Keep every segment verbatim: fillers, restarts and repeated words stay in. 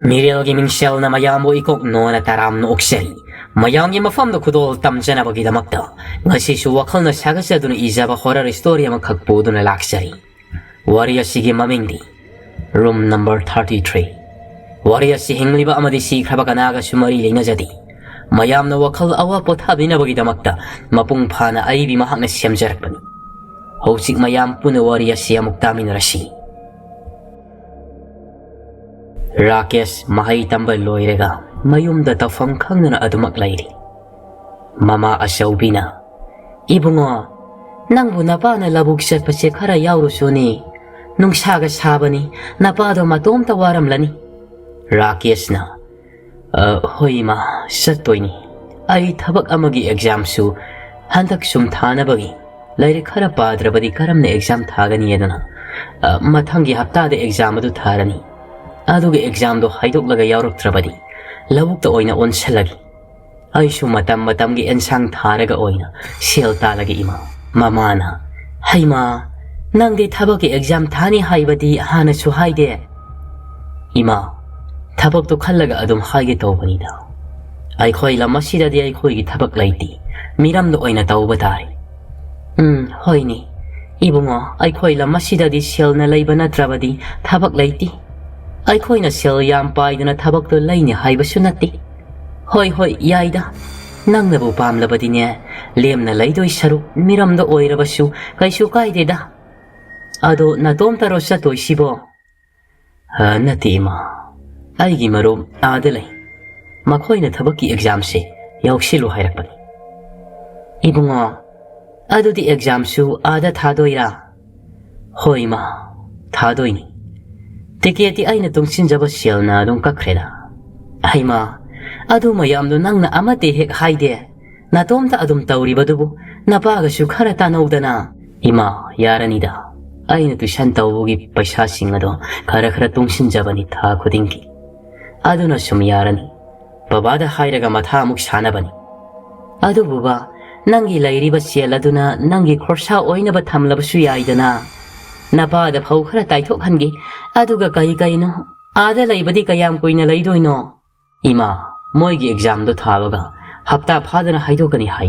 ꯃꯤꯔꯦꯜꯒꯤ ꯃꯤꯡꯁꯦꯜꯅ ꯃꯌꯥꯝꯕꯨ ꯏꯀꯣꯛ ꯅꯣꯅ ꯇꯔꯥꯝꯅ ꯑꯣꯛꯆꯔꯤ꯫ ꯃꯌꯥꯝꯒꯤ ꯃꯐꯝꯗ ꯈꯨꯗꯣꯜ ꯇꯝꯖꯅꯕꯒꯤꯗꯃꯛꯇ ꯉꯁꯤꯁꯨ ꯋꯥꯈꯜꯅ ꯁꯥꯒꯠꯆꯗꯨꯅ ꯏꯖꯕ horror story ꯑꯃꯈꯛ ꯄꯨꯗꯨꯅ ꯂꯥꯛꯆꯔꯤ꯫ ꯋꯥꯔꯤ ꯑꯁꯤꯒꯤ ꯃꯃꯤꯡꯗꯤ Room Number Thirty Three꯫ ꯋꯥꯔꯤ ꯑꯁꯤ ꯍꯤꯡꯂꯤꯕ ꯑꯃꯗꯤ ꯁꯤꯈ꯭ꯔꯕ ꯀꯅꯥꯒꯁꯨ ꯃꯔꯤ ꯂꯩꯅꯖꯗꯦ꯫ ꯃꯌꯥꯝꯅ ꯋꯥꯈꯜ ꯑꯋꯥ ꯄꯣꯊꯥꯕꯤꯅꯕꯒꯤꯗꯃꯛꯇ ꯃꯄꯨꯡ ꯐꯥꯅ ꯑꯏꯕꯤ ꯃꯍꯥꯛꯅ ꯁꯦꯝꯖꯔꯛꯄꯅꯤ꯫ ꯍꯧꯖꯤꯛ ꯃꯌꯥꯝ ꯄꯨꯟꯅ ꯋꯥꯔꯤ ꯑꯁꯤ ꯑꯃꯨꯛ ꯇꯥꯃꯤꯟꯅꯔꯁꯤ꯫ ꯔꯥꯀꯦꯁ ꯃꯍꯩ ꯇꯝꯕ ꯂꯣꯏꯔꯒ ꯃꯌꯨꯝꯗ ꯇꯧꯐꯝ ꯈꯪꯗꯅ ꯑꯗꯨꯃꯛ ꯂꯩꯔꯤ꯫ ꯃꯃꯥ ꯑꯆꯧꯕꯤꯅ, "ꯏꯕꯨꯡꯉꯣ, ꯅꯪꯕꯨ ꯅꯄꯥꯅ ꯂꯧꯕꯨꯛ ꯆꯠꯄꯁꯦ ꯈꯔ ꯌꯥꯎꯔꯨꯆꯣꯅꯦ꯫ ꯅꯨꯡꯁꯥꯒ ꯁꯥꯕꯅꯤ, ꯅꯄꯥꯗꯣ ꯃꯇꯣꯝꯇ ꯋꯥꯔꯝꯂꯅꯤ꯫" ꯔꯥꯀꯦꯁꯅ, "ꯑ, ꯍꯣꯏ ꯏꯃꯥ, ꯆꯠꯇꯣꯏꯅꯤ꯫ ꯑꯩ ꯊꯕꯛ ꯑꯃꯒꯤ examꯁꯨ ꯍꯟꯗꯛ ꯁꯨꯝ ꯊꯥꯅꯕꯒꯤ ꯂꯥꯏꯔꯤꯛ ꯈꯔ ꯄꯥꯗ꯭ꯔꯕꯗꯤ ꯀꯔꯝꯅ exam ꯊꯥꯒꯅꯤ ꯑꯗꯨꯅ, ꯑ, ꯃꯊꯪꯒꯤ ꯍꯞꯇꯥꯗ exam ꯑꯗꯨ ꯊꯥꯔꯅꯤ꯫ ꯑꯗꯨꯒ examꯗꯣ ꯍꯥꯏꯗꯣꯛꯂꯒ ꯌꯥꯎꯔꯛꯇ꯭ꯔꯕꯗꯤ ꯂꯧꯕꯨꯛꯇ ꯑꯣꯏꯅ ꯑꯣꯟꯁꯜꯂꯒꯦ꯫ ꯑꯩꯁꯨ ꯃꯇꯝ ꯃꯇꯝꯒꯤ ꯑꯦꯟꯁꯥꯡ ꯊꯥꯔꯒ ꯑꯣꯏꯅ ꯁꯦꯜ ꯇꯥꯜꯂꯒꯦ ꯏꯃꯥ꯫" ꯃꯃꯥꯅ, "ꯍꯩꯃꯥ, ꯅꯪꯗꯤ ꯊꯕꯛꯀꯤ exam ꯊꯥꯅꯤ ꯍꯥꯏꯕꯗꯤ ꯍꯥꯟꯅꯁꯨ ꯍꯥꯏꯗꯦ꯫" "ꯏꯃꯥ, ꯊꯕꯛꯇꯨ ꯈꯜꯂꯒ ꯑꯗꯨꯝ ꯍꯥꯏꯒꯦ ꯇꯧꯕꯅꯤꯗ꯫ ꯑꯩꯈꯣꯏ ꯂꯝ ꯑꯁꯤꯗꯗꯤ ꯑꯩꯈꯣꯏꯒꯤ ꯊꯕꯛ ꯂꯩꯇꯦ, ꯃꯤꯔꯝꯗ ꯑꯣꯏꯅ ꯇꯧꯕ ꯇꯥꯔꯦ꯫" "ꯎꯝ, ꯍꯣꯏꯅꯦ꯫ ꯏꯕꯨꯡꯉꯣ, ꯑꯩꯈꯣꯏ ꯂꯝ ꯑꯁꯤꯗꯗꯤ ꯁꯦꯜꯅ ꯂꯩꯕ ꯅꯠꯇ꯭ꯔꯕꯗꯤ ꯊꯕꯛ ꯂꯩꯇꯦ꯫ ꯑꯩꯈꯣꯏꯅ ꯁꯦꯜ ꯌꯥꯝ ꯄꯥꯏꯗꯨꯅ ꯊꯕꯛꯇꯣ ꯂꯩꯅꯤ ꯍꯥꯏꯕꯁꯨ ꯅꯠꯇꯦ꯫ ꯍꯣꯏ, ꯍꯣꯏ, ꯌꯥꯏꯗ꯫ ꯅꯪꯅꯕꯨ ꯄꯥꯝꯂꯕꯗꯤꯅꯦ, ꯂꯦꯝꯅ ꯂꯩꯗꯣꯏ ꯁꯔꯨꯛ ꯃꯤꯔꯝꯗ ꯑꯣꯏꯔꯕꯁꯨ ꯀꯩꯁꯨ ꯀꯥꯏꯗꯦꯗ꯫ ꯑꯗꯣ ꯅꯇꯣꯝꯇꯔꯣ ꯆꯠꯇꯣꯏꯁꯤꯕꯣ?" "ꯑ, ꯅꯠꯇꯦ ꯏꯃꯥ, ꯑꯩꯒꯤ ꯃꯔꯨꯞ ꯑꯥꯗ ꯂꯩ꯫ ꯃꯈꯣꯏꯅ ꯊꯕꯛꯀꯤ examꯁꯦ ꯌꯥꯎꯁꯤꯜꯂꯨ ꯍꯥꯏꯔꯛꯄꯅꯤ꯫" "ꯏꯕꯨꯡꯉꯣ, ꯑꯗꯨꯗꯤ examꯁꯨ ꯑꯥꯗ ꯊꯥꯗꯣꯏꯔꯥ?" "ꯍꯣꯏ ꯏꯃꯥ, ꯊꯥꯗꯣꯏꯅꯤ꯫ ꯇꯤꯀꯦꯠꯇꯤ ꯑꯩꯅ ꯇꯨꯡꯁꯤꯟꯖꯕ ꯁꯦꯜꯅ ꯑꯗꯨꯝ ꯀꯛꯈ꯭ꯔꯦꯗ꯫" "ꯍꯩꯃꯥ, ꯑꯗꯨ ꯃꯌꯥꯝꯗꯣ ꯅꯪꯅ ꯑꯃꯠꯇ ꯍꯦꯛ ꯍꯥꯏꯗꯦ꯫ ꯅꯇꯣꯝꯇ ꯑꯗꯨꯝ ꯇꯧꯔꯤꯕꯗꯨꯕꯨ ꯅꯄꯥꯒꯁꯨ ꯈꯔ ꯇꯥꯟꯅꯧꯗꯅ꯫" "ꯏꯃꯥ, ꯌꯥꯔꯅꯤꯗ꯫ ꯑꯩꯅ tuition ꯇꯧꯕꯒꯤ ꯄꯩꯁꯥꯁꯤꯡ ꯑꯗꯣ ꯈꯔ ꯈꯔ ꯇꯨꯡꯁꯤꯟꯖꯕꯅꯤ ꯊꯥ ꯈꯨꯗꯤꯡꯒꯤ꯫ ꯑꯗꯨꯅ ꯁꯨꯝ ꯌꯥꯔꯅꯤ꯫ ꯕꯕꯥꯗ ꯍꯥꯏꯔꯒ ꯃꯊꯥ ꯑꯃꯨꯛ ꯁꯥꯅꯕꯅꯤ꯫" "ꯑꯗꯨꯕꯨ ꯕꯥ, ꯅꯪꯒꯤ ꯂꯩꯔꯤꯕ ꯁꯦꯜ ꯑꯗꯨꯅ ꯅꯪꯒꯤ ꯈꯣꯔꯁꯥ ꯑꯣꯏꯅꯕ ꯊꯝꯂꯕꯁꯨ ꯌꯥꯏꯗꯅ꯫ ꯅꯄꯥꯗ ꯐꯧ ꯈꯔ ꯇꯥꯏꯊꯣꯛꯍꯟꯒꯦ, ꯑꯗꯨꯒ ꯀꯩ ꯀꯩꯅꯣ ꯑꯥꯗ ꯂꯩꯕꯗꯤ ꯀꯌꯥꯝ ꯀꯨꯏꯅ ꯂꯩꯗꯣꯏꯅꯣ? ꯏꯃꯥ, ꯃꯣꯏꯒꯤ ꯑꯦꯛꯖꯥꯝꯗꯣ ꯊꯥꯕꯒ ꯍꯞꯇꯥ ꯐꯥꯗꯅ ꯍꯥꯏꯗꯣꯛꯀꯅꯤ ꯍꯥꯏ꯫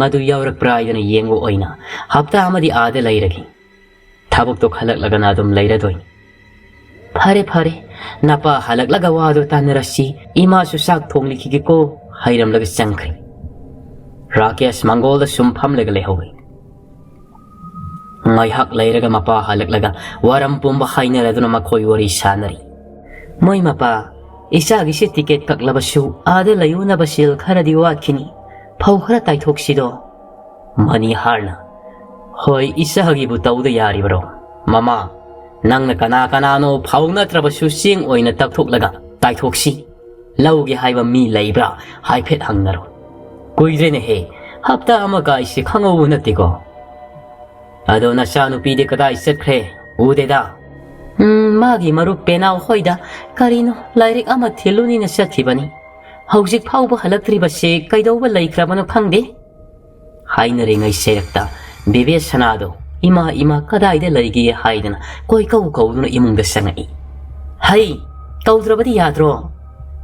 ꯃꯗꯨ ꯌꯥꯎꯔꯛꯄ꯭ꯔꯥ ꯍꯥꯏꯗꯅ ꯌꯦꯡꯕ ꯑꯣꯏꯅ ꯍꯞꯇꯥ ꯑꯃꯗꯤ ꯑꯥꯗ ꯂꯩꯔꯒꯦ꯫ ꯊꯕꯛꯇꯣ ꯈꯜꯂꯛꯂꯒꯅ ꯑꯗꯨꯝ ꯂꯩꯔꯗꯣꯏꯅꯤ꯫ "ꯐꯔꯦ, ꯐꯔꯦ, ꯅꯄꯥ ꯍꯜꯂꯛꯂꯒ ꯋꯥꯗꯣ ꯇꯥꯟꯅꯔꯁꯤ꯫ ꯏꯃꯥꯁꯨ ꯆꯥꯛ ꯊꯣꯡꯂꯤꯈꯤꯒꯦꯀꯣ," ꯍꯥꯏꯔꯝꯂꯒ ꯆꯪꯈ꯭ꯔꯦ꯫ ꯔꯥꯀꯦꯁ ꯃꯪꯒꯣꯜꯗ ꯁꯨꯝ ꯐꯝꯂꯒ ꯂꯩꯍꯧꯔꯦ꯫ ꯉꯥꯏꯍꯥꯛ ꯂꯩꯔꯒ ꯃꯄꯥ ꯍꯜꯂꯛꯂꯒ ꯋꯥꯔꯝ ꯄꯨꯝꯕ ꯍꯥꯏꯅꯔꯗꯨꯅ ꯃꯈꯣꯏ ꯋꯥꯔꯤ ꯁꯥꯟꯅꯔꯤ꯫ "ꯃꯣꯏ ꯃꯄꯥ, ꯏꯆꯥꯒꯤꯁꯦ ꯇꯤꯀꯦꯠ ꯀꯛꯂꯕꯁꯨ ꯑꯥꯗ ꯂꯩꯔꯨꯅꯕ ꯁꯦꯜ ꯈꯔꯗꯤ ꯋꯥꯠꯈꯤꯅꯤ꯫ ꯐꯧ ꯈꯔ ꯇꯥꯏꯊꯣꯛꯁꯤꯗꯣ?" ꯃꯅꯤꯍꯥꯔꯅ, "ꯍꯣꯏ, ꯏꯆꯥꯒꯤꯕꯨ ꯇꯧꯗ ꯌꯥꯔꯤꯕꯔꯣ? ꯃꯃꯥ, ꯅꯪꯅ ꯀꯅꯥ ꯀꯅꯥꯅꯣ ꯐꯧ ꯅꯠꯇ꯭ꯔꯕꯁꯨ ꯆꯦꯡ ꯑꯣꯏꯅ ꯇꯛꯊꯣꯛꯂꯒ ꯇꯥꯏꯊꯣꯛꯁꯤ꯫ ꯂꯧꯒꯦ ꯍꯥꯏꯕ ꯃꯤ ꯂꯩꯕ꯭ꯔꯥ ꯍꯥꯏꯐꯦꯠ ꯍꯪꯅꯔꯣ꯫ ꯀꯨꯏꯗ꯭ꯔꯦꯅꯦꯍꯦ, ꯍꯞꯇꯥ ꯑꯃ ꯀꯥꯏꯁꯦ ꯈꯪꯍꯧꯕ ꯅꯠꯇꯦꯀꯣ꯫ ꯑꯗꯣ ꯅꯆꯥꯅꯨꯄꯤꯗꯤ ꯀꯗꯥꯏ ꯆꯠꯈ꯭ꯔꯦ? ꯎꯗꯦꯗ꯫" "ꯎꯝ, ꯃꯥꯒꯤ ꯃꯔꯨꯞ ꯄꯦꯅꯥꯎ ꯍꯣꯏꯗ ꯀꯔꯤꯅꯣ ꯂꯥꯏꯔꯤꯛ ꯑꯃ ꯊꯤꯜꯂꯨꯅꯤꯅ ꯆꯠꯈꯤꯕꯅꯤ꯫ ꯍꯧꯖꯤꯛ ꯐꯥꯎꯕ ꯍꯜꯂꯛꯇ꯭ꯔꯤꯕꯁꯦ ꯀꯩꯗꯧꯕ ꯂꯩꯈ꯭ꯔꯕꯅꯣ ꯈꯪꯗꯦ꯫" ꯍꯥꯏꯅꯔꯤꯉꯩ ꯁꯦꯔꯛꯇ ꯕꯦꯕꯦꯁꯅꯥꯗꯣ, "ꯏꯃꯥ, ꯏꯃꯥ, ꯀꯗꯥꯏꯗ ꯂꯩꯒꯦ?" ꯍꯥꯏꯗꯅ ꯀꯣꯏꯀꯧ ꯀꯧꯗꯨꯅ ꯏꯃꯨꯡꯗ ꯆꯪꯉꯛꯏ꯫ "ꯍꯩ, ꯀꯧꯗ꯭ꯔꯕꯗꯤ ꯌꯥꯗ꯭ꯔꯣ?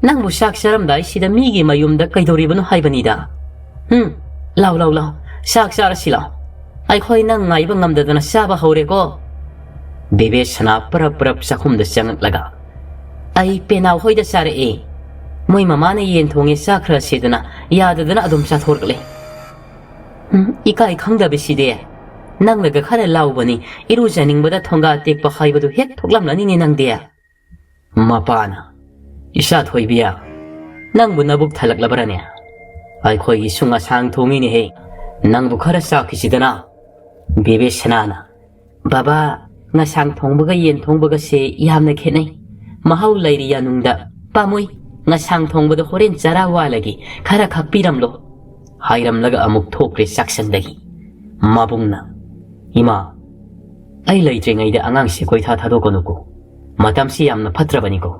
ꯅꯪꯕꯨ ꯆꯥꯛ ꯆꯥꯔꯝꯗꯥꯏꯁꯤꯗ ꯃꯤꯒꯤ ꯃꯌꯨꯝꯗ ꯀꯩꯗꯧꯔꯤꯕꯅꯣ ꯍꯥꯏꯕꯅꯤꯗ꯫ ꯍꯨꯝ, ꯂꯥꯎ, ꯂꯥꯎ, ꯂꯥꯎ, ꯆꯥꯛ ꯆꯥꯔꯁꯤ ꯂꯥꯎ꯫ ꯑꯩꯈꯣꯏ ꯅꯪ ꯉꯥꯏꯕ ꯉꯝꯗꯗꯅ ꯆꯥꯕ ꯍꯧꯔꯦꯀꯣ꯫" ꯕꯦꯕꯦꯁꯅꯥ ꯄꯔꯞ ꯄꯔꯞ ꯆꯥꯛꯈꯨꯝꯗ ꯆꯪꯉꯛꯂꯒ, "ꯑꯩ ꯄꯦꯅꯥꯎ ꯍꯣꯏꯗ ꯆꯥꯔꯛꯑꯦ꯫ ꯃꯣꯏ ꯃꯃꯥꯅ ꯌꯦꯟ ꯊꯣꯡꯉꯦ, ꯆꯥꯈ꯭ꯔꯁꯦꯗꯅ ꯌꯥꯗꯗꯅ ꯑꯗꯨꯝ ꯆꯥꯊꯣꯔꯛꯂꯦ꯫ ꯎꯝ, ꯏꯀꯥꯏ ꯈꯪꯗꯕꯁꯤꯗꯤ꯫ ꯅꯪꯅꯒ ꯈꯔ ꯂꯥꯎꯕꯅꯤ, ꯏꯔꯨꯖꯅꯤꯡꯕꯗ ꯊꯣꯡꯒꯥ ꯇꯦꯛꯄ ꯍꯥꯏꯕꯗꯨ ꯍꯦꯛ ꯊꯣꯛꯂꯝꯂꯅꯤꯅꯦ ꯅꯪꯗꯤ꯫" ꯃꯄꯥꯅ, "ꯏꯆꯥ ꯊꯣꯏꯕꯤ, ꯅꯪꯕꯨ ꯅꯕꯨꯛ ꯊꯜꯂꯛꯂꯕ꯭ꯔꯅꯦ? ꯑꯩꯈꯣꯏꯒꯤꯁꯨ ꯉꯁꯥꯡ ꯊꯣꯡꯉꯤꯅꯦꯍꯦ꯫ ꯅꯪꯕꯨ ꯈꯔ ꯆꯥꯈꯤꯁꯤꯗꯅ꯫" ꯕꯦꯕꯦꯁꯅꯥꯅ, "ꯕꯕꯥ, ꯉꯁꯥꯡ ꯊꯣꯡꯕꯒ ꯌꯦꯟ ꯊꯣꯡꯕꯒꯁꯦ ꯌꯥꯝꯅ ꯈꯦꯠꯅꯩ꯫ ꯃꯍꯥꯎ ꯂꯩꯔꯤ ꯌꯥꯅꯨꯡꯗ꯫ ꯄꯥꯝꯃꯨꯏ, ꯉꯁꯥꯡ ꯊꯣꯡꯕꯗꯣ ꯍꯣꯔꯦꯟ ꯆꯔꯥ ꯋꯥꯜꯂꯒꯦ, ꯈꯔ ꯈꯥꯛꯄꯤꯔꯝꯂꯣ꯫" ꯍꯥꯏꯔꯝꯂꯒ ꯑꯃꯨꯛ ꯊꯣꯛꯈ꯭ꯔꯦ ꯆꯥꯛꯁꯪꯗꯒꯤ꯫ ꯃꯕꯨꯡꯅ, "ꯏꯃꯥ, ꯑꯩ ꯂꯩꯇ꯭ꯔꯤꯉꯩꯗ ꯑꯉꯥꯡꯁꯦ ꯀꯣꯏꯊꯥ ꯊꯥꯗꯣꯛꯀꯅꯨꯀꯣ꯫ ꯃꯇꯝꯁꯤ ꯌꯥꯝꯅ ꯐꯠꯇ꯭ꯔꯕꯅꯤꯀꯣ꯫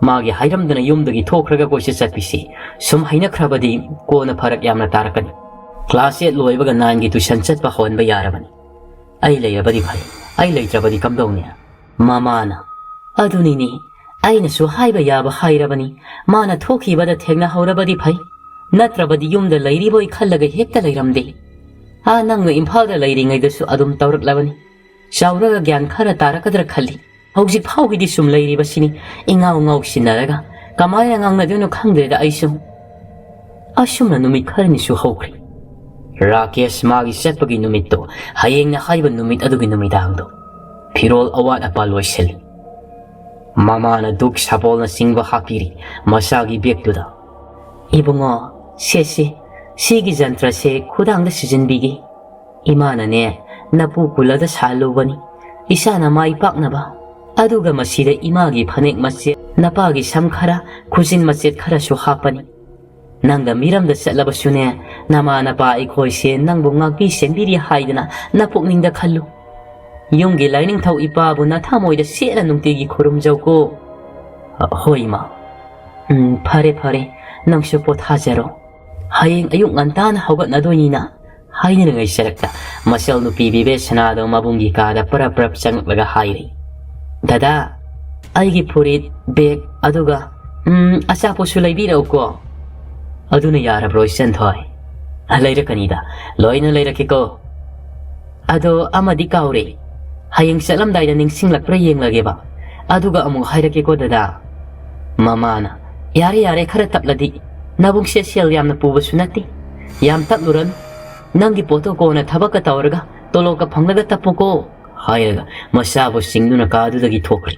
ꯃꯥꯒꯤ ꯍꯥꯏꯔꯝꯗꯅ ꯌꯨꯝꯗꯒꯤ ꯊꯣꯛꯈ꯭ꯔꯒ ꯀꯣꯏꯆꯠ ꯆꯠꯄꯤꯁꯤ ꯁꯨꯝ ꯍꯩꯅꯈ꯭ꯔꯕꯗꯤ ꯀꯣꯟꯅ ꯐꯔꯛ ꯌꯥꯝꯅ ꯇꯥꯔꯛꯀꯅꯤ꯫ ꯀ꯭ꯂꯥꯁ ꯑꯦꯠ ꯂꯣꯏꯕꯒ ꯅꯥꯏꯟꯒꯤ ꯇꯨꯏꯁꯟ ꯆꯠꯄ ꯍꯧꯍꯟꯕ ꯌꯥꯔꯕꯅꯤ꯫ ꯑꯩ ꯂꯩꯔꯕꯗꯤ ꯐꯩ, ꯑꯩ ꯂꯩꯇ꯭ꯔꯕꯗꯤ ꯀꯝꯗꯧꯅꯤ?" ꯃꯃꯥꯅ, ꯑꯗꯨꯅꯤꯅꯦ, ꯑꯩꯅꯁꯨ ꯍꯥꯏꯕ ꯌꯥꯕ ꯍꯥꯏꯔꯕꯅꯤ꯫ ꯃꯥꯅ ꯊꯣꯛꯈꯤꯕꯗ ꯊꯦꯡꯅꯍꯧꯔꯕꯗꯤ ꯐꯩ, ꯅꯠꯇ꯭ꯔꯕꯗꯤ ꯌꯨꯝꯗ ꯂꯩꯔꯤꯕꯣꯏ ꯈꯜꯂꯒ ꯍꯦꯛꯇ ꯂꯩꯔꯝꯗꯦ꯫ ꯑꯥ, ꯅꯪꯅ ꯏꯝꯐꯥꯜꯗ ꯂꯩꯔꯤꯉꯩꯗꯁꯨ ꯑꯗꯨꯝ ꯇꯧꯔꯛꯂꯕꯅꯤ꯫ ꯆꯥꯎꯔꯒ ꯒ꯭ꯌꯥꯟ ꯈꯔ ꯇꯥꯔꯛꯀꯗ꯭ꯔꯥ ꯈꯜꯂꯤ꯫ ꯍꯧꯖꯤꯛ ꯐꯥꯎꯒꯤꯗꯤ ꯁꯨꯝ ꯂꯩꯔꯤꯕꯁꯤꯅꯤ, ꯏꯉꯥꯎ ꯉꯥꯎꯁꯤꯟꯅꯔꯒ꯫ ꯀꯃꯥꯏꯅ ꯉꯥꯡꯅꯗꯣꯏꯅꯣ ꯈꯪꯗ꯭ꯔꯦꯗ ꯑꯩꯁꯨ꯫ ꯑꯁꯨꯝꯅ ꯅꯨꯃꯤꯠ ꯈꯔꯅꯤꯁꯨ ꯍꯧꯈ꯭ꯔꯦ꯫ ꯔꯥꯀꯦꯁ ꯃꯥꯒꯤ ꯆꯠꯄꯒꯤ ꯅꯨꯃꯤꯠꯇꯣ, ꯍꯌꯦꯡꯅ ꯍꯥꯏꯕ ꯅꯨꯃꯤꯠ ꯑꯗꯨꯒꯤ ꯅꯨꯃꯤꯗꯥꯡꯗꯣ, ꯐꯤꯔꯣꯜ ꯑꯋꯥꯠ ꯑꯄꯥ ꯂꯣꯏꯁꯤꯜꯂꯤ꯫ ꯃꯃꯥꯅ ꯙꯨꯛ ꯁꯥꯄꯣꯜꯅꯆꯤꯡꯕ ꯍꯥꯞꯄꯤꯔꯤ ꯃꯆꯥꯒꯤ ꯕꯦꯒꯇꯨꯗ꯫ "ꯏꯕꯨꯡꯉꯣ, ꯁꯦ ꯁꯦ, ꯁꯤꯒꯤ ꯖꯟꯇ꯭ꯔꯁꯦ ꯈꯨꯗꯥꯡꯗ ꯁꯤꯖꯤꯟꯕꯤꯒꯦ꯫ ꯏꯃꯥꯅꯅꯦ, ꯅꯄꯨ ꯀꯨꯂꯗ ꯁꯥꯍꯜꯂꯨꯕꯅꯤ, ꯏꯆꯥꯅ ꯃꯥꯏ ꯄꯥꯛꯅꯕ꯫ ꯑꯗꯨꯒ ꯃꯁꯤꯗ ꯏꯃꯥꯒꯤ ꯐꯅꯦꯛ ꯃꯆꯦꯠ, ꯅꯄꯥꯒꯤ ꯁꯝ ꯈꯔ, ꯈꯨꯖꯤꯟ ꯃꯆꯦꯠ ꯈꯔꯁꯨ ꯍꯥꯞꯄꯅꯤ꯫ ꯅꯪꯒ ꯃꯤꯔꯝꯗ ꯆꯠꯂꯕꯁꯨꯅꯦ, ꯅꯃꯥ ꯅꯄꯥ ꯑꯩꯈꯣꯏꯁꯦ ꯅꯪꯕꯨ ꯉꯥꯛꯄꯤ ꯁꯦꯟꯕꯤꯔꯤ ꯍꯥꯏꯗꯅ ꯅꯄꯨꯛꯅꯤꯡꯗ ꯈꯜꯂꯨ꯫ ꯌꯨꯝꯒꯤ ꯂꯥꯏꯅꯤꯡꯊꯧ ꯏꯄꯥꯕꯨ ꯅꯊꯃꯣꯏꯗ ꯁꯦꯠꯅ ꯅꯨꯡꯇꯤꯒꯤ ꯈꯨꯔꯨꯝꯖꯧꯀꯣ꯫" "ꯍꯣꯏ, ꯏꯃꯥ꯫ ꯎꯝ, ꯐꯔꯦ, ꯐꯔꯦ꯫ ꯅꯪꯁꯨ ꯄꯣꯊꯥꯖꯔꯣ꯫ ꯍꯌꯦꯡ ꯑꯌꯨꯛ ꯉꯟꯇꯥꯅ ꯍꯧꯒꯠꯅꯗꯣꯏꯅꯤꯅ", ꯍꯥꯏꯅꯔꯤꯉꯩ ꯁꯔꯛꯇ ꯃꯆꯜ ꯅꯨꯄꯤ ꯕꯤꯕꯦꯁꯅꯥꯗꯣ ꯃꯕꯨꯡꯒꯤ ꯀꯥꯗ ꯄꯔꯞ ꯄꯔꯞ ꯆꯪꯂꯛꯂꯒ ꯍꯥꯏꯔꯦ, "ꯗꯗꯥ, ꯑꯩꯒꯤ ꯐꯨꯔꯤꯠ, ꯕꯦꯒ, ꯑꯗꯨꯒ, ꯎꯝ, ꯑꯆꯥꯄꯣꯠꯁꯨ ꯂꯩꯕꯤꯔꯛꯎꯀꯣ꯫" "ꯑꯗꯨꯅ ꯌꯥꯔꯕ꯭ꯔꯣ, ꯏꯆꯟꯊꯣꯏ?" "ꯂꯩꯔꯛꯀꯅꯤꯗ, ꯂꯣꯏꯅ ꯂꯩꯔꯛꯀꯦꯀꯣ꯫ ꯑꯗꯣ ꯑꯃꯗꯤ ꯀꯥꯎꯔꯦ, ꯍꯌꯦꯡ ꯆꯠꯂꯝꯗꯥꯏꯗ ꯅꯤꯡꯁꯤꯡꯂꯛꯄ꯭ꯔꯥ ꯌꯦꯡꯂꯒꯦꯕ, ꯑꯗꯨꯒ ꯑꯃꯨꯛ ꯍꯥꯏꯔꯛꯀꯦꯀꯣ ꯗꯗꯥ꯫" ꯃꯃꯥꯅ, "ꯌꯥꯔꯦ, ꯌꯥꯔꯦ, ꯈꯔ ꯇꯞꯂꯗꯤ꯫ ꯅꯕꯨꯡꯁꯦ ꯁꯦꯜ ꯌꯥꯝꯅ ꯄꯨꯕꯁꯨ ꯅꯠꯇꯦ, ꯌꯥꯝ ꯇꯞꯂꯨꯔꯅꯨ꯫ ꯅꯪꯒꯤ ꯄꯣꯠꯇꯣ ꯀꯣꯟꯅ ꯊꯕꯛꯀ ꯇꯧꯔꯒ ꯇꯣꯂꯣꯞꯀ ꯐꯪꯂꯒ ꯇꯞꯄꯨꯀꯣ", ꯍꯥꯏꯔꯒ ꯃꯆꯥꯕꯨ ꯆꯤꯡꯗꯨꯅ ꯀꯥꯗꯨꯗꯒꯤ ꯊꯣꯛꯈ꯭ꯔꯦ꯫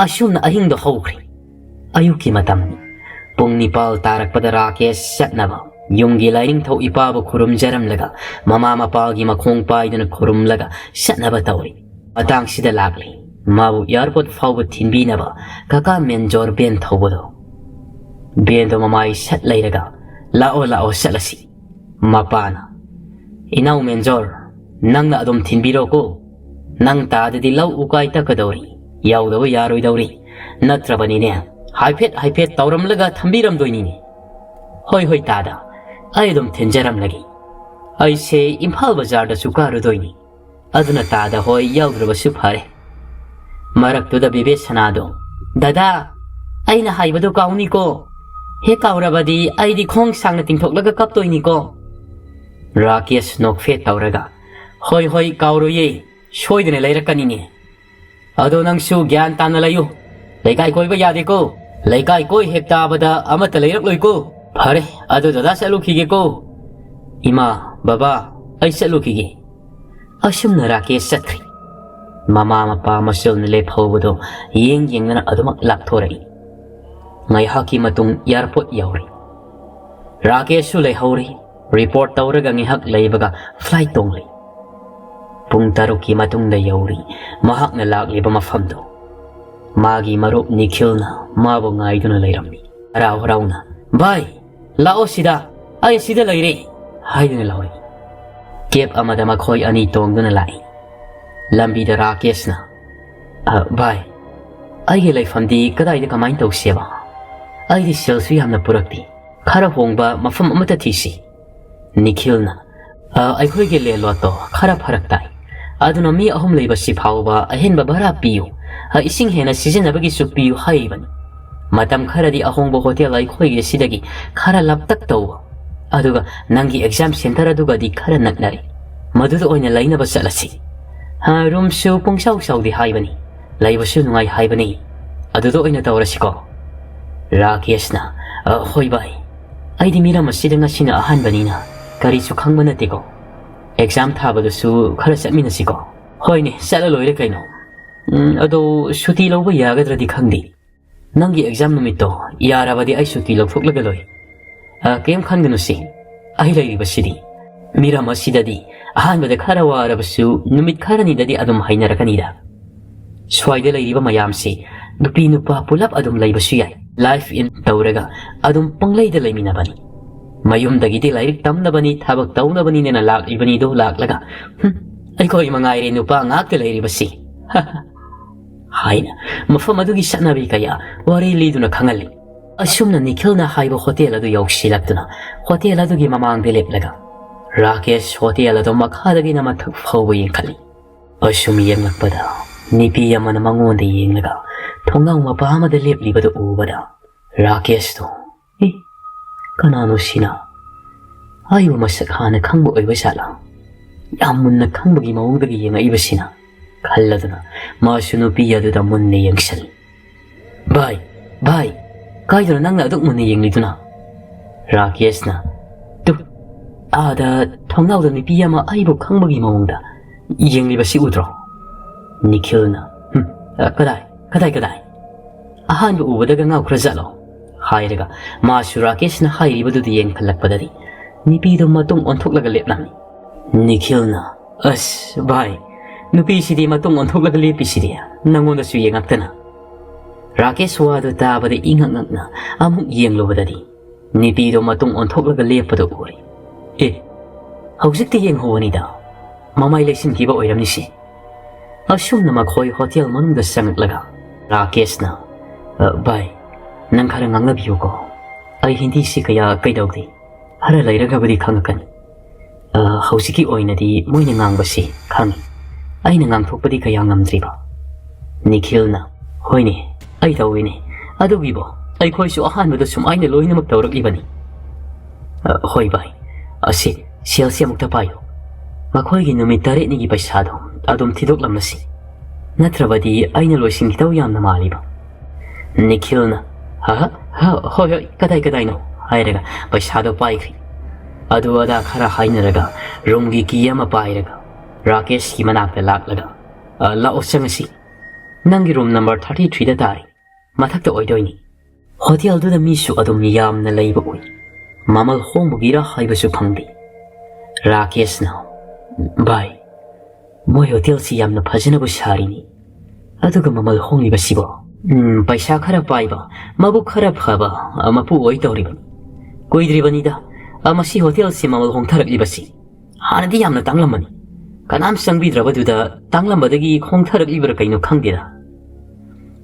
ꯑꯁꯨꯝꯅ ꯑꯍꯤꯡꯗꯣ ꯍꯧꯈ꯭ꯔꯦ꯫ ꯑꯌꯨꯛꯀꯤ ꯃꯇꯝꯅꯤ꯫ ꯄꯨꯡ ꯅꯤꯄꯥꯜ ꯇꯥꯔꯛꯄꯗ ꯔꯥꯀꯦꯁ ꯆꯠꯅꯕ ꯌꯨꯝꯒꯤ ꯂꯥꯏꯅꯤꯡꯊꯧ ꯏꯄꯥꯕꯨ ꯈꯨꯔꯨꯝꯖꯔꯝꯂꯒ, ꯃꯃꯥ ꯃꯄꯥꯒꯤ ꯃꯈꯣꯡ ꯄꯥꯏꯗꯨꯅ ꯈꯨꯔꯨꯝꯂꯒ ꯆꯠꯅꯕ ꯇꯧꯔꯤ꯫ ꯃꯇꯥꯡꯁꯤꯗ ꯂꯥꯛꯂꯤ ꯃꯥꯕꯨ ꯑꯦꯌꯥꯔꯄꯣꯔꯠ ꯐꯥꯎꯕ ꯊꯤꯟꯕꯤꯅꯕ ꯀꯀꯥ ꯃꯦꯟꯖꯣꯔ ꯚꯦꯟ ꯊꯧꯕꯗꯣ꯫ ꯚꯦꯟꯗꯣ ꯃꯃꯥꯏ ꯁꯠ ꯂꯩꯔꯒ, "ꯂꯥꯛꯑꯣ, ꯂꯥꯛꯑꯣ, ꯆꯠꯂꯁꯤ꯫" ꯃꯄꯥꯅ, "ꯏꯅꯥꯎ ꯃꯦꯟꯖꯣꯔ, ꯅꯪꯅ ꯑꯗꯨꯝ ꯊꯤꯟꯕꯤꯔꯣꯀꯣ꯫ ꯅꯪ ꯇꯥꯗꯗꯤ ꯂꯧ ꯎꯀꯥꯏ ꯇꯛꯀꯗꯧꯔꯤ, ꯌꯥꯎꯗꯕ ꯌꯥꯔꯣꯏꯗꯧꯔꯤ꯫ ꯅꯠꯇ꯭ꯔꯕꯅꯤꯅꯦ, ꯍꯥꯏꯐꯦꯠ ꯍꯥꯏꯐꯦꯠ ꯇꯧꯔꯝꯂꯒ ꯊꯝꯕꯤꯔꯝꯗꯣꯏꯅꯤꯅꯦ꯫" "ꯍꯣꯏ, ꯍꯣꯏ, ꯇꯥꯗ, ꯑꯩ ꯑꯗꯨꯝ ꯊꯤꯟꯖꯔꯝꯂꯒꯦ꯫ ꯑꯩꯁꯦ ꯏꯝꯐꯥꯜ ꯕꯖꯥꯔꯗꯁꯨ ꯀꯥꯔꯨꯗꯣꯏꯅꯤ꯫ ꯑꯗꯨꯅ ꯇꯥꯗ ꯍꯣꯏ ꯌꯥꯎꯗ꯭ꯔꯕꯁꯨ ꯐꯔꯦ꯫" ꯃꯔꯛꯇꯨꯗ ꯕꯤꯕꯦꯁꯅꯥꯗꯣ, "ꯗꯗꯥ, ꯑꯩꯅ ꯍꯥꯏꯕꯗꯣ ꯀꯥꯎꯅꯤꯀꯣ꯫ ꯍꯦꯛ ꯀꯥꯎꯔꯕꯗꯤ ꯑꯩꯗꯤ ꯈꯣꯡ ꯁꯥꯡꯅ ꯇꯤꯡꯊꯣꯛꯂꯒ ꯀꯞꯇꯣꯏꯅꯤꯀꯣ"꯫ ꯔꯥꯀꯦꯁ ꯅꯣꯛꯐꯦꯠ ꯇꯧꯔꯒ, "ꯍꯣꯏ, ꯍꯣꯏ, ꯀꯥꯎꯔꯣꯏꯌꯦ꯫ ꯁꯣꯏꯗꯅ ꯂꯩꯔꯛꯀꯅꯤꯅꯦ꯫ ꯑꯗꯣ ꯅꯪꯁꯨ ꯒ꯭ꯌꯥꯟ ꯇꯥꯅ ꯂꯩꯌꯨ꯫ ꯂꯩꯀꯥꯏ ꯀꯣꯏꯕ ꯌꯥꯗꯦꯀꯣ꯫ ꯂꯩꯀꯥꯏ ꯀꯣꯏ ꯍꯦꯛ ꯇꯥꯕꯗ ꯑꯃꯠꯇ ꯂꯩꯔꯛꯂꯣꯏꯀꯣ꯫ ꯐꯔꯦ, ꯑꯗꯨ ꯗꯗꯥ ꯆꯠꯂꯨꯈꯤꯒꯦꯀꯣ꯫ ꯏꯃꯥ, ꯕꯕꯥ, ꯑꯩ ꯆꯠꯂꯨꯈꯤꯒꯦ"꯫ ꯑꯁꯨꯝꯅ ꯔꯥꯀꯦꯁ ꯆꯠꯈ꯭ꯔꯦ꯫ ꯃꯃꯥ ꯃꯄꯥ ꯃꯆꯜꯅ ꯂꯦꯞꯍꯧꯕꯗꯣ ꯌꯦꯡ ꯌꯦꯡꯗꯅ ꯑꯗꯨꯃꯛ ꯂꯥꯞꯊꯣꯔꯛꯏ꯫ ꯉꯥꯏꯍꯥꯛꯀꯤ ꯃꯇꯨꯡ ꯑꯦꯌꯥꯔꯄꯣꯔꯠ ꯌꯧꯔꯦ꯫ ꯔꯥꯀꯦꯁꯁꯨ ꯂꯩꯍꯧꯔꯦ꯫ ꯔꯤꯄꯣꯔꯠ ꯇꯧꯔꯒ ꯉꯥꯏꯍꯥꯛ ꯂꯩꯕꯒ ꯐ꯭ꯂꯥꯏꯠ ꯇꯣꯡꯂꯦ꯫ ꯄꯨꯡ ꯇꯔꯨꯛꯀꯤ ꯃꯇꯨꯡꯗ ꯌꯧꯔꯤ ꯃꯍꯥꯛꯅ ꯂꯥꯛꯂꯤꯕ ꯃꯐꯝꯗꯨ꯫ ꯃꯥꯒꯤ ꯃꯔꯨꯞ ꯅꯤꯈꯤꯜꯅ ꯃꯥꯕꯨ ꯉꯥꯏꯗꯨꯅ ꯂꯩꯔꯝꯃꯤ꯫ ꯍꯔꯥꯎ ꯍꯔꯥꯎꯅ, "ꯚꯥꯏ, ꯂꯥꯛꯑꯣ ꯁꯤꯗ, ꯑꯩ ꯁꯤꯗ ꯂꯩꯔꯦ" ꯍꯥꯏꯗꯨꯅ ꯂꯥꯎꯔꯛꯏ꯫ ꯀꯦꯕ ꯑꯃꯗ ꯃꯈꯣꯏ ꯑꯅꯤ ꯇꯣꯡꯗꯨꯅ ꯂꯥꯛꯏ꯫ ꯂꯝꯕꯤꯗ ꯔꯥꯀꯦꯁꯅ, "ꯑ, ꯚꯥꯏ, ꯑꯩꯒꯤ ꯂꯩꯐꯝꯗꯤ ꯀꯗꯥꯏꯗ ꯀꯃꯥꯏꯅ ꯇꯧꯁꯦꯕ? ꯑꯩꯗꯤ ꯁꯦꯜꯁꯨ ꯌꯥꯝꯅ ꯄꯨꯔꯛꯇꯦ꯫ ꯈꯔ ꯍꯣꯡꯕ ꯃꯐꯝ ꯑꯃꯠꯇ ꯊꯤꯁꯤ"꯫ ꯅꯤꯈꯤꯜꯅ, "ꯑ, ꯑꯩꯈꯣꯏꯒꯤ ꯂꯦꯟꯂꯣꯔꯗꯇꯣ ꯈꯔ ꯐꯔꯛ ꯇꯥꯏ꯫ ꯑꯗꯨꯅ ꯃꯤ ꯑꯍꯨꯝ ꯂꯩꯕꯁꯤ ꯐꯥꯎꯕ ꯑꯍꯦꯟꯕ ꯚꯔꯥ ꯄꯤꯌꯨ, ꯑ, ꯏꯁꯤꯡ ꯍꯦꯟꯅ ꯁꯤꯖꯤꯟꯅꯕꯒꯤꯁꯨ ꯄꯤꯌꯨ" ꯍꯥꯏꯔꯤꯕꯅꯤ꯫ ꯃꯇꯝ ꯈꯔꯗꯤ ꯑꯍꯣꯡꯕ ꯍꯣꯇꯦꯜ ꯑꯩꯈꯣꯏꯒꯤ ꯑꯁꯤꯗꯒꯤ ꯈꯔ ꯂꯥꯞꯇꯛ ꯇꯧꯕ, ꯑꯗꯨꯒ ꯅꯪꯒꯤ ꯑꯦꯛꯖꯥꯝ ꯁꯦꯟꯇꯔ ꯑꯗꯨꯒꯗꯤ ꯈꯔ ꯅꯛꯅꯔꯦ, ꯃꯗꯨꯗ ꯑꯣꯏꯅ ꯂꯩꯅꯕ ꯆꯠꯂꯁꯤ꯫ ꯍꯥ, ꯔꯨꯝꯁꯨ ꯄꯨꯡꯆꯥꯎ ꯆꯥꯎꯗꯦ ꯍꯥꯏꯕꯅꯤ, ꯂꯩꯕꯁꯨ ꯅꯨꯡꯉꯥꯏ ꯍꯥꯏꯕꯅꯤ꯫ ꯑꯗꯨꯗ ꯑꯣꯏꯅ ꯇꯧꯔꯁꯤꯀꯣ꯫ ꯔꯥꯀꯦꯁꯅ, "ꯑ, ꯍꯣꯏ ꯚꯥꯏ, ꯑꯩꯗꯤ ꯃꯤꯔꯝ ꯑꯁꯤꯗ ꯉꯁꯤꯅ ꯑꯍꯥꯟꯕꯅꯤꯅ ꯀꯔꯤꯁꯨ ꯈꯪꯕ ꯅꯠꯇꯦꯀꯣ꯫ ꯑꯦꯛꯖꯥꯝ ꯊꯥꯕꯗꯨꯁꯨ ꯈꯔ ꯆꯠꯃꯤꯟꯅꯁꯤꯀꯣ"꯫ "ꯍꯣꯏꯅꯦ, ꯆꯠꯂ ꯂꯣꯏꯔꯦ ꯀꯩꯅꯣ꯫ ꯎꯝ, ꯑꯗꯣ ꯁꯨꯇꯤ ꯂꯧꯕ ꯌꯥꯒꯗ꯭ꯔꯗꯤ ꯈꯪꯗꯦ꯫ ꯅꯪꯒꯤ ꯑꯦꯛꯖꯥꯝ ꯅꯨꯃꯤꯠꯇꯣ ꯌꯥꯔꯕꯗꯤ ꯑꯩ ꯁꯨꯇꯤ ꯂꯧꯊꯣꯛꯂꯒ ꯂꯣꯏ꯫ ꯑ, ꯀꯩꯝ ꯈꯟꯒꯅꯨꯁꯦ, ꯑꯩ ꯂꯩꯔꯤꯕꯁꯤꯗꯤ꯫ ꯃꯤꯔꯝ ꯑꯁꯤꯗꯗꯤ ꯑꯍꯥꯟꯕꯗ ꯈꯔ ꯋꯥꯔꯕꯁꯨ ꯅꯨꯃꯤꯠ ꯈꯔꯅꯤꯗꯗꯤ ꯑꯗꯨꯝ ꯍꯩꯅꯔꯛꯀꯅꯤꯗ꯫ ꯁ꯭ꯋꯥꯏꯗ ꯂꯩꯔꯤꯕ ꯃꯌꯥꯝꯁꯤ ꯅꯨꯄꯤ ꯅꯨꯄꯥ ꯄꯨꯂꯞ ꯑꯗꯨꯝ ꯂꯩꯕꯁꯨ ꯌꯥꯏ꯫ ꯂꯥꯏꯐ ꯏꯟ ꯇꯧꯔꯒ ꯑꯗꯨꯝ ꯄꯪꯂꯩꯗ ꯂꯩꯃꯤꯟꯅꯕꯅꯤ꯫ ꯃꯌꯨꯝꯗꯒꯤꯗꯤ ꯂꯥꯏꯔꯤꯛ ꯇꯝꯅꯕꯅꯤ, ꯊꯕꯛ ꯇꯧꯅꯕꯅꯤꯅ ꯂꯥꯛꯂꯤꯕꯅꯤꯗꯣ ꯂꯥꯛꯂꯒ, ꯍꯨꯝ, ꯑꯩꯈꯣꯏ ꯃꯉꯥꯏꯔꯦ ꯅꯨꯄꯥ ꯉꯥꯛꯇ ꯂꯩꯔꯤꯕꯁꯤ" ꯍꯥꯏꯅ ꯃꯐꯝ ꯑꯗꯨꯒꯤ ꯆꯠꯅꯕꯤ ꯀꯌꯥ ꯋꯥꯔꯤ ꯂꯤꯗꯨꯅ ꯈꯪꯍꯜꯂꯤ꯫ ꯑꯁꯨꯝꯅ ꯅꯤꯈꯤꯜꯅ ꯍꯥꯏꯕ ꯍꯣꯇꯦꯜ ꯑꯗꯨ ꯌꯧꯁꯤꯜꯂꯛꯇꯨꯅ ꯍꯣꯇꯦꯜ ꯑꯗꯨꯒꯤ ꯃꯃꯥꯡꯗ ꯂꯦꯞꯂꯒ ꯔꯥꯀꯦꯁ ꯍꯣꯇꯦꯜ ꯑꯗꯨ ꯃꯈꯥꯗꯒꯤꯅ ꯃꯊꯛ ꯐꯥꯎꯕ ꯌꯦꯡꯈꯠꯂꯤ꯫ ꯑꯁꯨꯝ ꯌꯦꯡꯂꯛꯄꯗ ꯅꯨꯄꯤ ꯑꯃꯅ ꯃꯉꯣꯟꯗ ꯌꯦꯡꯂꯒ ꯊꯣꯡꯅꯥꯎ ꯃꯄꯥ ꯑꯃꯗ ꯂꯦꯞꯂꯤꯕꯗꯨ ꯎꯕꯗ ꯔꯥꯀꯦꯁꯇꯣ, "ꯑꯦ, ꯀꯅꯥꯅꯣ ꯁꯤꯅ? ꯑꯩꯕꯨ ꯃꯁꯛ ꯍꯥꯟꯅ ꯈꯪꯕ ꯑꯣꯏꯕ ꯖꯥꯠꯂꯥ? ꯌꯥꯝ ꯃꯨꯟꯅ ꯈꯪꯕꯒꯤ ꯃꯑꯣꯡꯗꯒꯤ ꯌꯦꯡꯉꯛꯏꯕꯁꯤꯅ?" ꯈꯜꯂꯗꯨꯅ ꯃꯥꯁꯨ ꯅꯨꯄꯤ ꯑꯗꯨꯗ ꯃꯨꯟꯅ ꯌꯦꯡꯁꯤꯜꯂꯤ꯫ "ꯚꯥꯏ, ꯚꯥꯏ, ꯀꯥꯏꯗꯅꯣ ꯅꯪꯅ ꯑꯗꯨꯛ ꯃꯨꯟꯅ ꯌꯦꯡꯂꯤꯗꯨꯅ?" ꯔꯥꯀꯦꯁꯅ, "ꯇꯨ, ꯑꯥꯗ ꯊꯣꯡꯅꯥꯎꯗ ꯅꯨꯄꯤ ꯑꯃ ꯑꯩꯕꯨ ꯈꯪꯕꯒꯤ ꯃꯑꯣꯡꯗ ꯌꯦꯡꯂꯤꯕꯁꯤ ꯎꯗ꯭ꯔꯣ?" ꯅꯤꯈꯤꯜꯅ, "ꯍꯨꯝ, ꯑ, ꯀꯗꯥꯏ, ꯀꯗꯥꯏ, ꯀꯗꯥꯏ? ꯑꯍꯥꯟꯕ ꯎꯕꯗꯒ ꯉꯥꯎꯈ꯭ꯔꯖꯥꯠꯂꯣ?" ꯍꯥꯏꯔꯒ ꯃꯥꯁꯨ ꯔꯥꯀꯦꯁꯅ ꯍꯥꯏꯔꯤꯕꯗꯨꯗ ꯌꯦꯡꯈꯠꯂꯛꯄꯗꯗꯤ ꯅꯨꯄꯤꯗꯨ ꯃꯇꯨꯡ ꯑꯣꯟꯊꯣꯛꯂꯒ ꯂꯦꯞꯂꯝꯃꯤ꯫ ꯅꯤꯈꯤꯜꯅ, "ꯑꯁ, ꯚꯥꯏ, ꯅꯨꯄꯤꯁꯤꯗꯤ ꯃꯇꯨꯡ ꯑꯣꯟꯊꯣꯛꯂꯒ ꯂꯦꯞꯄꯤꯁꯤꯗꯤ, ꯅꯪꯉꯣꯟꯗꯁꯨ ꯌꯦꯡꯉꯛꯇꯅ?" ꯔꯥꯀꯦꯁ ꯋꯥꯗꯨ ꯇꯥꯕꯗ ꯏꯉꯛ ꯉꯛꯅ ꯑꯃꯨꯛ ꯌꯦꯡꯂꯨꯕꯗꯗꯤ ꯅꯨꯄꯤꯗꯨ ꯃꯇꯨꯡ ꯑꯣꯟꯊꯣꯛꯂꯒ ꯂꯦꯞꯄꯗꯨ ꯎꯔꯦ꯫ "ꯑꯦ, ꯍꯧꯖꯤꯛꯇꯤ ꯌꯦꯡꯍꯧꯕꯅꯤꯗ, ꯃꯃꯥꯏ ꯂꯩꯁꯤꯟꯈꯤꯕ ꯑꯣꯏꯔꯝꯅꯤꯁꯦ꯫" ꯑꯁꯨꯝꯅ ꯃꯈꯣꯏ ꯍꯣꯇꯦꯜ ꯃꯅꯨꯡꯗ ꯆꯪꯂꯛꯂꯒ ꯔꯥꯀꯦꯁꯅ, "ꯑ, ꯚꯥꯏ, ꯅꯪ ꯈꯔ ꯉꯥꯡꯅꯕꯤꯌꯨꯀꯣ꯫ ꯑꯩ ꯍꯤꯟꯗꯤꯁꯤ ꯀꯌꯥ ꯀꯩꯗꯧꯗꯦ꯫ ꯈꯔ ꯂꯩꯔꯒꯕꯨꯗꯤ ꯈꯪꯉꯛꯀꯅꯤ꯫ ꯑ, ꯍꯧꯖꯤꯛꯀꯤ ꯑꯣꯏꯅꯗꯤ ꯃꯣꯏꯅ ꯉꯥꯡꯕꯁꯤ ꯈꯪꯉꯤ꯫ ꯑꯩꯅ ꯉꯥꯡꯊꯣꯛꯄꯗꯤ ꯀꯌꯥ ꯉꯝꯗ꯭ꯔꯤꯕ꯫" ꯅꯤꯈꯤꯜꯅ, "ꯍꯣꯏꯅꯦ, ꯑꯩ ꯇꯧꯏꯅꯦ꯫ ꯑꯗꯨꯒꯤꯕꯣ ꯑꯩꯈꯣꯏꯁꯨ ꯑꯍꯥꯟꯕꯗ ꯁꯨꯃꯥꯏꯅ ꯂꯣꯏꯅꯃꯛ ꯇꯧꯔꯛꯂꯤꯕꯅꯤ꯫" "ꯑ, ꯍꯣꯏ ꯚꯥꯏ, ꯑꯁꯤ ꯁꯦꯜꯁꯤ ꯑꯃꯨꯛꯇ ꯄꯥꯏꯌꯨ꯫ ꯃꯈꯣꯏꯒꯤ ꯅꯨꯃꯤꯠ ꯇꯔꯦꯠꯅꯤꯒꯤ ꯄꯩꯁꯥꯗꯣ ꯑꯗꯨꯝ ꯊꯤꯗꯣꯛꯂꯝꯂꯁꯤ꯫ ꯅꯠꯇ꯭ꯔꯕꯗꯤ ꯑꯩꯅ ꯂꯣꯏꯁꯤꯟꯈꯤꯗꯧ ꯌꯥꯝꯅ ꯃꯥꯜꯂꯤꯕ꯫" ꯅꯤꯈꯤꯜꯅ, "ꯍ, ꯍ, ꯍ, ꯍꯣꯏ, ꯍꯣꯏ, ꯀꯗꯥꯏ, ꯀꯗꯥꯏꯅꯣ?" ꯍꯥꯏꯔꯒ ꯄꯩꯁꯥꯗꯣ ꯄꯥꯏꯈ꯭ꯔꯦ꯫ ꯑꯗꯨ ꯑꯗꯥ ꯈꯔ ꯍꯥꯏꯅꯔꯒ ꯔꯨꯝꯒꯤ ꯀꯤ ꯑꯃ ꯄꯥꯏꯔꯒ ꯔꯥꯀꯦꯁꯀꯤ ꯃꯅꯥꯛꯇ ꯂꯥꯛꯂꯒ, "ꯑ, ꯂꯥꯛꯑꯣ, ꯆꯪꯉꯁꯤ꯫ ꯅꯪꯒꯤ ꯔꯨꯝ ꯅꯝꯕꯔ ꯊꯥꯔꯇꯤ ꯊ꯭ꯔꯤꯗ ꯇꯥꯔꯦ꯫ ꯃꯊꯛꯇ ꯑꯣꯏꯗꯣꯏꯅꯤ꯫ ꯍꯣꯇꯦꯜꯗꯨꯗ ꯃꯤꯁꯨ ꯑꯗꯨꯝ ꯌꯥꯝꯅ ꯂꯩꯕ ꯎꯏ꯫ ꯃꯃꯜ ꯍꯣꯡꯕꯒꯤꯔ ꯍꯥꯏꯕꯁꯨ ꯈꯪꯗꯦ꯫" ꯔꯥꯀꯦꯁꯅ, "ꯚꯥꯏ, ꯃꯣꯏ ꯍꯣꯇꯦꯜꯁꯤ ꯌꯥꯝꯅ ꯐꯖꯅꯕꯨ ꯁꯥꯔꯤꯅꯤ꯫ ꯑꯗꯨꯒ ꯃꯃꯜ ꯍꯣꯡꯂꯤꯕꯁꯤꯕꯣ? ꯎꯝ, ꯄꯩꯁꯥ ꯈꯔ ꯄꯥꯏꯕ, ꯃꯕꯨꯛ ꯈꯔ ꯐꯕ, ꯑ, ꯃꯄꯨ ꯑꯣꯏ ꯇꯧꯔꯤꯕꯅꯤ꯫ ꯀꯨꯏꯗ꯭ꯔꯤꯕꯅꯤꯗ, ꯑ, ꯃꯁꯤ ꯍꯣꯇꯦꯜꯁꯤ ꯃꯃꯜ ꯍꯣꯡꯊꯔꯛꯂꯤꯕꯁꯤ꯫ ꯍꯥꯟꯅꯗꯤ ꯌꯥꯝꯅ ꯇꯥꯡꯂꯝꯕꯅꯤ꯫ ꯀꯅꯥꯝ ꯆꯪꯕꯤꯗ꯭ꯔꯕꯗꯨꯗ ꯇꯥꯡꯂꯝꯕꯗꯒꯤ ꯍꯣꯡꯊꯔꯛꯂꯤꯕ꯭ꯔꯥ ꯀꯩꯅꯣ ꯈꯪꯗꯦꯗ꯫"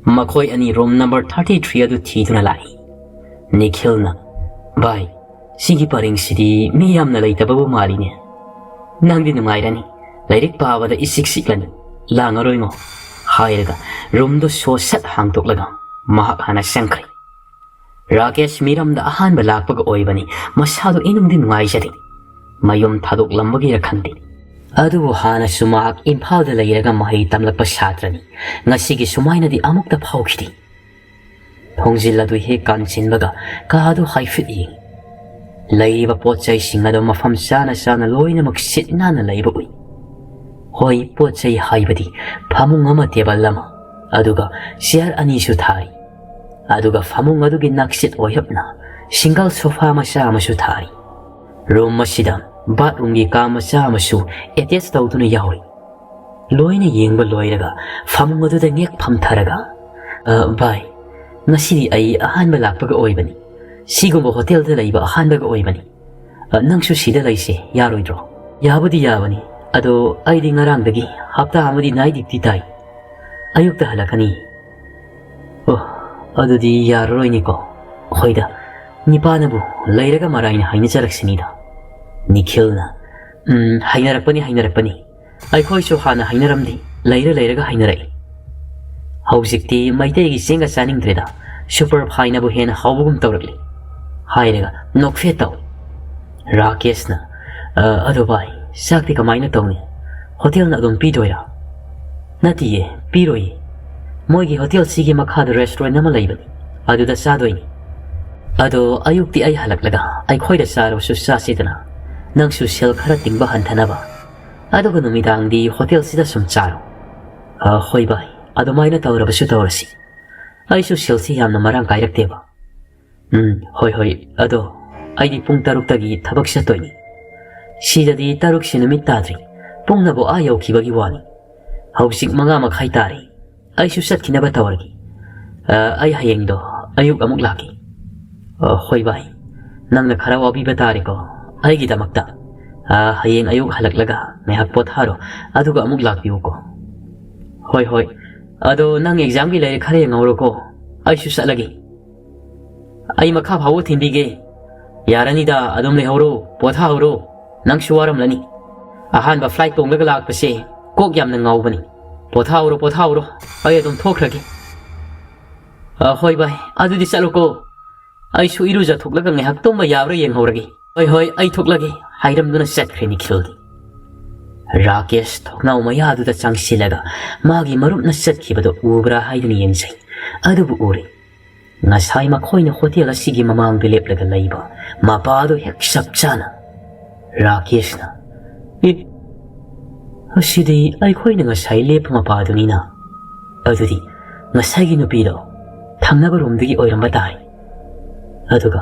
ꯃꯈꯣꯏ ꯑꯅꯤ ꯔꯨꯝ ꯅꯝꯕꯔ ꯊꯥꯔꯇꯤ ꯊ꯭ꯔꯤ ꯑꯗꯨ ꯊꯤꯗꯨꯅ ꯂꯥꯛꯏ꯫ ꯅꯤꯈꯤꯜꯅ, "ꯚꯥꯏ, ꯁꯤꯒꯤ ꯄꯔꯦꯡꯁꯤꯗꯤ ꯃꯤ ꯌꯥꯝꯅ ꯂꯩꯇꯕꯕꯨ ꯃꯥꯜꯂꯤꯅꯦ꯫ ꯅꯪꯗꯤ ꯅꯨꯡꯉꯥꯏꯔꯅꯤ꯫ ꯂꯥꯏꯔꯤꯛ ꯄꯥꯕꯗ ꯏꯆꯤꯛ ꯆꯤꯛꯂꯅꯤ꯫ ꯂꯥꯡꯉꯔꯣꯏꯉꯣ꯫" ꯍꯥꯏꯔꯒ ꯔꯨꯝꯗꯨ ꯁꯣ ꯁꯠ ꯍꯥꯡꯗꯣꯛꯂꯒ ꯃꯍꯥꯛ ꯍꯥꯟꯅ ꯆꯪꯈ꯭ꯔꯦ꯫ ꯔꯥꯀꯦꯁ ꯃꯤꯔꯝꯗ ꯑꯍꯥꯟꯕ ꯂꯥꯛꯄꯒ ꯑꯣꯏꯕꯅꯤ, ꯃꯁꯥꯗꯨ ꯏꯅꯨꯡꯗꯤ ꯅꯨꯡꯉꯥꯏꯖꯗꯦ꯫ ꯃꯌꯨꯝ ꯊꯥꯗꯣꯛꯂꯝꯕꯒꯤꯔ ꯈꯪꯗꯦ꯫ ꯑꯗꯨꯕꯨ ꯍꯥꯟꯅꯁꯨ ꯃꯍꯥꯛ ꯏꯝꯐꯥꯜꯗ ꯂꯩꯔꯒ ꯃꯍꯩ ꯇꯝꯂꯛꯄ ꯁꯥꯇ꯭ꯔꯅꯤ꯫ ꯉꯁꯤꯒꯤ ꯁꯨꯃꯥꯏꯅꯗꯤ ꯑꯃꯨꯛꯇ ꯐꯥꯎꯈꯤꯗꯦ꯫ ꯊꯣꯡꯖꯤꯜ ꯑꯗꯨ ꯍꯦꯛ ꯀꯥꯟꯁꯤꯟꯕꯒ ꯀꯥ ꯑꯗꯨ ꯍꯥꯏꯐꯦꯠ ꯌꯦꯡꯉꯤ꯫ ꯂꯩꯔꯤꯕ ꯄꯣꯠ ꯆꯩꯁꯤꯡ ꯑꯗꯨ ꯃꯐꯝ ꯆꯥꯅ ꯆꯥꯅ ꯂꯣꯏꯅꯃꯛ ꯁꯤꯠ ꯅꯥꯟꯅ ꯂꯩꯕ ꯎꯏ꯫ ꯍꯣꯏ, ꯄꯣꯠ ꯆꯩ ꯍꯥꯏꯕꯗꯤ ꯐꯃꯨꯡ ꯑꯃ, ꯇꯦꯕꯜ ꯑꯃ, ꯑꯗꯨꯒ ꯆꯤꯌꯔ ꯑꯅꯤꯁꯨ ꯊꯥꯔꯤ꯫ ꯑꯗꯨꯒ ꯐꯃꯨꯡ ꯑꯗꯨꯒꯤ ꯅꯥꯛꯆꯦꯠ ꯑꯣꯏꯔꯞꯅ ꯁꯤꯡꯒꯜ ꯁꯣꯐꯥ ꯃꯆꯥ ꯑꯃꯁꯨ ꯊꯥꯔꯤ꯫ ꯔꯨꯝ ꯑꯁꯤꯗ ꯕꯥꯠꯔꯨꯝꯒꯤ ꯀꯥ ꯃꯆꯥ ꯑꯃꯁꯨ ꯑꯦꯇꯦꯆ ꯇꯧꯗꯨꯅ ꯌꯥꯎꯔꯤ꯫ ꯂꯣꯏꯅ ꯌꯦꯡꯕ ꯂꯣꯏꯔꯒ ꯐꯃꯨꯡ ꯑꯗꯨꯗ ꯉꯦꯛ ꯐꯝꯊꯔꯒ, "ꯑ, ꯚꯥꯏ, ꯉꯁꯤꯗꯤ ꯑꯩ ꯑꯍꯥꯟꯕ ꯂꯥꯛꯄꯒ ꯑꯣꯏꯕꯅꯤ꯫ ꯁꯤꯒꯨꯝꯕ ꯍꯣꯇꯦꯜꯗ ꯂꯩꯕ ꯑꯍꯥꯟꯕꯒ ꯑꯣꯏꯕꯅꯤ꯫ ꯑ, ꯅꯪꯁꯨ ꯁꯤꯗ ꯂꯩꯁꯦ, ꯌꯥꯔꯣꯏꯗ꯭ꯔꯣ?" "ꯌꯥꯕꯨꯗꯤ ꯌꯥꯕꯅꯤ, ꯑꯗꯣ ꯑꯩꯗꯤ ꯉꯔꯥꯡꯗꯒꯤ ꯍꯞꯇꯥ ꯑꯃꯗꯤ ꯅꯥꯏꯠ ꯗ꯭ꯌꯨꯇꯤ ꯇꯥꯏ꯫ ꯑꯌꯨꯛꯇ ꯍꯜꯂꯛꯀꯅꯤ꯫" "ꯑꯣ, ꯑꯗꯨꯗꯤ ꯌꯥꯔꯔꯣꯏꯅꯦꯀꯣ꯫" "ꯍꯣꯏꯗ, ꯅꯤꯄꯥꯅꯕꯨ ꯂꯩꯔꯒ ꯃꯔꯥꯏꯅ ꯍꯥꯏꯅꯖꯔꯛꯁꯤꯅꯤꯗ꯫" ꯅꯤꯈꯤꯜꯅ, "ꯎꯝ, ꯍꯥꯏꯅꯔꯛꯄꯅꯤ, ꯍꯥꯏꯅꯔꯛꯄꯅꯤ꯫ ꯑꯩꯈꯣꯏꯁꯨ ꯍꯥꯟꯅ ꯍꯥꯏꯅꯔꯝꯗꯦ, ꯂꯩꯔ ꯂꯩꯔꯒ ꯍꯥꯏꯅꯔꯛꯏ꯫ ꯍꯧꯖꯤꯛꯇꯤ ꯃꯩꯇꯩꯒꯤ ꯆꯦꯡꯒ ꯆꯥꯅꯤꯡꯗ꯭ꯔꯦꯗ, ꯁꯨꯄꯔ ꯐꯥꯏꯅꯕꯨ ꯍꯦꯟꯅ ꯍꯥꯎꯕꯒꯨꯝ ꯇꯧꯔꯛꯂꯤ꯫" ꯍꯥꯏꯔꯒ ꯅꯣꯛꯐꯦꯠ ꯇꯧꯏ꯫ ꯔꯥꯀꯦꯁꯅ, "ꯑ, ꯑꯗꯣ ꯚꯥꯏ, ꯆꯥꯛꯇꯤ ꯀꯃꯥꯏꯅ ꯇꯧꯅꯤ? ꯍꯣꯇꯦꯜꯅ ꯑꯗꯨꯝ ꯄꯤꯗꯣꯏꯔꯥ?" "ꯅꯠꯇꯤꯌꯦ, ꯄꯤꯔꯣꯏꯌꯦ꯫ ꯃꯣꯏꯒꯤ ꯍꯣꯇꯦꯜꯁꯤꯒꯤ ꯃꯈꯥꯗ ꯔꯦꯁꯇꯨꯔꯦꯟ ꯑꯃ ꯂꯩꯕꯅꯤ, ꯑꯗꯨꯗ ꯆꯥꯗꯣꯏꯅꯤ꯫ ꯑꯗꯣ ꯑꯌꯨꯛꯇꯤ ꯑꯩ ꯍꯜꯂꯛꯂꯒ ꯑꯩꯈꯣꯏꯗ ꯆꯥꯔꯕꯁꯨ ꯆꯥꯁꯤꯗꯅ, ꯅꯪꯁꯨ ꯁꯦꯜ ꯈꯔ ꯇꯤꯡꯕ ꯍꯟꯊꯅꯕ꯫ ꯑꯗꯨꯒ ꯅꯨꯃꯤꯗꯥꯡꯗꯤ ꯍꯣꯇꯦꯜꯁꯤꯗ ꯁꯨꯝ ꯆꯥꯔꯣ꯫" "ꯑ, ꯍꯣꯏ ꯚꯥꯏ, ꯑꯗꯨꯃꯥꯏꯅ ꯇꯧꯔꯕꯁꯨ ꯇꯧꯔꯁꯤ꯫ ꯑꯩꯁꯨ ꯁꯦꯜꯁꯤ ꯌꯥꯝꯅ ꯃꯔꯥꯡ ꯀꯥꯏꯔꯛꯇꯦꯕ꯫" "ꯎꯝ, ꯍꯣꯏ, ꯍꯣꯏ, ꯑꯗꯣ ꯑꯩꯗꯤ ꯄꯨꯡ ꯇꯔꯨꯛꯇꯒꯤ ꯊꯕꯛ ꯆꯠꯇꯣꯏꯅꯤ꯫ ꯁꯤꯗꯗꯤ ꯇꯔꯨꯛꯁꯤ ꯅꯨꯃꯤꯠ ꯇꯥꯗ꯭ꯔꯤ, ꯄꯨꯡꯅꯕꯨ ꯑꯥ ꯌꯧꯈꯤꯕꯒꯤ ꯋꯥꯅꯤ꯫ ꯍꯧꯖꯤꯛ ꯃꯉꯥ ꯃꯈꯥꯏ ꯇꯥꯔꯦ꯫ ꯑꯩꯁꯨ ꯆꯠꯈꯤꯅꯕ ꯇꯧꯔꯒꯦ꯫ ꯑ, ꯑꯩ ꯍꯌꯦꯡꯗꯣ ꯑꯌꯨꯛ ꯑꯃꯨꯛ ꯂꯥꯛꯀꯦ꯫" "ꯑ, ꯍꯣꯏ ꯚꯥꯏ, ꯅꯪꯅ ꯈꯔ ꯋꯥꯕꯤꯕ ꯇꯥꯔꯦꯀꯣ ꯑꯩꯒꯤꯗꯃꯛꯇ꯫ ꯑ, ꯍꯌꯦꯡ ꯑꯌꯨꯛ ꯍꯜꯂꯛꯂꯒ ꯉꯥꯏꯍꯥꯛ ꯄꯣꯊꯥꯔꯣ, ꯑꯗꯨꯒ ꯑꯃꯨꯛ ꯂꯥꯛꯄꯤꯌꯨꯀꯣ꯫" "ꯍꯣꯏ, ꯍꯣꯏ, ꯑꯗꯣ ꯅꯪ ꯑꯦꯛꯖꯥꯝꯒꯤ ꯂꯥꯏꯔꯤꯛ ꯈꯔ ꯌꯦꯡꯍꯧꯔꯣꯀꯣ, ꯑꯩꯁꯨ ꯆꯠꯂꯒꯦ꯫" "ꯑꯩ ꯃꯈꯥ ꯐꯥꯎꯕ ꯊꯤꯟꯕꯤꯒꯦ꯫" "ꯌꯥꯔꯅꯤꯗ, ꯑꯗꯨꯝ ꯂꯩꯍꯧꯔꯣ, ꯄꯣꯊꯥꯍꯧꯔꯣ, ꯅꯪꯁꯨ ꯋꯥꯔꯝꯂꯅꯤ꯫ ꯑꯍꯥꯟꯕ ꯐ꯭ꯂꯥꯏꯠ ꯇꯣꯡꯂꯒ ꯂꯥꯛꯄꯁꯦ ꯀꯣꯛ ꯌꯥꯝꯅ ꯉꯥꯎꯕꯅꯤ꯫ "ꯄꯣꯊꯥꯎꯔꯣ, ꯄꯣꯊꯥꯎꯔꯣ, ꯑꯩ ꯑꯗꯨꯝ ꯊꯣꯛꯈ꯭ꯔꯒꯦ꯫" "ꯑ, ꯍꯣꯏ ꯚꯥꯏ, ꯑꯗꯨꯗꯤ ꯆꯠꯂꯨꯀꯣ꯫ ꯑꯩꯁꯨ ꯏꯔꯨꯖꯊꯣꯛꯂꯒ ꯉꯥꯏꯍꯥꯛ ꯇꯨꯝꯕ ꯌꯥꯕ꯭ꯔꯥ ꯌꯦꯡꯍꯧꯔꯒꯦ꯫" "ꯍꯣꯏ, ꯍꯣꯏ, ꯑꯩ ꯊꯣꯛꯂꯒꯦ," ꯍꯥꯏꯔꯝꯗꯨꯅ ꯆꯠꯈ꯭ꯔꯦ ꯅꯤꯈꯤꯜꯗꯤ꯫ ꯔꯥꯀꯦꯁ ꯊꯣꯡꯅꯥꯎ ꯃꯌꯥꯗꯨꯗ ꯆꯪꯁꯤꯜꯂꯒ ꯃꯥꯒꯤ ꯃꯔꯨꯞꯅ ꯆꯠꯈꯤꯕꯗꯣ ꯎꯕ꯭ꯔꯥ ꯍꯥꯏꯗꯨꯅ ꯌꯦꯡꯖꯩ꯫ ꯑꯗꯨꯕꯨ ꯎꯔꯦ꯫ ꯉꯁꯥꯏ ꯃꯈꯣꯏꯅ ꯍꯣꯇꯦꯜ ꯑꯁꯤꯒꯤ ꯃꯃꯥꯡꯗ ꯂꯦꯞꯂꯒ ꯂꯩꯕ ꯃꯄꯥꯗꯨ ꯍꯦꯛ ꯆꯞ ꯆꯥꯅ꯫ ꯔꯥꯀꯦꯁꯅ, "ꯑꯦ, ꯑꯁꯤꯗꯤ ꯑꯩꯈꯣꯏꯅ ꯉꯁꯥꯏ ꯂꯦꯞꯄ ꯃꯄꯥꯗꯨꯅꯤꯅ꯫ ꯑꯗꯨꯗꯤ ꯉꯁꯥꯏꯒꯤ ꯅꯨꯄꯤꯗꯣ ꯊꯪꯅꯕ ꯔꯨꯝꯗꯒꯤ ꯑꯣꯏꯔꯝꯕ ꯇꯥꯏ꯫ ꯑꯗꯨꯒ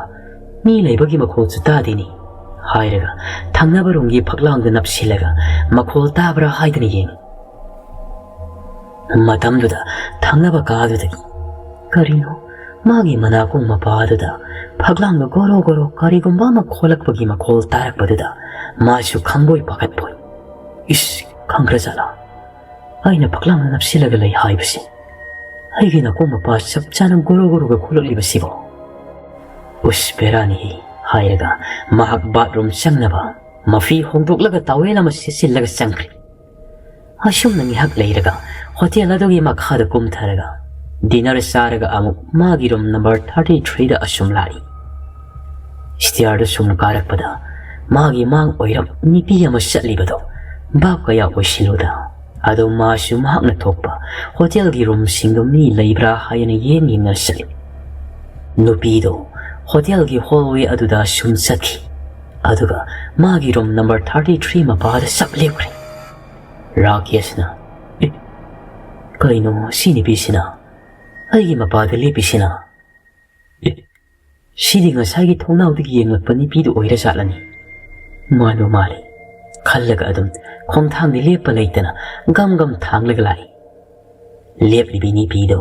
ꯃꯤ ꯂꯩꯕꯒꯤ ꯃꯈꯣꯜꯁꯨ ꯇꯥꯗꯦꯅꯤ," ꯍꯥꯏꯔꯒ ꯊꯪꯅꯕ ꯔꯨꯝꯒꯤ ꯐꯛꯂꯥꯡꯗ ꯅꯞꯁꯤꯜꯂꯒ ꯃꯈꯣꯜ ꯇꯥꯕ꯭ꯔꯥ ꯍꯥꯏꯗꯨꯅ ꯌꯦꯡꯉꯤ꯫ ꯃꯇꯝꯗꯨꯗ ꯊꯪꯅꯕ ꯀꯥꯗꯨꯗꯒꯤ ꯀꯔꯤꯅꯣ ꯃꯥꯒꯤ ꯃꯅꯥꯀꯣꯡ ꯃꯄꯥꯗꯨꯗ ꯐꯛꯂꯥꯡꯗ ꯒꯣꯔꯣ ꯒꯣꯔꯣ ꯀꯔꯤꯒꯨꯝꯕ ꯑꯃ ꯈꯣꯠꯂꯛꯄꯒꯤ ꯃꯈꯣꯜ ꯇꯥꯔꯛꯄꯗꯨꯗ ꯃꯥꯁꯨ ꯈꯪꯕꯣꯏ ꯄꯥꯈꯠꯄꯣꯏ, "ꯏꯁ, ꯈꯪꯈ꯭ꯔꯖꯥꯠꯂꯥ? ꯑꯩꯅ ꯐꯛꯂꯥꯡꯗ ꯅꯞꯁꯤꯜꯂꯒ ꯂꯩ ꯍꯥꯏꯕꯁꯤ꯫ ꯑꯩꯒꯤ ꯅꯥꯀꯣꯡ ꯃꯄꯥ ꯆꯞ ꯆꯥꯅ ꯒꯣꯔꯣ ꯒꯣꯔꯣꯒ ꯈꯣꯠꯂꯛꯂꯤꯕꯁꯤꯕꯣ? ꯎꯁ, ꯕꯦꯔꯥꯅꯤꯍꯦ," ꯍꯥꯏꯔꯒ ꯃꯍꯥꯛ ꯕꯥꯠꯔꯨꯝ ꯆꯪꯅꯕ ꯃꯐꯤ ꯍꯣꯡꯗꯣꯛꯂꯒ ꯇꯥꯋꯦꯜ ꯑꯃ ꯁꯦꯠꯆꯤꯜꯂꯒ ꯆꯪꯈ꯭ꯔꯦ꯫ ꯑꯁꯨꯝꯅ ꯉꯥꯏꯍꯥꯛ ꯂꯩꯔꯒ ꯍꯣꯇꯦꯜ ꯑꯗꯨꯒꯤ ꯃꯈꯥꯗ ꯀꯨꯝꯊꯔꯒ ꯗꯤꯅꯔ ꯆꯥꯔꯒ ꯑꯃꯨꯛ ꯃꯥꯒꯤ ꯔꯨꯝ ꯅꯝꯕꯔ ꯊꯥꯔꯇꯤ ꯊ꯭ꯔꯤꯗ ꯑꯁꯨꯝ ꯂꯥꯛꯏ꯫ ꯁ꯭ꯇꯤꯌꯔꯗ ꯁꯨꯝ ꯀꯥꯔꯛꯄꯗ ꯃꯥꯒꯤ ꯃꯥꯡ ꯑꯣꯏꯔꯞ ꯅꯨꯄꯤ ꯑꯃ ꯆꯠꯂꯤꯕꯗꯣ ꯚꯥꯞ ꯀꯌꯥ ꯑꯣꯏꯁꯤꯜꯂꯨꯗ, ꯑꯗꯣ ꯃꯥꯁꯨ ꯃꯍꯥꯛꯅ ꯊꯣꯛꯄ ꯍꯣꯇꯦꯜꯒꯤ ꯔꯨꯝꯁꯤꯡꯗꯣ ꯃꯤ ꯂꯩꯕ꯭ꯔꯥ ꯍꯥꯏꯅ ꯌꯦꯡ ꯌꯦꯡꯅ ꯆꯠꯂꯤ꯫ ꯅꯨꯄꯤꯗꯣ ꯍꯣꯇꯦꯜꯒꯤ ꯍꯣꯜꯋꯦ ꯑꯗꯨꯗ ꯁꯨꯝ ꯆꯠꯈꯤ꯫ ꯑꯗꯨꯒ ꯃꯥꯒꯤ ꯔꯨꯝ ꯅꯝꯕꯔ ꯊꯥꯔꯇꯤ ꯊ꯭ꯔꯤ ꯃꯄꯥꯗ ꯆꯞ ꯂꯦꯞꯈ꯭ꯔꯦ꯫ ꯔꯥꯀꯦꯁꯅ, "ꯑꯦ, ꯀꯩꯅꯣ ꯁꯤ ꯅꯨꯄꯤꯁꯤꯅ ꯑꯩꯒꯤ ꯃꯄꯥꯗ ꯂꯦꯞꯄꯤꯁꯤꯅ? ꯑꯦ, ꯁꯤꯗꯤ ꯉꯁꯥꯏꯒꯤ ꯊꯣꯡꯅꯥꯎꯗꯒꯤ ꯌꯦꯡꯂꯛꯄ ꯅꯨꯄꯤꯗꯨ ꯑꯣꯏꯔꯖꯥꯠꯂꯅꯤ? ꯃꯥꯟꯕꯨ ꯃꯥꯜꯂꯤ," ꯈꯜꯂꯒ ꯑꯗꯨꯝ ꯈꯣꯡꯊꯥꯡꯗꯤ ꯂꯦꯞꯄ ꯂꯩꯇꯅ ꯒꯝ ꯒꯝ ꯊꯥꯡꯂꯒ ꯂꯥꯛꯏ꯫ ꯂꯦꯞꯂꯤꯕꯤ ꯅꯨꯄꯤꯗꯣ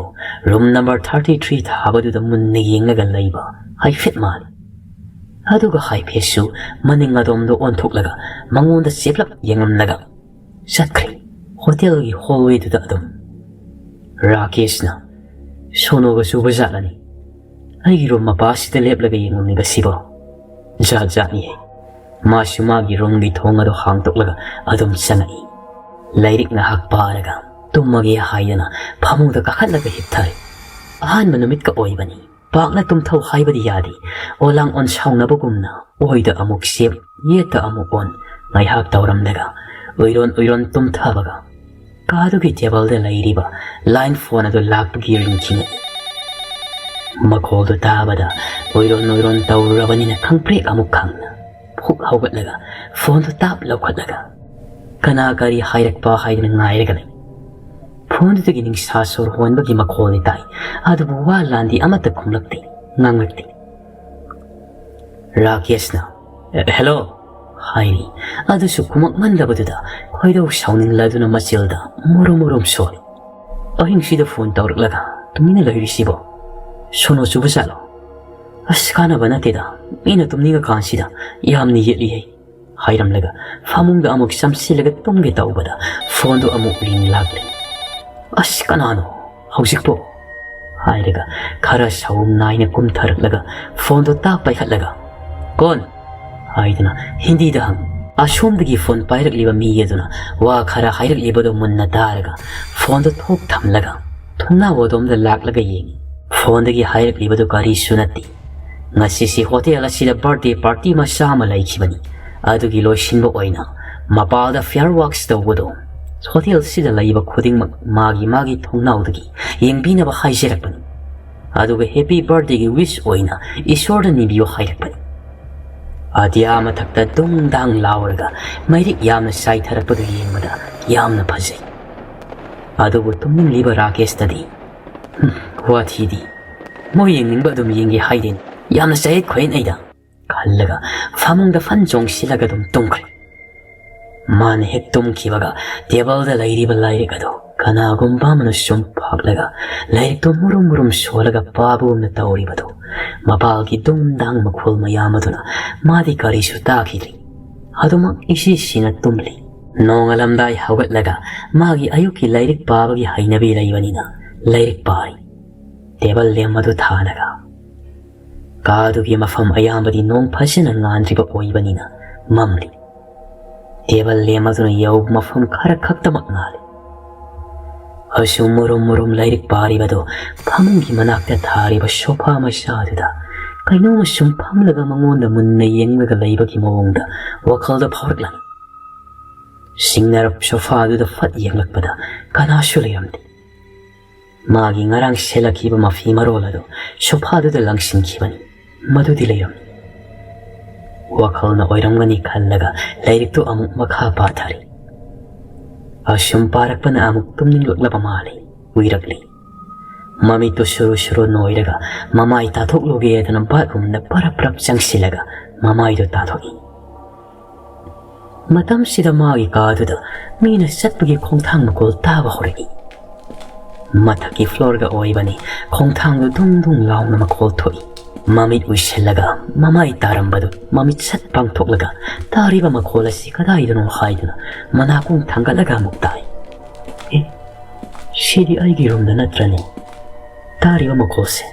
ꯔꯨꯝ ꯅꯝꯕꯔ ꯊꯥꯔꯇꯤ ꯊ꯭ꯔꯤ ꯊꯥꯕꯗꯨꯗ ꯃꯨꯟꯅ ꯌꯦꯡꯂꯒ ꯂꯩꯕ ꯍꯥꯏꯐꯦꯠ ꯃꯥꯜꯂꯤ꯫ ꯑꯗꯨꯒ ꯍꯥꯏꯐꯦꯠꯁꯨ ꯃꯅꯤꯡ ꯑꯗꯣꯝꯗ ꯑꯣꯟꯊꯣꯛꯂꯒ ꯃꯉꯣꯟꯗ ꯆꯦꯞꯂꯞ ꯌꯦꯡꯂꯝꯂꯒ ꯆꯠꯈ꯭ꯔꯦ꯫ ꯍꯣꯇꯦꯜꯒꯤ ꯍꯣꯜꯋꯦꯗꯨꯗ ꯑꯗꯨꯝ꯫ ꯔꯥꯀꯦꯁꯅ, "ꯁꯣꯅꯣꯒ ꯆꯨꯕ ꯖꯥꯠꯂꯅꯤ꯫ ꯑꯩꯒꯤ ꯔꯨꯝ ꯃꯄꯥꯁꯤꯗ ꯂꯦꯞꯂꯒ ꯌꯦꯡꯂꯝꯂꯤꯕꯁꯤꯕꯣ? ꯖꯥꯠ ꯖꯥꯠꯅꯤꯍꯦ꯫" ꯃꯥꯁꯨ ꯃꯥꯒꯤ ꯔꯨꯝꯒꯤ ꯊꯣꯡ ꯑꯗꯨ ꯍꯥꯡꯗꯣꯛꯂꯒ ꯑꯗꯨꯝ ꯆꯪꯉꯛꯏ꯫ ꯂꯥꯏꯔꯤꯛ ꯉꯥꯏꯍꯥꯛ ꯄꯥꯔꯒ ꯇꯨꯝꯃꯒꯦ ꯍꯥꯏꯗꯅ ꯐꯃꯨꯡꯗ ꯀꯥꯈꯠꯂꯒ ꯍꯤꯞꯊꯔꯦ꯫ ꯑꯍꯥꯟꯕ ꯅꯨꯃꯤꯠꯀ ꯑꯣꯏꯕꯅꯤ꯫ ꯄꯥꯛꯅ ꯇꯨꯝꯊꯧ ꯍꯥꯏꯕꯗꯤ ꯌꯥꯗꯦ꯫ ꯑꯣꯂꯥꯡ ꯑꯣꯟꯁꯥꯎꯅꯕꯒꯨꯝꯅ ꯑꯣꯏꯗ ꯑꯃꯨꯛ ꯁꯦꯞ, ꯌꯦꯠꯇ ꯑꯃꯨꯛ ꯑꯣꯟ ꯉꯥꯏꯍꯥꯛ ꯇꯧꯔꯝꯂꯒ ꯎꯏꯔꯣꯟ ꯎꯏꯔꯣꯟ ꯇꯨꯝꯊꯕꯒ ꯀꯥꯗꯨꯒꯤ ꯇꯦꯕꯜꯗ ꯂꯩꯔꯤꯕ ꯂꯥꯏꯟ ꯐꯣꯟ ꯑꯗꯨ ꯂꯥꯛꯄꯒꯤ ꯔꯤꯡ ꯈꯤꯡꯉꯛꯏ꯫ ꯃꯈꯣꯜꯗꯨ ꯇꯥꯕꯗ ꯎꯏꯔꯣꯟ ꯎꯏꯔꯣꯟ ꯇꯧꯔꯨꯔꯕꯅꯤꯅ ꯈꯪꯄ꯭ꯔꯦꯛ ꯑꯃꯨꯛ ꯈꯪꯅ ꯐꯨꯛ ꯍꯧꯒꯠꯂꯒ ꯐꯣꯟꯗꯨ ꯇꯥꯞ ꯂꯧꯈꯠꯂꯒ ꯀꯅꯥ ꯀꯔꯤ ꯍꯥꯏꯔꯛꯄ ꯍꯥꯏꯗꯅ ꯉꯥꯏꯔꯒ ꯂꯩ꯫ ꯐꯣꯟꯗꯨꯗꯒꯤ ꯅꯤꯡꯁꯥ ꯁꯣꯔ ꯍꯣꯟꯕꯒꯤ ꯃꯈꯣꯜꯗꯤ ꯇꯥꯏ, ꯑꯗꯨꯕꯨ ꯋꯥ ꯂꯥꯟꯗꯤ ꯑꯃꯠꯇ ꯈꯨꯝꯂꯛꯇꯦ, ꯉꯥꯡꯂꯛꯇꯦ꯫ ꯔꯥꯀꯦꯁꯅ, "ꯑꯦ, ꯍꯦꯜꯂꯣ," ꯍꯥꯏꯔꯤ꯫ ꯑꯗꯨꯁꯨ ꯈꯨꯝꯃꯛꯃꯟꯗꯕꯗꯨꯗ ꯈꯣꯏꯗꯧ ꯁꯥꯎꯅꯤꯡꯂꯗꯨꯅ ꯃꯆꯤꯜꯗ ꯃꯨꯔꯨꯝ ꯃꯨꯔꯨꯝ ꯁꯣꯜꯂꯤ꯫ "ꯑꯍꯤꯡꯁꯤꯗ ꯐꯣꯟ ꯇꯧꯔꯛꯂꯒ ꯇꯨꯃꯤꯟꯅ ꯂꯩꯔꯤꯁꯤꯕꯣ? ꯁꯣꯅꯣ ꯆꯨꯕ ꯖꯥꯠꯂꯣ? ꯑꯁ, ꯀꯥꯟꯅꯕ ꯅꯠꯇꯦꯗ, ꯃꯤꯅ ꯇꯨꯝꯅꯤꯡꯉꯀꯥꯟꯁꯤꯗ ꯌꯥꯝꯅ ꯌꯦꯠꯂꯤꯍꯦ," ꯍꯥꯏꯔꯝꯂꯒ ꯐꯃꯨꯡꯗ ꯑꯃꯨꯛ ꯆꯝꯁꯤꯜꯂꯒ ꯇꯨꯝꯒꯦ ꯇꯧꯕꯗ ꯐꯣꯟꯗꯨ ꯑꯃꯨꯛ ꯔꯤꯡ ꯂꯥꯛꯂꯦ꯫ "ꯑꯁ, ꯀꯅꯥꯅꯣ ꯍꯧꯖꯤꯛꯄꯣ?" ꯍꯥꯏꯔꯒ ꯈꯔ ꯁꯥꯎꯝ ꯅꯥꯏꯅ ꯀꯨꯝꯊꯔꯛꯂꯒ ꯐꯣꯟꯗꯣ ꯇꯥꯛ ꯄꯥꯏꯈꯠꯂꯒ, "ꯀꯣꯟ?" ꯍꯥꯏꯗꯨꯅ ꯍꯤꯟꯗꯤꯗ ꯍꯪꯉꯤ꯫ ꯑꯁꯣꯝꯗꯒꯤ ꯐꯣꯟ ꯄꯥꯏꯔꯛꯂꯤꯕ ꯃꯤ ꯑꯗꯨꯅ ꯋꯥ ꯈꯔ ꯍꯥꯏꯔꯛꯂꯤꯕꯗꯨ ꯃꯨꯟꯅ ꯇꯥꯔꯒ ꯐꯣꯟꯗꯣ ꯊꯣꯛ ꯊꯝꯂꯒ ꯊꯣꯡꯅꯥꯎ ꯑꯗꯣꯝꯗ ꯂꯥꯛꯂꯒ ꯌꯦꯡꯉꯤ꯫ ꯐꯣꯟꯗꯒꯤ ꯍꯥꯏꯔꯛꯂꯤꯕꯗꯨ ꯀꯔꯤꯁꯨ ꯅꯠꯇꯦ꯫ ꯉꯁꯤꯁꯤ ꯍꯣꯇꯦꯜ ꯑꯁꯤꯗ ꯕꯥꯔꯗꯦ ꯄꯥꯔꯇꯤ ꯃꯆꯥ ꯑꯃ ꯂꯩꯈꯤꯕꯅꯤ꯫ ꯑꯗꯨꯒꯤ ꯂꯣꯏꯁꯤꯟꯕ ꯑꯣꯏꯅ ꯃꯄꯥꯜꯗ ꯐꯤꯌꯔ ꯋꯥꯛꯁ ꯇꯧꯕꯗꯣ ꯍꯣꯇꯦꯜꯁꯤꯗ ꯂꯩꯕ ꯈꯨꯗꯤꯡꯃꯛ ꯃꯥꯒꯤ ꯃꯥꯒꯤ ꯊꯣꯡꯅꯥꯎꯗꯒꯤ ꯌꯦꯡꯕꯤꯅꯕ ꯍꯥꯏꯖꯔꯛꯄꯅꯤ꯫ ꯑꯗꯨꯒ ꯍꯦꯄꯤ ꯕꯥꯔꯗꯦꯒꯤ ꯋꯤꯁ ꯑꯣꯏꯅ ꯏꯁꯣꯔꯗ ꯅꯤꯕꯤꯌꯨ ꯍꯥꯏꯔꯛꯄꯅꯤ꯫ ꯑꯇꯤꯌꯥ ꯃꯊꯛꯇ ꯗꯨꯡ ꯗꯥꯡ ꯂꯥꯎꯔꯒ ꯃꯩꯔꯤꯛ ꯌꯥꯝꯅ ꯆꯥꯏꯊꯔꯛꯄꯗꯨ ꯌꯦꯡꯕꯗ ꯌꯥꯝꯅ ꯐꯖꯩ꯫ ꯑꯗꯨꯕꯨ ꯇꯨꯝꯅꯤꯡꯂꯤꯕ ꯔꯥꯀꯦꯁꯇꯗꯤ, "ꯍꯨꯝ, ꯋꯥꯊꯤꯗꯤ꯫ ꯃꯣꯏ ꯌꯦꯡꯅꯤꯡꯕ ꯑꯗꯨꯝ ꯌꯦꯡꯒꯦ ꯍꯥꯏꯗꯦꯅꯦ꯫ ꯌꯥꯝꯅ ꯆꯌꯦꯠ ꯈꯣꯏꯌꯦꯠꯅꯩꯗ," ꯈꯜꯂꯒ ꯐꯃꯨꯡꯗ ꯐꯟ ꯆꯣꯡꯁꯤꯜꯂꯒ ꯑꯗꯨꯝ ꯇꯨꯝꯈ꯭ꯔꯦ꯫ ꯃꯥꯅ ꯍꯦꯛ ꯇꯨꯝꯈꯤꯕꯒ ꯇꯦꯕꯜꯗ ꯂꯩꯔꯤꯕ ꯂꯥꯏꯔꯤꯛ ꯑꯗꯨ ꯀꯅꯥꯒꯨꯝꯕ ꯑꯃꯅ ꯁꯨꯝ ꯐꯥꯛꯂꯒ ꯂꯥꯏꯔꯤꯛꯇꯨ ꯃꯨꯔꯨꯝ ꯃꯨꯔꯨꯝ ꯁꯣꯜꯂꯒ ꯄꯥꯕꯒꯨꯝꯅ ꯇꯧꯔꯤꯕꯗꯨ ꯃꯄꯥꯜꯒꯤ ꯗꯨꯡ ꯗꯥꯡ ꯃꯈꯣꯜ ꯃꯌꯥꯝ ꯑꯗꯨꯅ ꯃꯥꯗꯤ ꯀꯔꯤꯁꯨ ꯇꯥꯈꯤꯗ꯭ꯔꯤ꯫ ꯑꯗꯨꯃꯛ ꯏꯁꯤ ꯁꯤꯅ ꯇꯨꯝꯂꯤ꯫ ꯅꯣꯡꯉꯥꯜꯂꯝꯗꯥꯏ ꯍꯧꯒꯠꯂꯒ ꯃꯥꯒꯤ ꯑꯌꯨꯛꯀꯤ ꯂꯥꯏꯔꯤꯛ ꯄꯥꯕꯒꯤ ꯍꯩꯅꯕꯤ ꯂꯩꯕꯅꯤꯅ ꯂꯥꯏꯔꯤꯛ ꯄꯥꯔꯤ꯫ ꯇꯦꯕꯜ ꯂꯦꯝ ꯑꯗꯨ ꯊꯥꯜꯂꯒ꯫ ꯀꯥꯗꯨꯒꯤ ꯃꯐꯝ ꯑꯌꯥꯝꯕꯗꯤ ꯅꯣꯡ ꯐꯖꯅ ꯉꯥꯟꯗ꯭ꯔꯤꯕ ꯑꯣꯏꯕꯅꯤꯅ ꯃꯝꯂꯤ꯫ ꯇꯦꯕꯜ ꯂꯦꯝ ꯑꯗꯨꯅ ꯌꯧꯕ ꯃꯐꯝ ꯈꯔ ꯈꯛꯇꯃꯛ ꯉꯥꯜꯂꯤ꯫ ꯑꯁꯨꯝ ꯃꯨꯔꯨꯝ ꯃꯨꯔꯨꯝ ꯂꯥꯏꯔꯤꯛ ꯄꯥꯔꯤꯕꯗꯨ ꯐꯃꯨꯡꯒꯤ ꯃꯅꯥꯛꯇ ꯊꯥꯔꯤꯕ ꯁꯣꯐꯥ ꯃꯆꯥꯗꯨꯗ ꯀꯩꯅꯣꯝꯃ ꯁꯨꯝ ꯐꯝꯂꯒ ꯃꯉꯣꯟꯗ ꯃꯨꯟꯅ ꯌꯦꯡꯂꯒ ꯂꯩꯕꯒꯤ ꯃꯑꯣꯡꯗ ꯋꯥꯈꯜꯗ ꯐꯥꯎꯔꯛꯂꯝꯃꯤ꯫ ꯁꯤꯡꯅꯔꯞ ꯁꯣꯐꯥꯗꯨꯗ ꯐꯠ ꯌꯦꯡꯂꯛꯄꯗ ꯀꯅꯥꯁꯨ ꯂꯩꯔꯝꯗꯦ꯫ ꯃꯥꯒꯤ ꯉꯔꯥꯡ ꯁꯦꯠꯂꯛꯈꯤꯕ ꯃꯐꯤ ꯃꯔꯣꯜ ꯑꯗꯨ ꯁꯣꯐꯥꯗꯨꯗ ꯂꯪꯁꯤꯟꯈꯤꯕꯅꯤ꯫ ꯃꯗꯨꯗꯤ ꯂꯩꯔꯝꯃꯤ꯫ ꯋꯥꯈꯜꯅ ꯑꯣꯏꯔꯝꯒꯅꯤ ꯈꯜꯂꯒ ꯂꯥꯏꯔꯤꯛꯇꯨ ꯑꯃꯨꯛ ꯃꯈꯥ ꯄꯥꯊꯔꯤ꯫ ꯑꯁꯨꯝ ꯄꯥꯔꯛꯄꯅ ꯑꯃꯨꯛ ꯇꯨꯝꯅꯤꯡꯂꯛꯂꯕ ꯃꯥꯜꯂꯤ꯫ ꯎꯏꯔꯛꯂꯤ꯫ ꯃꯃꯤꯠꯇꯨ ꯁꯨꯔꯨ ꯁꯨꯔꯨ ꯅꯣꯏꯔꯒ ꯃꯃꯥꯏ ꯇꯥꯊꯣꯛꯂꯨꯒꯦꯗꯅ ꯕꯥꯠꯔꯨꯝꯗ ꯄꯔꯞ ꯄꯔꯞ ꯆꯪꯁꯤꯜꯂꯒ ꯃꯃꯥꯏꯗꯨ ꯇꯥꯊꯣꯛꯏ꯫ ꯃꯇꯝꯁꯤꯗ ꯃꯥꯒꯤ ꯀꯥꯗꯨꯗ ꯃꯤꯅ ꯆꯠꯄꯒꯤ ꯈꯣꯡꯊꯥꯡ ꯃꯈꯣꯜ ꯇꯥꯕ ꯍꯧꯔꯛꯏ꯫ ꯃꯊꯛꯀꯤ ꯐ꯭ꯂꯣꯔꯒ ꯑꯣꯏꯕꯅꯤ꯫ ꯈꯣꯡꯊꯥꯡꯗꯨ ꯗꯨꯡ ꯗꯨꯡ ꯂꯥꯎꯅ ꯃꯈꯣꯜ ꯊꯣꯛꯏ꯫ ꯃꯃꯤꯠ ꯎꯏꯁꯤꯜꯂꯒ ꯃꯃꯥꯏ ꯇꯥꯔꯝꯕꯗꯨ ꯃꯃꯤꯠ ꯁꯠ ꯄꯥꯡꯊꯣꯛꯂꯒ ꯇꯥꯔꯤꯕ ꯃꯈꯣꯜ ꯑꯁꯤ ꯀꯗꯥꯏꯗꯅꯣ ꯍꯥꯏꯗꯨꯅ ꯃꯅꯥꯀꯣꯡ ꯊꯥꯡꯒꯠꯂꯒ ꯑꯃꯨꯛ ꯇꯥꯏ꯫ ꯑꯦ, ꯁꯤꯗꯤ ꯑꯩꯒꯤ ꯔꯨꯝꯗ ꯅꯠꯇ꯭ꯔꯅꯦ? ꯇꯥꯔꯤꯕ ꯃꯈꯣꯜꯁꯦ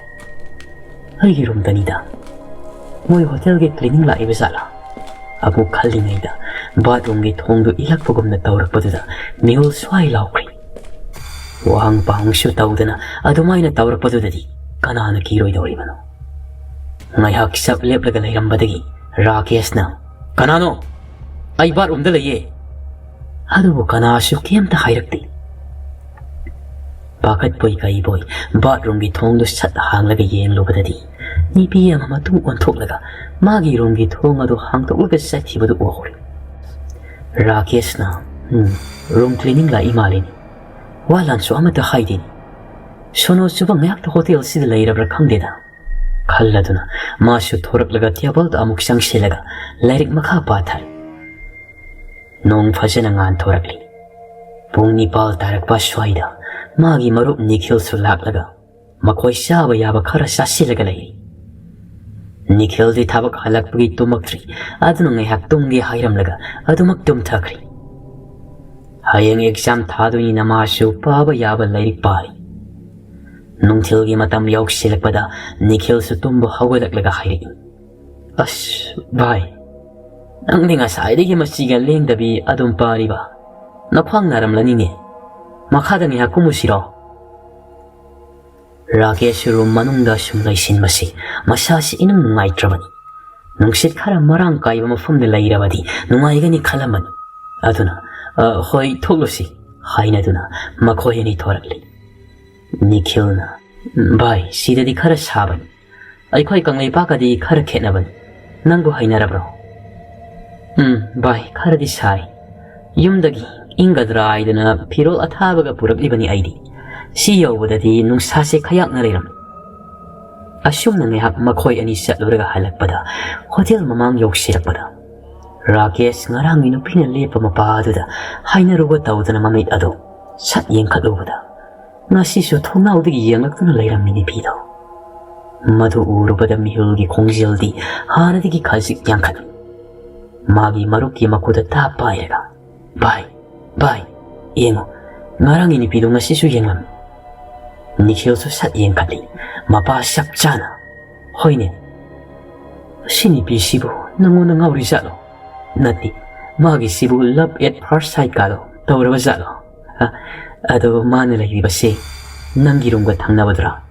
ꯑꯩꯒꯤ ꯔꯨꯝꯗꯅꯤꯗ꯫ ꯃꯣꯏ ꯍꯣꯇꯦꯜꯒꯤ ꯀ꯭ꯂꯤꯅꯤꯡ ꯂꯥꯛꯏꯕ ꯖꯥꯠꯂꯥ? ꯑꯃꯨꯛ ꯈꯜꯂꯤꯉꯩꯗ ꯕꯥꯠꯔꯨꯝꯒꯤ ꯊꯣꯡꯗꯨ ꯏꯜꯂꯛꯄꯒꯨꯝꯅ ꯇꯧꯔꯛꯄꯗꯨꯗ ꯃꯤꯍꯨꯜ ꯁ꯭ꯋꯥꯏ ꯂꯥꯎꯈ꯭ꯔꯤ꯫ ꯋꯥꯍꯪ ꯄꯥꯍꯪꯁꯨ ꯇꯧꯗꯅ ꯑꯗꯨꯃꯥꯏꯅ ꯇꯧꯔꯛꯄꯗꯨꯗꯗꯤ ꯀꯅꯥꯅ ꯀꯤꯔꯣꯏꯗꯧꯔꯤꯕꯅꯣ? ꯉꯥꯏꯍꯥꯛ ꯆꯞ ꯂꯦꯞꯂꯒ ꯂꯩꯔꯝꯕꯗꯒꯤ ꯔꯥꯀꯦꯁꯅ, "ꯀꯅꯥꯅꯣ? ꯑꯩ ꯕꯥꯠꯔꯨꯝꯗ ꯂꯩꯌꯦ!" ꯑꯗꯨꯕꯨ ꯀꯅꯥꯁꯨ ꯀꯩꯝꯇ ꯍꯥꯏꯔꯛꯇꯦ꯫ ꯄꯥꯈꯠꯄꯣꯏ ꯀꯩꯕꯣꯏ ꯕꯥꯠꯔꯨꯝꯒꯤ ꯊꯣꯡꯗꯨ ꯁꯠ ꯍꯥꯡꯂꯒ ꯌꯦꯡꯂꯨꯕꯗꯗꯤ ꯅꯨꯄꯤ ꯑꯃ ꯃꯇꯨꯡ ꯑꯣꯟꯊꯣꯛꯂꯒ ꯃꯥꯒꯤ ꯔꯨꯝꯒꯤ ꯊꯣꯡ ꯑꯗꯨ ꯍꯥꯡꯗꯣꯛꯂꯒ ꯆꯠꯈꯤꯕꯗꯨ ꯎꯍꯧꯔꯤ꯫ ꯔꯥꯀꯦꯁꯅ, "ꯎꯝ, ꯔꯨꯝ ꯀ꯭ꯂꯤꯅꯤꯡ ꯂꯥꯛꯏ ꯃꯥꯜꯂꯤꯅꯤ꯫ ꯋꯥ ꯂꯥꯟꯁꯨ ꯑꯃꯠꯇ ꯍꯥꯏꯗꯦꯅꯤ꯫ ꯁꯣꯅꯣ ꯆꯨꯕ ꯉꯥꯏꯍꯥꯛꯇ ꯍꯣꯇꯦꯜꯁꯤꯗ ꯂꯩꯔꯕ꯭ꯔꯥ ꯈꯪꯗꯦꯗ," ꯈꯜꯂꯗꯨꯅ ꯃꯥꯁꯨ ꯊꯣꯔꯛꯂꯒ ꯇꯦꯕꯜꯗ ꯑꯃꯨꯛ ꯆꯪꯁꯤꯜꯂꯒ ꯂꯥꯏꯔꯤꯛ ꯃꯈꯥ ꯄꯥꯊꯔꯤ꯫ ꯅꯣꯡ ꯐꯖꯅ ꯉꯥꯟꯊꯣꯔꯛꯂꯤ꯫ ꯄꯨꯡ ꯅꯤꯄꯥꯜ ꯇꯥꯔꯛꯄ ꯁ꯭ꯋꯥꯏꯗ ꯃꯥꯒꯤ ꯃꯔꯨꯞ ꯅꯤꯈꯤꯜꯁꯨ ꯂꯥꯛꯂꯒ ꯃꯈꯣꯏ ꯆꯥꯕ ꯌꯥꯕ ꯈꯔ ꯆꯥꯁꯤꯜꯂꯒ ꯂꯩꯔꯤ꯫ ꯅꯤꯈꯤꯜꯗꯤ ꯊꯕꯛ ꯍꯜꯂꯛꯄꯒꯤ ꯇꯨꯝꯃꯛꯇ꯭ꯔꯤ, ꯑꯗꯨꯅ ꯉꯥꯏꯍꯥꯛ ꯇꯨꯝꯒꯦ ꯍꯥꯏꯔꯝꯂꯒ ꯑꯗꯨꯃꯛ ꯇꯨꯝꯊꯈ꯭ꯔꯤ꯫ ꯍꯌꯦꯡ ꯑꯦꯛꯖꯥꯝ ꯊꯥꯗꯣꯏꯅꯤꯅ ꯃꯥꯁꯨ ꯄꯥꯕ ꯌꯥꯕ ꯂꯥꯏꯔꯤꯛ ꯄꯥꯔꯤ꯫ ꯅꯨꯡꯊꯤꯜꯒꯤ ꯃꯇꯝ ꯌꯧꯁꯤꯜꯂꯛꯄꯗ ꯅꯤꯈꯤꯜꯁꯨ ꯇꯨꯝꯕ ꯍꯧꯒꯠꯂꯛꯂꯒ ꯍꯥꯏꯔꯛꯏ, "ꯑꯁ, ꯚꯥꯏ, ꯅꯪꯗꯤ ꯉꯁꯥꯏꯗꯒꯤ ꯃꯁꯤꯒ ꯂꯦꯡꯗꯕꯤ ꯑꯗꯨꯝ ꯄꯥꯔꯤꯕ? ꯅꯈ꯭ꯋꯥꯡ ꯅꯥꯔꯝꯂꯅꯤꯅꯦ?" ꯃꯈꯥꯗ ꯉꯥꯏꯍꯥꯛ ꯀꯨꯝꯃꯨꯁꯤꯔꯣ?" ꯔꯥꯀꯦꯁꯁꯨ ꯔꯨꯝ ꯃꯅꯨꯡꯗ ꯁꯨꯝ ꯂꯩꯁꯤꯟꯕꯁꯤ ꯃꯁꯥꯁꯤ ꯏꯅꯨꯡ ꯅꯨꯡꯉꯥꯏꯇ꯭ꯔꯕꯅꯤ꯫ ꯅꯨꯡꯁꯤꯠ ꯈꯔ ꯃꯔꯥꯡ ꯀꯥꯏꯕ ꯃꯐꯝꯗ ꯂꯩꯔꯕꯗꯤ ꯅꯨꯡꯉꯥꯏꯒꯅꯤ ꯈꯜꯂꯝꯕꯅꯤ꯫ ꯑꯗꯨꯅ, "ꯑ, ꯍꯣꯏ, ꯊꯣꯛꯂꯨꯁꯤ," ꯍꯥꯏꯅꯗꯨꯅ ꯃꯈꯣꯏ ꯑꯅꯤ ꯊꯣꯔꯛꯂꯤ꯫ ꯅꯤꯈꯤꯜꯅ, "ꯚꯥꯏ, ꯁꯤꯗꯗꯤ ꯈꯔ ꯁꯥꯕꯅꯤ꯫ ꯑꯩꯈꯣꯏ ꯀꯪꯂꯩꯄꯥꯛꯀꯗꯤ ꯈꯔ ꯈꯦꯠꯅꯕꯅꯤ꯫ ꯅꯪꯕꯨ ꯍꯩꯅꯔꯕ꯭ꯔꯣ?" "ꯎꯝ, ꯚꯥꯏ, ꯈꯔꯗꯤ ꯁꯥꯏ꯫ ꯌꯨꯝꯗꯒꯤ ꯏꯪꯒꯗ꯭ꯔꯥ ꯍꯥꯏꯗꯅ ꯐꯤꯔꯣꯜ ꯑꯊꯥꯕꯒ ꯄꯨꯔꯛꯂꯤꯕꯅꯤ ꯑꯩꯗꯤ꯫ ꯁꯤ ꯌꯧꯕꯗꯗꯤ ꯅꯨꯡꯁꯥꯁꯦ ꯈꯌꯥꯛꯅ ꯂꯩꯔꯝꯃꯤ꯫" ꯑꯁꯨꯝꯅ ꯉꯥꯏꯍꯥꯛ ꯃꯈꯣꯏ ꯑꯅꯤ ꯆꯠꯂꯨꯔꯒ ꯍꯜꯂꯛꯄꯗ ꯍꯣꯇꯦꯜ ꯃꯃꯥꯡ ꯌꯧꯁꯤꯜꯂꯛꯄꯗ ꯔꯥꯀꯦꯁ ꯉꯔꯥꯡꯒꯤ ꯅꯨꯄꯤꯅ ꯂꯦꯞꯄ ꯃꯄꯥ ꯑꯗꯨꯗ ꯍꯥꯏꯅꯔꯨꯕ ꯇꯧꯗꯅ ꯃꯃꯤꯠ ꯑꯗꯨ ꯁꯠ ꯌꯦꯡꯈꯠꯂꯨꯕꯗ ꯉꯁꯤꯁꯨ ꯊꯣꯡꯅꯥꯎꯗꯒꯤ ꯌꯦꯡꯂꯛꯇꯨꯅ ꯂꯩꯔꯝꯃꯤ ꯅꯨꯄꯤꯗꯣ꯫ ꯃꯗꯨ ꯎꯔꯨꯕꯗ ꯃꯤꯍꯨꯜꯒꯤ ꯈꯣꯡꯖꯦꯜꯗꯤ ꯍꯥꯟꯅꯗꯒꯤ ꯈꯖꯤꯛ ꯌꯥꯡꯈꯠꯂꯤ꯫ ꯃꯥꯒꯤ ꯃꯔꯨꯞꯀꯤ ꯃꯈꯨꯠꯇ ꯇꯥꯞ ꯄꯥꯏꯔꯒ, "ꯚꯥꯏ, ꯚꯥꯏ, ꯌꯦꯡꯉꯨ, ꯉꯔꯥꯡꯒꯤ ꯅꯨꯄꯤꯗꯣ ꯉꯁꯤꯁꯨ ꯌꯦꯡꯂꯝꯃꯤ꯫" ꯅꯤꯈꯤꯜꯁꯨ ꯁꯠ ꯌꯦꯡꯈꯠꯂꯤ꯫ ꯃꯄꯥ ꯆꯞ ꯆꯥꯅ, "ꯍꯣꯏꯅꯦ, ꯁꯤ ꯅꯨꯄꯤꯁꯤꯕꯨ ꯅꯪꯉꯣꯟꯗ ꯉꯥꯎꯔꯤ ꯖꯥꯠꯂꯣ? ꯅꯠꯇꯦ, ꯃꯥꯒꯤꯁꯤꯕꯨ love at first sight ꯀꯥꯗꯣ ꯇꯧꯔꯕ ꯖꯥꯠꯂꯣ? ꯑ, ꯑꯗꯣ ꯃꯥꯅ ꯂꯩꯔꯤꯕꯁꯦ ꯅꯪꯒꯤ ꯔꯨꯝꯒ ꯊꯪꯅꯕꯗꯨꯔꯥ?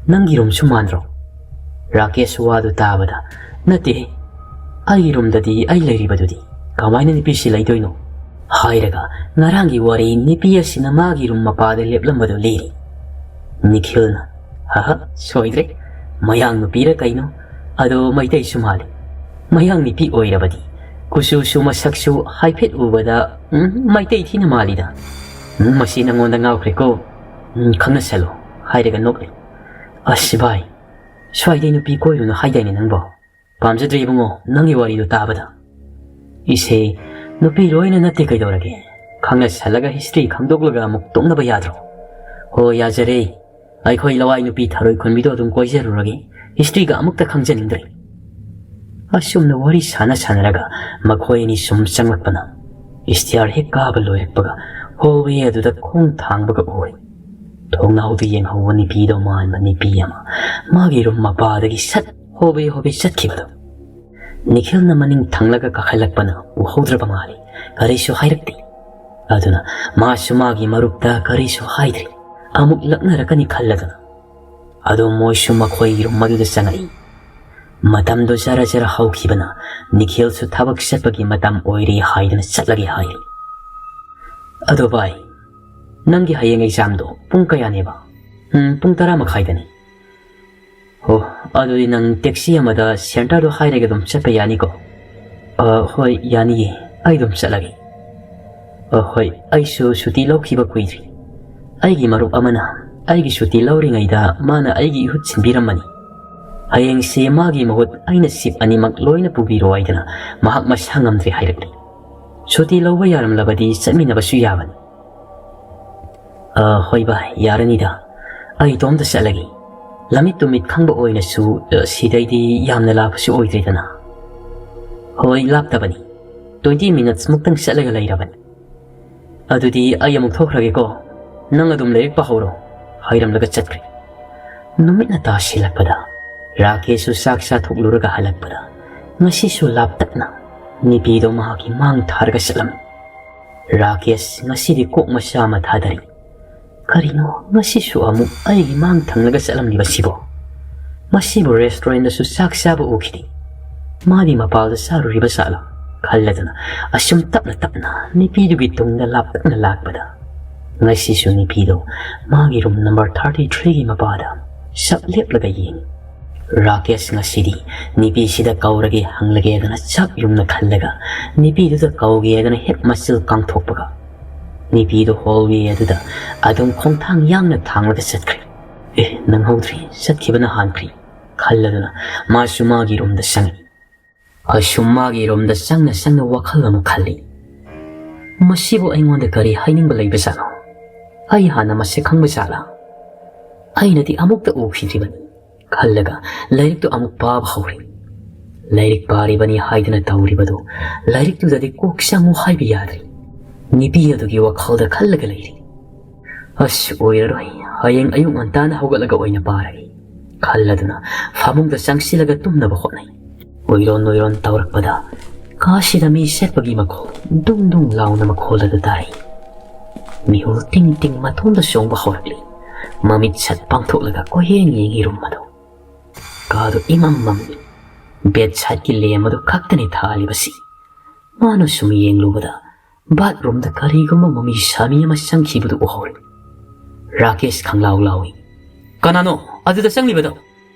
ꯅꯪꯒꯤ ꯔꯨꯝꯁꯨ ꯃꯥꯟꯗ꯭ꯔꯣ?" ꯔꯥꯀꯦꯁ ꯋꯥꯗꯨ ꯇꯥꯕꯗ, "ꯅꯠꯇꯦꯍꯦ, ꯑꯩꯒꯤ ꯔꯨꯝꯗꯗꯤ ꯑꯩ ꯂꯩꯔꯤꯕꯗꯨꯗꯤ꯫ ꯀꯃꯥꯏꯅ ꯅꯨꯄꯤꯁꯤ ꯂꯩꯗꯣꯏꯅꯣ?" ꯍꯥꯏꯔꯒ ꯉꯔꯥꯡꯒꯤ ꯋꯥꯔꯤ ꯅꯨꯄꯤ ꯑꯁꯤꯅ ꯃꯥꯒꯤ ꯔꯨꯝ ꯃꯄꯥꯗ ꯂꯦꯞꯂꯝꯕꯗꯨ ꯂꯤꯔꯤ꯫ ꯅꯤꯈꯤꯜꯅ, "ꯍꯍ, ꯁꯣꯏꯗ꯭ꯔꯦ꯫ ꯃꯌꯥꯡ ꯅꯨꯄꯤꯔ ꯀꯩꯅꯣ? ꯑꯗꯣ ꯃꯩꯇꯩꯁꯨ ꯃꯥꯜꯂꯤ꯫ ꯃꯌꯥꯡ ꯅꯨꯄꯤ ꯑꯣꯏꯔꯕꯗꯤ ꯀꯨꯆꯨꯁꯨ ꯃꯁꯛꯁꯨ ꯍꯥꯏꯐꯦꯠ ꯎꯕꯗ, ꯎꯝ, ꯃꯩꯇꯩ ꯊꯤꯅ ꯃꯥꯜꯂꯤꯗ꯫ ꯎꯝ, ꯃꯁꯤ ꯅꯪꯉꯣꯟꯗ ꯉꯥꯎꯈ꯭ꯔꯦꯀꯣ꯫ ꯎꯝ, ꯈꯪꯅꯁꯜꯂꯣ," ꯍꯥꯏꯔꯒ ꯅꯣꯛꯂꯤ꯫ "ꯑꯁ ꯚꯥꯏ, ꯁ꯭ꯋꯥꯏꯗꯩ ꯅꯨꯄꯤ ꯀꯣꯏꯔꯨꯅꯨ ꯍꯥꯏꯗꯥꯏꯅꯦ ꯅꯪꯕꯣ? ꯄꯥꯝꯖꯗ꯭ꯔꯦ ꯏꯕꯨꯡꯉꯣ, ꯅꯪꯒꯤ ꯋꯥꯔꯤꯗꯣ ꯇꯥꯕꯗ꯫" "ꯏꯁꯦ, ꯅꯨꯄꯤ ꯂꯣꯏꯅ ꯅꯠꯇꯦ ꯀꯩꯗꯧꯔꯒꯦ? ꯈꯪꯅꯁꯜꯂꯒ history ꯈꯪꯗꯣꯛꯂꯒ ꯑꯃꯨꯛ ꯇꯣꯛꯅꯕ ꯌꯥꯗ꯭ꯔꯣ?" "ꯍꯣ, ꯌꯥꯖꯔꯦ꯫ ꯑꯩꯈꯣꯏ ꯂꯋꯥꯏ ꯅꯨꯄꯤ ꯊꯔꯣꯏ ꯈꯨꯟꯕꯤꯗꯣ ꯑꯗꯨꯝ ꯀꯣꯏꯖꯔꯨꯔꯒꯦ꯫ Historyꯒ ꯑꯃꯨꯛꯇ ꯈꯪꯖꯅꯤꯡꯗ꯭ꯔꯦ꯫" ꯑꯁꯨꯝꯅ ꯋꯥꯔꯤ ꯁꯥꯟꯅ ꯁꯥꯟꯅꯔꯒ ꯃꯈꯣꯏ ꯑꯅꯤ ꯁꯨꯝ ꯆꯪꯂꯛꯄꯅ stair ꯍꯦꯛ ꯀꯥꯕ ꯂꯣꯏꯔꯛꯄꯒ hallway ꯑꯗꯨꯗ ꯈꯣꯡ ꯊꯥꯡꯕꯒ ꯎꯔꯦ꯫ ꯊꯣꯡꯅꯥꯎꯗ ꯌꯦꯡꯍꯧꯕ ꯅꯨꯄꯤꯗꯣ ꯃꯥꯟꯕ ꯅꯨꯄꯤ ꯑꯃ ꯃꯥꯒꯤ ꯔꯨꯝ ꯃꯄꯥꯗꯒꯤ ꯁꯠ ꯍꯣꯕꯦ ꯍꯣꯕꯦ ꯆꯠꯈꯤꯕꯗꯣ꯫ ꯅꯤꯈꯤꯜꯅ ꯃꯅꯤꯡ ꯊꯪꯂꯒ ꯀꯥꯈꯠꯂꯛꯄꯅ ꯎꯍꯧꯗ꯭ꯔꯕ ꯃꯥꯜꯂꯤ꯫ ꯀꯔꯤꯁꯨ ꯍꯥꯏꯔꯛꯇꯦ꯫ ꯑꯗꯨꯅ ꯃꯥꯁꯨ ꯃꯥꯒꯤ ꯃꯔꯨꯞꯇ ꯀꯔꯤꯁꯨ ꯍꯥꯏꯗ꯭ꯔꯤ꯫ ꯑꯃꯨꯛ ꯂꯛꯅꯔꯛꯀꯅꯤ ꯈꯜꯂꯗꯨꯅ꯫ ꯑꯗꯣ ꯃꯣꯏꯁꯨ ꯃꯈꯣꯏꯒꯤ ꯔꯨꯝ ꯑꯗꯨꯗ ꯆꯪꯉꯛꯏ꯫ ꯃꯇꯝꯗꯣ ꯖꯔ ꯖꯔ ꯍꯧꯈꯤꯕꯅ ꯅꯤꯈꯤꯜꯁꯨ ꯊꯕꯛ ꯆꯠꯄꯒꯤ ꯃꯇꯝ ꯑꯣꯏꯔꯦ ꯍꯥꯏꯗꯨꯅ ꯆꯠꯂꯒꯦ ꯍꯥꯏꯔꯤ꯫ "ꯑꯗꯣ ꯚꯥꯏ, ꯅꯪꯒꯤ ꯍꯌꯦꯡ ꯑꯦꯛꯖꯥꯝꯗꯣ ꯄꯨꯡ ꯀꯌꯥꯅꯦꯕ?" "ꯎꯝ, ꯄꯨꯡ ꯇꯔꯥ ꯃꯈꯥꯏꯗꯅꯤ꯫" "ꯑꯣ, ꯑꯗꯨꯗꯤ ꯅꯪ ꯇꯦꯛꯁꯤ ꯑꯃꯗ ꯁꯦꯟꯇꯔꯗꯣ ꯍꯥꯏꯔꯒ ꯑꯗꯨꯝ ꯆꯠꯄ ꯌꯥꯅꯤꯀꯣ?" "ꯑ, ꯍꯣꯏ, ꯌꯥꯅꯤꯌꯦ꯫ ꯑꯩ ꯑꯗꯨꯝ ꯆꯠꯂꯒꯦ꯫" "ꯑ, ꯍꯣꯏ, ꯑꯩꯁꯨ ꯁꯨꯇꯤ ꯂꯧꯈꯤꯕ ꯀꯨꯏꯗ꯭ꯔꯤ꯫ ꯑꯩꯒꯤ ꯃꯔꯨꯞ ꯑꯃꯅ ꯑꯩꯒꯤ ꯁꯨꯇꯤ ꯂꯧꯔꯤꯉꯩꯗ ꯃꯥꯅ ꯑꯩꯒꯤ ꯏꯍꯨꯠ ꯁꯤꯟꯕꯤꯔꯝꯕꯅꯤ꯫ ꯍꯌꯦꯡꯁꯦ ꯃꯥꯒꯤ ꯃꯍꯨꯠ ꯑꯩꯅ ꯁꯤꯞ ꯑꯅꯤꯃꯛ ꯂꯣꯏꯅ ꯄꯨꯕꯤꯔꯣ ꯍꯥꯏꯗꯅ ꯃꯍꯥꯛ ꯃꯁꯥ ꯉꯝꯗ꯭ꯔꯦ ꯍꯥꯏꯔꯛꯂꯤ꯫ ꯁꯨꯇꯤ ꯂꯧꯕ ꯌꯥꯔꯝꯂꯕꯗꯤ ꯆꯠꯃꯤꯟꯅꯕꯁꯨ ꯌꯥꯕꯅꯤ꯫" "ꯑ, ꯍꯣꯏ ꯚꯥꯏ, ꯌꯥꯔꯅꯤꯗ꯫ ꯑꯩ ꯏꯇꯣꯝꯇ ꯆꯠꯂꯒꯦ꯫ ꯂꯝꯃꯤꯠ ꯇꯨꯃꯤꯠ ꯈꯪꯕ ꯑꯣꯏꯅꯁꯨ, ꯑ, ꯁꯤꯗꯩꯗꯤ ꯌꯥꯝꯅ ꯂꯥꯞꯄꯁꯨ ꯑꯣꯏꯗ꯭ꯔꯦꯗꯅ꯫" "ꯍꯣꯏ, ꯂꯥꯞꯇꯕꯅꯤ꯫ Twenty minutes ꯃꯨꯛꯇꯪ ꯆꯠꯂꯒ ꯂꯩꯔꯕꯅꯤ꯫ ꯑꯗꯨꯗꯤ ꯑꯩ ꯑꯃꯨꯛ ꯊꯣꯛꯈ꯭ꯔꯒꯦꯀꯣ꯫ ꯅꯪ ꯑꯗꯨꯝ ꯂꯥꯏꯔꯤꯛ ꯄꯥꯍꯧꯔꯣ," ꯍꯥꯏꯔꯝꯂꯒ ꯆꯠꯈ꯭ꯔꯦ꯫ ꯅꯨꯃꯤꯠꯅ ꯇꯥꯁꯤꯜꯂꯛꯄꯗ ꯔꯥꯀꯦꯁꯁꯨ ꯆꯥꯛ ꯆꯥꯊꯣꯛꯂꯨꯔꯒ ꯍꯜꯂꯛꯄꯗ ꯉꯁꯤꯁꯨ ꯂꯥꯞꯇꯛꯅ ꯅꯤꯄꯤꯗꯣ ꯃꯍꯥꯛꯀꯤ ꯃꯥꯡ ꯊꯥꯔꯒ ꯆꯠꯂꯝꯃꯤ꯫ ꯔꯥꯀꯦꯁ ꯉꯁꯤꯗꯤ ꯀꯣꯛ ꯃꯆꯥ ꯑꯃ ꯊꯥꯗꯔꯤ꯫ "ꯀꯔꯤꯅꯣ ꯉꯁꯤꯁꯨ ꯑꯃꯨꯛ ꯑꯩꯒꯤ ꯃꯥꯡ ꯊꯪꯂꯒ ꯆꯠꯂꯝꯂꯤꯕꯁꯤꯕꯣ? ꯃꯁꯤꯕꯨ ꯔꯦꯁꯇꯨꯔꯦꯟꯗꯁꯨ ꯆꯥꯛ ꯆꯥꯕ ꯎꯈꯤꯗꯦ꯫ ꯃꯥꯗꯤ ꯃꯄꯥꯜꯗ ꯆꯥꯔꯨꯔꯤꯕ ꯖꯥꯠꯂꯥ?" ꯈꯜꯂꯗꯨꯅ ꯑꯁꯨꯝ ꯇꯞꯅ ꯇꯞꯅ ꯅꯤꯄꯤꯗꯨꯒꯤ ꯇꯨꯡꯗ ꯂꯥꯞꯇꯛꯅ ꯂꯥꯛꯄꯗ ꯉꯁꯤꯁꯨ ꯅꯤꯄꯤꯗꯣ ꯃꯥꯒꯤ ꯔꯨꯝ ꯅꯝꯕꯔ thirty threeꯒꯤ ꯃꯄꯥꯗ ꯆꯞ ꯂꯦꯞꯂꯒ ꯌꯦꯡꯉꯤ꯫ ꯔꯥꯀꯦꯁ ꯉꯁꯤꯗꯤ ꯅꯤꯄꯤꯁꯤꯗ ꯀꯧꯔꯒꯦ ꯍꯪꯂꯒꯦꯗꯅ ꯆꯞ ꯌꯨꯝꯅ ꯈꯜꯂꯒ ꯅꯤꯄꯤꯗꯨꯗ ꯀꯧꯒꯦꯗꯅ ꯍꯦꯛ ꯃꯆꯤꯜ ꯀꯥꯡꯊꯣꯛꯄꯒ ꯅꯤꯄꯤꯗꯨ ꯍꯣꯜꯋꯦ ꯑꯗꯨꯗ ꯑꯗꯨꯝ ꯈꯣꯡꯊꯥꯡ ꯌꯥꯡꯅ ꯊꯥꯡꯂꯒ ꯆꯠꯈ꯭ꯔꯦ꯫ "ꯑꯦ, ꯅꯪꯍꯧꯗ꯭ꯔꯤ, ꯆꯠꯈꯤꯕꯅ ꯍꯥꯟꯈ꯭ꯔꯤ" ꯈꯜꯂꯗꯨꯅ ꯃꯥꯁꯨ ꯃꯥꯒꯤ ꯔꯨꯝꯗ ꯆꯪꯉꯤ꯫ ꯑꯁꯨꯝ ꯃꯥꯒꯤ ꯔꯨꯝꯗ ꯆꯪꯅ ꯆꯪꯅ ꯋꯥꯈꯜ ꯑꯃ ꯈꯜꯂꯤ꯫ "ꯃꯁꯤꯕꯨ ꯑꯩꯉꯣꯟꯗ ꯀꯔꯤ ꯍꯥꯏꯅꯤꯡꯕ ꯂꯩꯕꯖꯥꯠꯅꯣ? ꯑꯩ ꯍꯥꯟꯅ ꯃꯁꯛ ꯈꯪꯕ ꯖꯥꯠꯂꯥ? ꯑꯩꯅꯗꯤ ꯑꯃꯨꯛꯇ ꯎꯈꯤꯗ꯭ꯔꯤꯕꯅꯤ" ꯈꯜꯂꯒ ꯂꯥꯏꯔꯤꯛꯇꯨ ꯑꯃꯨꯛ ꯄꯥꯕ ꯍꯧꯔꯦ꯫ ꯂꯥꯏꯔꯤꯛ ꯄꯥꯔꯤꯕꯅꯤ ꯍꯥꯏꯗꯨꯅ ꯇꯧꯔꯤꯕꯗꯨ ꯂꯥꯏꯔꯤꯛꯇꯨꯗꯗꯤ ꯀꯣꯛ ꯆꯪꯉꯨ ꯍꯥꯏꯕ ꯌꯥꯗ꯭ꯔꯤ꯫ ꯅꯤꯄꯤ ꯑꯗꯨꯒꯤ ꯋꯥꯈꯜꯗ ꯈꯜꯂꯒ ꯂꯩꯔꯤ꯫ "ꯑꯁ, ꯑꯣꯏꯔꯔꯣꯏ꯫ ꯍꯌꯦꯡ ꯑꯌꯨꯛ ꯉꯟꯇꯥꯅ ꯍꯧꯒꯠꯂꯒ ꯑꯣꯏꯅ ꯄꯥꯔꯒꯦ" ꯈꯜꯂꯗꯨꯅ ꯐꯃꯨꯡꯗ ꯆꯪꯁꯤꯜꯂꯒ ꯇꯨꯝꯅꯕ ꯍꯣꯠꯅꯩ꯫ ꯑꯣꯏꯔꯣꯟ ꯑꯣꯏꯔꯣꯟ ꯇꯧꯔꯛꯄꯗ ꯀꯥꯁꯤꯗ ꯃꯤ ꯁꯦꯠꯄꯒꯤ ꯃꯈꯣꯜ ꯗꯨꯡ ꯗꯨꯡ ꯂꯥꯎꯅ ꯃꯈꯣꯜ ꯑꯗꯨ ꯇꯥꯔꯤ꯫ ꯃꯤꯍꯨꯜ ꯇꯤꯡ ꯇꯤꯡ ꯃꯇꯣꯝꯗ ꯆꯣꯡꯕ ꯍꯧꯔꯛꯂꯤ꯫ ꯃꯃꯤꯠ ꯁꯠ ꯄꯥꯡꯊꯣꯛꯂꯒ ꯀꯣꯏꯌꯦꯡ ꯌꯦꯡꯉꯤ ꯔꯨꯝ ꯑꯗꯨ꯫ ꯀꯥꯗꯨ ꯏꯃꯝ ꯃꯝꯂꯤ꯫ ꯕꯦꯗ ꯁꯥꯏꯠꯀꯤ ꯂꯦꯝ ꯑꯗꯨ ꯈꯛꯇꯅꯤ ꯊꯥꯜꯂꯤꯕꯁꯤ꯫ ꯃꯥꯅ ꯁꯨꯝ ꯌꯦꯡꯂꯨꯕꯗ ꯕꯥꯠꯔꯨꯝꯗ ꯀꯔꯤꯒꯨꯝꯕ ꯃꯃꯤ ꯁꯥꯃꯤ ꯑꯃ ꯆꯪꯈꯤꯕꯗꯨ ꯎꯍꯧꯔꯤ꯫ ꯔꯥꯀꯦꯁ ꯈꯪꯂꯥꯎ ꯂꯥꯎꯏ꯫ "ꯀꯅꯥꯅꯣ ꯑꯗꯨꯗ ꯆꯪꯂꯤꯕꯗꯣ?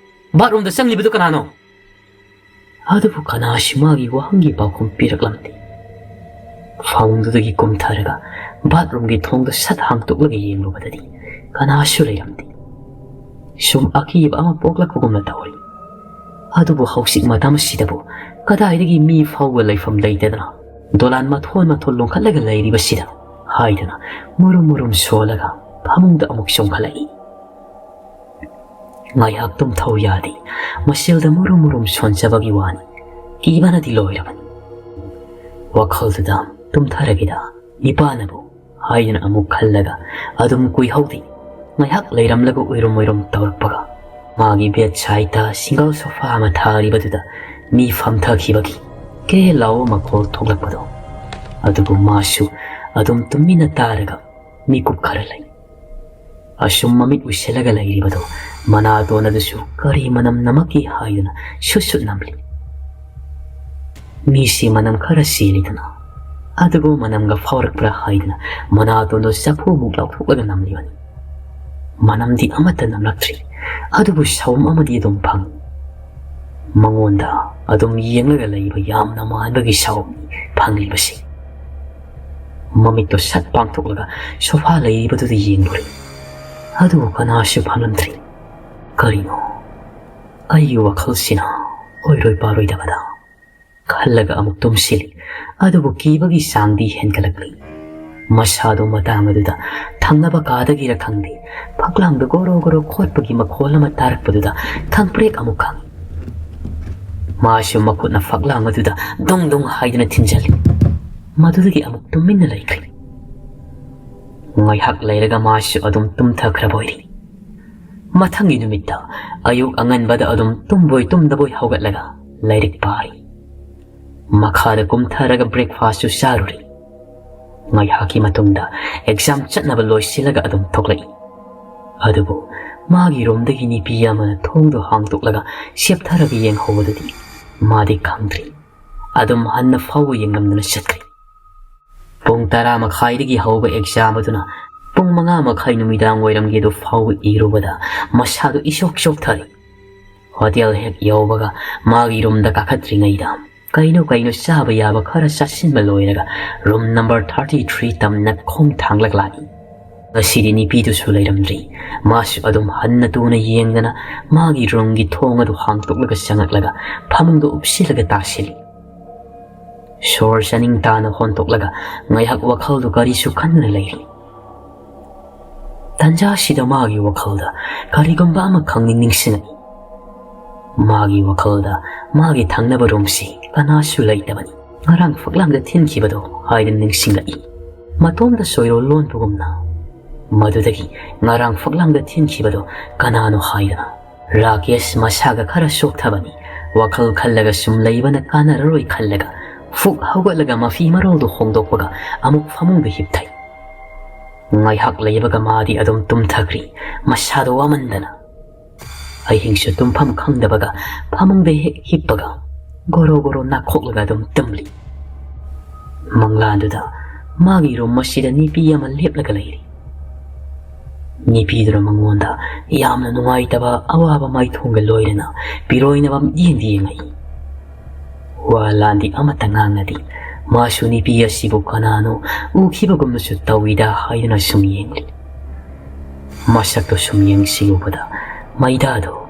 ꯕꯥꯠꯔꯨꯝꯗ ꯆꯪꯂꯤꯕꯗꯨ ꯀꯅꯥꯅꯣ?" ꯑꯗꯨꯕꯨ ꯀꯅꯥꯁꯨ ꯃꯥꯒꯤ ꯋꯥꯍꯪꯒꯤ ꯄꯥꯎꯈꯨꯝ ꯄꯤꯔꯛꯂꯝꯗꯦ꯫ ꯐꯃꯨꯡꯗꯨꯗꯒꯤ ꯀꯨꯝꯊꯔꯒ ꯕꯥꯠꯔꯨꯝꯒꯤ ꯊꯣꯡꯗꯨ ꯁꯠ ꯍꯥꯡꯇꯣꯛꯂꯒ ꯌꯦꯡꯂꯨꯕꯗꯗꯤ ꯀꯅꯥꯁꯨ ꯂꯩꯔꯝꯗꯦ꯫ ꯁꯨꯝ ꯑꯀꯤꯕ ꯑꯃ ꯄꯣꯛꯂꯛꯄꯒꯨꯝꯅ ꯇꯧꯔꯤ꯫ ꯑꯗꯨꯕꯨ ꯍꯧꯖꯤꯛ ꯃꯇꯝ ꯑꯁꯤꯗꯕꯨ ꯀꯗꯥꯏꯗꯒꯤ ꯃꯤ ꯐꯥꯎꯕ ꯂꯩꯐꯝ ꯂꯩꯇꯗꯅ ꯗꯣꯂꯥꯟ ꯃꯊꯣꯟ ꯃꯊꯣꯟ ꯂꯣꯟꯈꯠꯂꯒ ꯂꯩꯔꯤꯕꯁꯤꯗ ꯍꯥꯏꯗꯅ ꯃꯨꯔꯨꯝ ꯃꯨꯔꯨꯝ ꯁꯣꯜꯂꯒ ꯐꯃꯨꯡꯗ ꯑꯃꯨꯛ ꯆꯣꯡꯈꯠꯂꯛꯏ꯫ ꯉꯥꯏꯍꯥꯛ ꯇꯨꯝꯊꯧ ꯌꯥꯗꯦ꯫ ꯃꯁꯦꯜꯗ ꯃꯨꯔꯨꯝ ꯃꯨꯔꯨꯝ ꯁꯣꯟꯖꯕꯒꯤ ꯋꯥꯅꯤ꯫ ꯀꯤꯕꯅꯗꯤ ꯂꯣꯏꯔꯕꯅꯤ꯫ ꯋꯥꯈꯜꯗꯨꯗ ꯇꯨꯝꯊꯔꯒꯦꯗ, ꯏꯄꯥꯅꯕꯨ ꯍꯥꯏꯗꯨꯅ ꯑꯃꯨꯛ ꯈꯜꯂꯒ ꯑꯗꯨꯝ ꯀꯨꯏꯍꯧꯗꯦ꯫ ꯉꯥꯏꯍꯥꯛ ꯂꯩꯔꯝꯂꯒ ꯎꯏꯔꯨꯝ ꯎꯏꯔꯨꯝ ꯇꯧꯔꯛꯄꯒ ꯃꯥꯒꯤ ꯕꯦꯗ ꯁꯥꯏꯠꯇ ꯁꯤꯡꯒꯜ ꯁꯣꯐꯥ ꯑꯃ ꯊꯥꯔꯤꯕꯗꯨꯗ ꯃꯤ ꯐꯝꯊꯈꯤꯕꯒꯤ ꯀꯦ ꯂꯥꯎꯕ ꯃꯈꯣꯜ ꯊꯣꯛꯂꯛꯄꯗꯣ꯫ ꯑꯗꯨꯕꯨ ꯃꯥꯁꯨ ꯑꯗꯨꯝ ꯇꯨꯃꯤꯟꯅ ꯇꯥꯔꯒ ꯃꯤꯀꯨꯞ ꯈꯔ ꯂꯩ꯫ ꯑꯁꯨꯝ ꯃꯃꯤꯠ ꯎꯏꯁꯤꯜꯂꯒ ꯂꯩꯔꯤꯕꯗꯣ ꯃꯅꯥꯇꯣꯟ ꯑꯗꯨꯁꯨ ꯀꯔꯤ ꯃꯅꯝ ꯅꯝꯃꯛꯀꯦ ꯍꯥꯏꯗꯨꯅ ꯁꯨꯠ ꯁꯨꯠ ꯅꯝꯂꯤ꯫ ꯃꯤꯁꯤ ꯃꯅꯝ ꯈꯔ ꯆꯦꯜꯂꯤꯗꯅ, ꯑꯗꯨꯕꯨ ꯃꯅꯝꯒ ꯐꯥꯎꯔꯛꯄ꯭ꯔꯥ ꯍꯥꯏꯗꯨꯅ ꯃꯅꯥꯇꯣꯟꯗꯣ ꯆꯐꯨꯃꯨꯛ ꯂꯥꯎꯊꯣꯛꯂꯒ ꯅꯝꯂꯤꯕꯅꯤ꯫ ꯃꯅꯝꯗꯤ ꯑꯃꯠꯇ ꯅꯝꯂꯛꯇ꯭ꯔꯤ, ꯑꯗꯨꯕꯨ ꯁꯥꯎꯝ ꯑꯃꯗꯤ ꯑꯗꯨꯝ ꯐꯪꯏ꯫ ꯃꯉꯣꯟꯗ ꯑꯗꯨꯝ ꯌꯦꯡꯂꯒ ꯂꯩꯕ ꯌꯥꯝꯅ ꯃꯥꯟꯕꯒꯤ ꯁꯥꯎꯝꯅꯤ ꯐꯪꯂꯤꯕꯁꯤ꯫ ꯃꯃꯤꯠꯇꯣ ꯁꯠ ꯄꯥꯡꯊꯣꯛꯂꯒ ꯁꯣꯐꯥ ꯂꯩꯔꯤꯕꯗꯨꯗ ꯌꯦꯡꯂꯨꯔꯦ꯫ ꯑꯗꯨꯕꯨ ꯀꯅꯥꯁꯨ ꯐꯝꯂꯝꯗ꯭ꯔꯤ꯫ ꯀꯔꯤꯅꯣ? ꯑꯩꯒꯤ ꯋꯥꯈꯜꯁꯤꯅ ꯑꯣꯏꯔꯣꯏ ꯄꯥꯔꯣꯏꯗꯕꯗ ꯈꯜꯂꯒ ꯑꯃꯨꯛ ꯇꯨꯝꯁꯤꯜꯂꯤ꯫ ꯑꯗꯨꯕꯨ ꯀꯤꯕꯒꯤ ꯆꯥꯡꯗꯤ ꯍꯦꯟꯒꯠꯂꯛꯂꯤ꯫ ꯃꯁꯥꯗꯣ ꯃꯇꯥꯡ ꯑꯗꯨꯗ ꯊꯪꯅꯕ ꯀꯥꯗꯒꯤꯔ ꯈꯪꯗꯦ, ꯐꯛꯂꯥꯡꯗ ꯒꯣꯔꯣ ꯒꯣꯔꯣ ꯈꯣꯠꯄꯒꯤ ꯃꯈꯣꯜ ꯑꯃ ꯇꯥꯔꯛꯄꯗꯨꯗ ꯈꯪꯄ꯭ꯔꯦꯛ ꯑꯃꯨꯛ ꯈꯪꯏ꯫ ꯃꯥꯁꯨ ꯃꯈꯨꯠꯅ ꯐꯛꯂꯥꯡ ꯑꯗꯨꯗ ꯗꯨꯡ ꯗꯨꯡ ꯍꯥꯏꯗꯨꯅ ꯊꯤꯟꯖꯜꯂꯤ꯫ ꯃꯗꯨꯗꯒꯤ ꯑꯃꯨꯛ ꯇꯨꯃꯤꯟꯅ ꯂꯩꯈ꯭ꯔꯦ꯫ ꯉꯥꯏꯍꯥꯛ ꯂꯩꯔꯒ ꯃꯥꯁꯨ ꯑꯗꯨꯝ ꯇꯨꯝꯊꯈ꯭ꯔꯕ ꯑꯣꯏꯔꯤ꯫ ꯃꯊꯪꯒꯤ ꯅꯨꯃꯤꯠꯇ ꯑꯌꯨꯛ ꯑꯉꯟꯕꯗ ꯑꯗꯨꯝ ꯇꯨꯝꯕꯣꯏ ꯇꯨꯝꯗꯕꯣꯏ ꯍꯧꯒꯠꯂꯒ ꯂꯥꯏꯔꯤꯛ ꯄꯥꯔꯤ꯫ ꯃꯈꯥꯗ ꯀꯨꯝꯊꯔꯒ breakfastꯁꯨ ꯆꯥꯔꯨꯔꯦ꯫ ꯉꯥꯏꯍꯥꯛꯀꯤ ꯃꯇꯨꯡꯗ exam ꯆꯠꯅꯕ ꯂꯣꯏꯁꯤꯜꯂꯒ ꯑꯗꯨꯝ ꯊꯣꯛꯂꯛꯏ꯫ ꯑꯗꯨꯕꯨ ꯃꯥꯒꯤ roomꯗꯒꯤ ꯅꯨꯄꯤ ꯑꯃꯅ ꯊꯣꯡꯗꯨ ꯍꯥꯡꯗꯣꯛꯂꯒ ꯆꯦꯞꯊꯔꯒ ꯌꯦꯡꯍꯧꯕꯗꯨꯗꯤ ꯃꯥꯗꯤ ꯈꯪꯗ꯭ꯔꯦ꯫ ꯑꯗꯨꯝ ꯍꯟꯅ ꯐꯥꯎꯕ ꯌꯦꯡꯂꯝꯗꯅ ꯆꯠꯈ꯭ꯔꯦ꯫ ꯄꯨꯡ ꯇꯔꯥ ꯃꯈꯥꯏꯗꯒꯤ ꯍꯧꯕ exam ꯑꯗꯨꯅ ꯄꯨꯡ ꯃꯉꯥ ꯃꯈꯥꯏ ꯅꯨꯃꯤꯗꯥꯡ ꯋꯥꯏꯔꯝꯒꯤ ꯑꯗꯨ ꯐꯥꯎꯕ ꯏꯔꯨꯕꯗ ꯃꯁꯥꯗꯨ ꯏꯆꯣꯛ ꯆꯣꯛꯊꯔꯦ꯫ Hotel ꯍꯦꯛ ꯌꯧꯕꯒ ꯃꯥꯒꯤ roomꯗ ꯀꯥꯈꯠꯇ꯭ꯔꯤꯉꯩꯗ ꯀꯩꯅꯣ ꯀꯩꯅꯣ ꯆꯥꯕ ꯌꯥꯕ ꯈꯔ ꯆꯥꯁꯤꯟꯕ ꯂꯣꯏꯔꯒ room number thirty three ꯇꯝꯅ ꯈꯣꯡ ꯊꯥꯡꯂꯒ ꯂꯥꯛꯏ꯫ ꯉꯁꯤꯗꯤ ꯅꯨꯄꯤꯗꯨꯁꯨ ꯂꯩꯔꯝꯗ꯭ꯔꯤ꯫ ꯃꯥꯁꯨ ꯑꯗꯨꯝ ꯍꯟꯅ ꯇꯨꯅ ꯌꯦꯡꯗꯅ ꯃꯥꯒꯤ roomꯒꯤ ꯊꯣꯡ ꯑꯗꯨ ꯍꯥꯡꯇꯣꯛꯂꯒ ꯆꯪꯉꯛꯂꯒ ꯐꯃꯨꯡꯗ ꯎꯞꯁꯤꯜꯂꯒ ꯇꯥꯁꯤꯜꯂꯤ꯫ ꯁꯣꯔ ꯆꯥꯅꯤꯡ ꯇꯥꯅ ꯍꯣꯟꯇꯣꯛꯂꯒ ꯉꯥꯏꯍꯥꯛ ꯋꯥꯈꯜꯗꯨ ꯀꯔꯤꯁꯨ ꯈꯟꯗꯅ ꯂꯩꯔꯤ꯫ ꯇꯟꯖꯥꯁꯤꯗ ꯃꯥꯒꯤ ꯋꯥꯈꯜꯗ ꯀꯔꯤꯒꯨꯝꯕ ꯑꯃ ꯈꯪꯅꯤꯡ ꯅꯤꯡꯁꯤꯡꯂꯛꯏ꯫ ꯃꯥꯒꯤ ꯋꯥꯈꯜꯗ ꯃꯥꯒꯤ ꯊꯪꯅꯕ roomꯁꯤ ꯀꯅꯥꯁꯨ ꯂꯩꯇꯕꯅꯤ꯫ ꯉꯔꯥꯡ ꯐꯛꯂꯥꯡꯗ ꯊꯤꯟꯈꯤꯕꯗꯣ ꯍꯥꯏꯗꯨꯅ ꯅꯤꯡꯁꯤꯡꯂꯛꯏ꯫ ꯃꯇꯣꯝꯇ ꯁꯣꯏꯔꯣ ꯂꯣꯟꯕꯒꯨꯝꯅ꯫ ꯃꯗꯨꯗꯒꯤ ꯉꯔꯥꯡ ꯐꯛꯂꯥꯡꯗ ꯊꯤꯟꯈꯤꯕꯗꯣ ꯀꯅꯥꯅꯣ ꯍꯥꯏꯗꯅ꯫ ꯔꯥꯀꯦꯁ ꯃꯁꯥꯒ ꯈꯔ ꯆꯣꯛꯊꯕꯅꯤ꯫ ꯋꯥꯈꯜ ꯈꯜꯂꯒ ꯁꯨꯝ ꯂꯩꯕꯅ ꯀꯥꯟꯅꯔꯔꯣꯏ ꯈꯜꯂꯒ ꯐꯨꯛ ꯍꯧꯒꯠꯂꯒ ꯃꯐꯤ ꯃꯔꯣꯜꯗꯨ ꯍꯣꯡꯗꯣꯛꯄꯒ ꯑꯃꯨꯛ ꯐꯃꯨꯡꯗ ꯍꯤꯞꯊꯩ꯫ ꯉꯥꯏꯍꯥꯛ ꯂꯩꯕꯒ ꯃꯥꯗꯤ ꯑꯗꯨꯝ ꯇꯨꯝꯊꯈ꯭ꯔꯤ꯫ ꯃꯁꯥꯗꯣ ꯋꯥꯃꯟꯗꯅ꯫ ꯑꯍꯤꯡꯁꯨ ꯇꯨꯝꯐꯝ ꯈꯪꯗꯕꯒ ꯐꯃꯨꯡꯗ ꯍꯦꯛ ꯍꯤꯞꯄꯒ ꯒꯣꯔꯣ ꯒꯣꯔꯣ ꯅꯥꯈꯣꯛꯂꯒ ꯑꯗꯨꯝ ꯇꯨꯝꯂꯤ꯫ ꯃꯪꯂꯥꯟꯗꯨꯗ ꯃꯥꯒꯤ room ꯑꯁꯤꯗ ꯅꯨꯄꯤ ꯑꯃ ꯂꯦꯞꯂꯒ ꯂꯩꯔꯤ꯫ ꯅꯨꯄꯤꯗꯨꯅ ꯃꯉꯣꯟꯗ ꯌꯥꯝꯅ ꯅꯨꯡꯉꯥꯏꯇꯕ ꯑꯋꯥꯕ ꯃꯥꯏꯊꯣꯡꯒ ꯂꯣꯏꯅꯅ ꯄꯤꯔꯣꯏꯅꯕ ꯌꯦꯡꯗꯤ ꯌꯦꯡꯉꯛꯏ꯫ ꯋꯥ ꯂꯥꯟꯗꯤ ꯑꯃꯠꯇ ꯉꯥꯡꯅꯗꯦ꯫ ꯃꯥꯁꯨ ꯅꯨꯄꯤ ꯑꯁꯤꯕꯨ ꯀꯅꯥꯅꯣ ꯎꯈꯤꯕꯒꯨꯝꯅꯁꯨ ꯇꯧꯏꯗ ꯍꯥꯏꯗꯨꯅ ꯁꯨꯝ ꯌꯦꯡꯂꯤ꯫ ꯃꯁꯛꯇꯨ ꯁꯨꯝ ꯌꯦꯡꯁꯤꯜꯂꯨꯕꯗ ꯃꯩꯗꯥꯗꯣ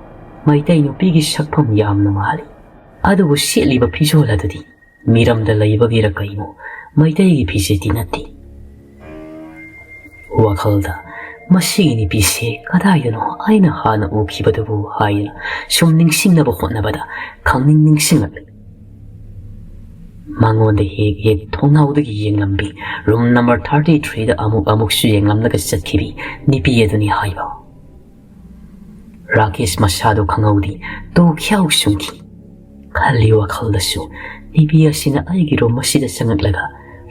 ꯃꯩꯇꯩ ꯅꯨꯄꯤꯒꯤ ꯁꯛꯐꯝ ꯌꯥꯝꯅ ꯃꯥꯜꯂꯤ꯫ ꯑꯗꯨꯕꯨ ꯁꯦꯠꯂꯤꯕ ꯐꯤꯖꯣꯜ ꯑꯗꯨꯗꯤ ꯃꯤꯔꯝꯗ ꯂꯩꯕꯒꯤꯔ ꯀꯩꯅꯣ ꯃꯩꯇꯩꯒꯤ ꯐꯤꯖꯦꯠꯇꯤ ꯅꯠꯇꯦ꯫ ꯋꯥꯈꯜꯗ ꯃꯁꯤꯒꯤ ꯅꯨꯄꯤꯁꯦ ꯀꯗꯥꯏꯗꯅꯣ ꯑꯩꯅ ꯍꯥꯟꯅ ꯎꯈꯤꯕꯗꯨꯕꯨ ꯍꯥꯏꯅ ꯁꯨꯝ ꯅꯤꯡꯁꯤꯡꯅꯕ ꯍꯣꯠꯅꯕꯗ ꯈꯪꯅꯤꯡ ꯅꯤꯡꯁꯤꯡꯂꯛꯂꯤ꯫ ꯃꯉꯣꯟꯗ ꯍꯦꯛ ꯍꯦꯛ ꯊꯣꯡꯅꯥꯎꯗꯒꯤ ꯌꯦꯡꯂꯝꯕꯤ room number thirty threeꯗ ꯑꯃꯨꯛ ꯑꯃꯨꯛꯁꯨ ꯌꯦꯡꯂꯝꯂꯒ ꯆꯠꯈꯤꯕꯤ ꯅꯨꯄꯤ ꯑꯗꯨꯅꯤ ꯍꯥꯏꯕ꯫ ꯔꯥꯀꯦꯁ ꯃꯁꯥꯗꯨ ꯈꯪꯍꯧꯗꯦ꯫ ꯇꯨ ꯈ꯭ꯌꯥꯎ ꯁꯨꯡꯈꯤ꯫ ꯈꯜꯂꯤ ꯋꯥꯈꯜꯗꯁꯨ ꯅꯨꯄꯤ ꯑꯁꯤꯅ ꯑꯩꯒꯤ ꯔꯨꯝ ꯑꯁꯤꯗ ꯆꯪꯉꯛꯂꯒ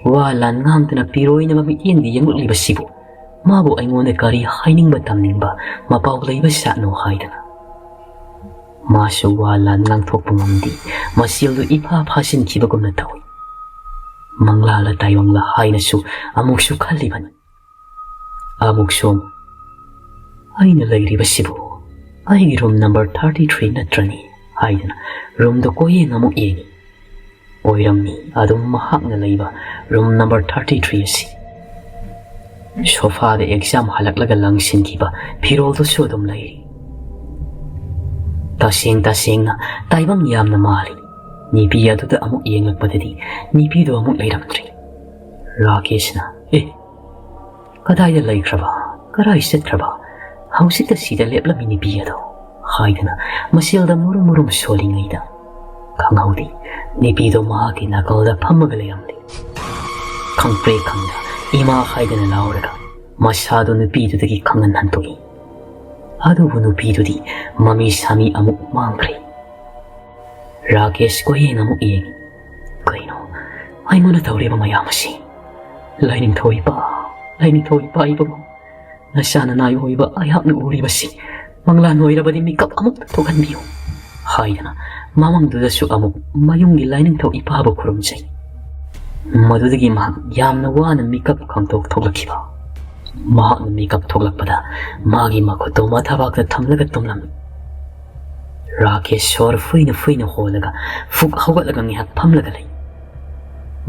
ꯋꯥ ꯂꯥꯟ ꯉꯥꯡꯗꯅ ꯄꯤꯔꯣꯏꯅꯕ ꯃꯤꯠꯌꯦꯡꯗ ꯌꯦꯡꯂꯛꯂꯤꯕꯁꯤꯕꯨ ꯃꯥꯕꯨ ꯑꯩꯉꯣꯟꯗ ꯀꯔꯤ ꯍꯥꯏꯅꯤꯡꯕ ꯇꯝꯅꯤꯡꯕ ꯃꯄꯥꯎ ꯂꯩꯕ ꯖꯥꯠꯅꯣ ꯍꯥꯏꯗꯅ꯫ ꯃꯥꯁꯨ ꯋꯥ ꯂꯥꯟ ꯉꯥꯡꯊꯣꯛꯄ ꯉꯝꯗꯦ꯫ ꯃꯆꯦꯜꯗꯨ ꯏꯐꯥ ꯐꯥꯖꯤꯟꯈꯤꯕꯒꯨꯝꯅ ꯇꯧꯏ꯫ ꯃꯪꯂꯥꯂ ꯇꯥꯏꯕꯪꯂ ꯍꯥꯏꯅꯁꯨ ꯑꯃꯨꯛꯁꯨ ꯈꯜꯂꯤꯕꯅꯤ꯫ ꯑꯃꯨꯛꯁꯨ ꯑꯩꯅ ꯂꯩꯔꯤꯕꯁꯤꯕꯨ ꯑꯩꯒꯤ ꯔꯨꯝ ꯅꯝꯕꯔ ꯊꯥꯔꯇꯤ ꯊ꯭ꯔꯤ ꯅꯠꯇ꯭ꯔꯅꯤ ꯍꯥꯏꯗꯅ ꯔꯨꯝꯗ ꯀꯣꯌꯦꯡ ꯑꯃꯨꯛ ꯌꯦꯡꯏ꯫ ꯑꯣꯏꯔꯝꯃꯤ ꯑꯗꯨꯝ ꯃꯍꯥꯛꯅ ꯂꯩꯕ ꯔꯨꯝ ꯅꯝꯕꯔ ꯊꯥꯔꯇꯤ ꯊ꯭ꯔꯤ ꯑꯁꯤ꯫ ꯁꯣꯐꯥꯗ ꯑꯦꯛꯖꯥꯝ ꯍꯜꯂꯛꯂꯒ ꯂꯪꯁꯤꯟꯈꯤꯕ ꯐꯤꯔꯣꯜꯗꯨꯁꯨ ꯑꯗꯨꯝ ꯂꯩꯔꯤ꯫ ꯇꯁꯦꯡ ꯇꯁꯦꯡꯅ ꯇꯥꯏꯕꯪ ꯌꯥꯝꯅ ꯃꯥꯜꯂꯤ꯫ ꯅꯨꯄꯤ ꯑꯗꯨꯗ ꯑꯃꯨꯛ ꯌꯦꯡꯂꯛꯄꯗꯗꯤ ꯅꯨꯄꯤꯗꯨ ꯑꯃꯨꯛ ꯂꯩꯔꯝꯗ꯭ꯔꯤ꯫ ꯔꯥꯀꯦꯁꯅ, "ꯑꯦ, ꯀꯗꯥꯏꯗ ꯂꯩꯈ꯭ꯔꯕ? ꯀꯗꯥꯏ ꯆꯠꯈ꯭ꯔꯕ? ꯍꯧꯖꯤꯛꯇ ꯁꯤꯗ ꯂꯦꯞꯂꯝꯃꯤ ꯅꯨꯄꯤ ꯑꯗꯣ?" ꯍꯥꯏꯗꯅ ꯃꯆꯦꯜꯗ ꯃꯨꯔꯨꯝ ꯃꯨꯔꯨꯝ ꯁꯣꯜꯂꯤꯉꯩꯗ ꯈꯪꯍꯧꯗꯦ꯫ ꯅꯨꯄꯤꯗꯣ ꯃꯍꯥꯛꯀꯤ ꯅꯥꯀꯜꯗ ꯐꯝꯃꯒ ꯂꯩꯔꯝꯂꯦ꯫ ꯈꯪꯄ꯭ꯔꯦꯛ ꯈꯪꯗ ꯏꯃꯥ ꯍꯥꯏꯗꯅ ꯂꯥꯎꯔꯒ ꯃꯁꯥꯗꯣ ꯅꯨꯄꯤꯗꯨꯗꯒꯤ ꯈꯪꯍꯟ ꯍꯟꯗꯣꯛꯏ꯫ ꯑꯗꯨꯕꯨ ꯅꯨꯄꯤꯗꯨꯗꯤ ꯃꯃꯤ ꯁꯥꯃꯤ ꯑꯃꯨꯛ ꯃꯥꯡꯈ꯭ꯔꯦ꯫ ꯔꯥꯀꯦꯁ ꯀꯣꯌꯦꯡ ꯑꯃꯨꯛ ꯌꯦꯡꯏ꯫ "ꯀꯩꯅꯣ ꯑꯩꯉꯣꯟꯗ ꯇꯧꯔꯤꯕ ꯃꯌꯥꯝ ꯑꯁꯤ? ꯂꯥꯏꯅꯤꯡꯊꯧ ꯏꯄꯥ, ꯂꯥꯏꯅꯤꯡꯊꯧ ꯏꯄꯥ ꯏꯕꯨꯡꯉꯣ, ꯅꯆꯥ ꯅꯅꯥꯏ ꯑꯣꯏꯕ ꯑꯩꯍꯥꯛꯅ ꯎꯔꯤꯕꯁꯤ ꯃꯪꯂꯥꯟ ꯑꯣꯏꯔꯕꯗꯤ ꯃꯤꯀꯞ ꯑꯃꯨꯛꯇ ꯊꯣꯛꯍꯟꯕꯤꯌꯨ" ꯍꯥꯏꯗꯅ ꯃꯃꯪꯗꯨꯗꯁꯨ ꯑꯃꯨꯛ ꯃꯌꯨꯝꯒꯤ ꯂꯥꯏꯅꯤꯡꯊꯧ ꯏꯄꯥꯕꯨ ꯈꯨꯔꯨꯝꯖꯩ꯫ ꯃꯗꯨꯗꯒꯤ ꯃꯍꯥꯛ ꯌꯥꯝꯅ ꯋꯥꯅ ꯃꯤꯀꯞ ꯈꯪꯊꯣꯛ ꯊꯣꯛꯂꯛꯈꯤꯕ꯫ ꯃꯍꯥꯛꯅ ꯃꯤꯀꯞ ꯊꯣꯛꯂꯛꯄꯗ ꯃꯥꯒꯤ ꯃꯈꯨꯠꯇꯣ ꯃꯊꯕꯥꯛꯇ ꯊꯝꯂꯒ ꯇꯨꯝꯂꯝꯃꯤ꯫ ꯔꯥꯀꯦꯁ ꯁꯣꯔ ꯐꯨꯏꯅ ꯐꯨꯏꯅ ꯍꯣꯜꯂꯒ ꯐꯨꯛ ꯍꯧꯒꯠꯂꯒ ꯉꯥꯏꯍꯥꯛ ꯐꯝꯂꯒ ꯂꯩ꯫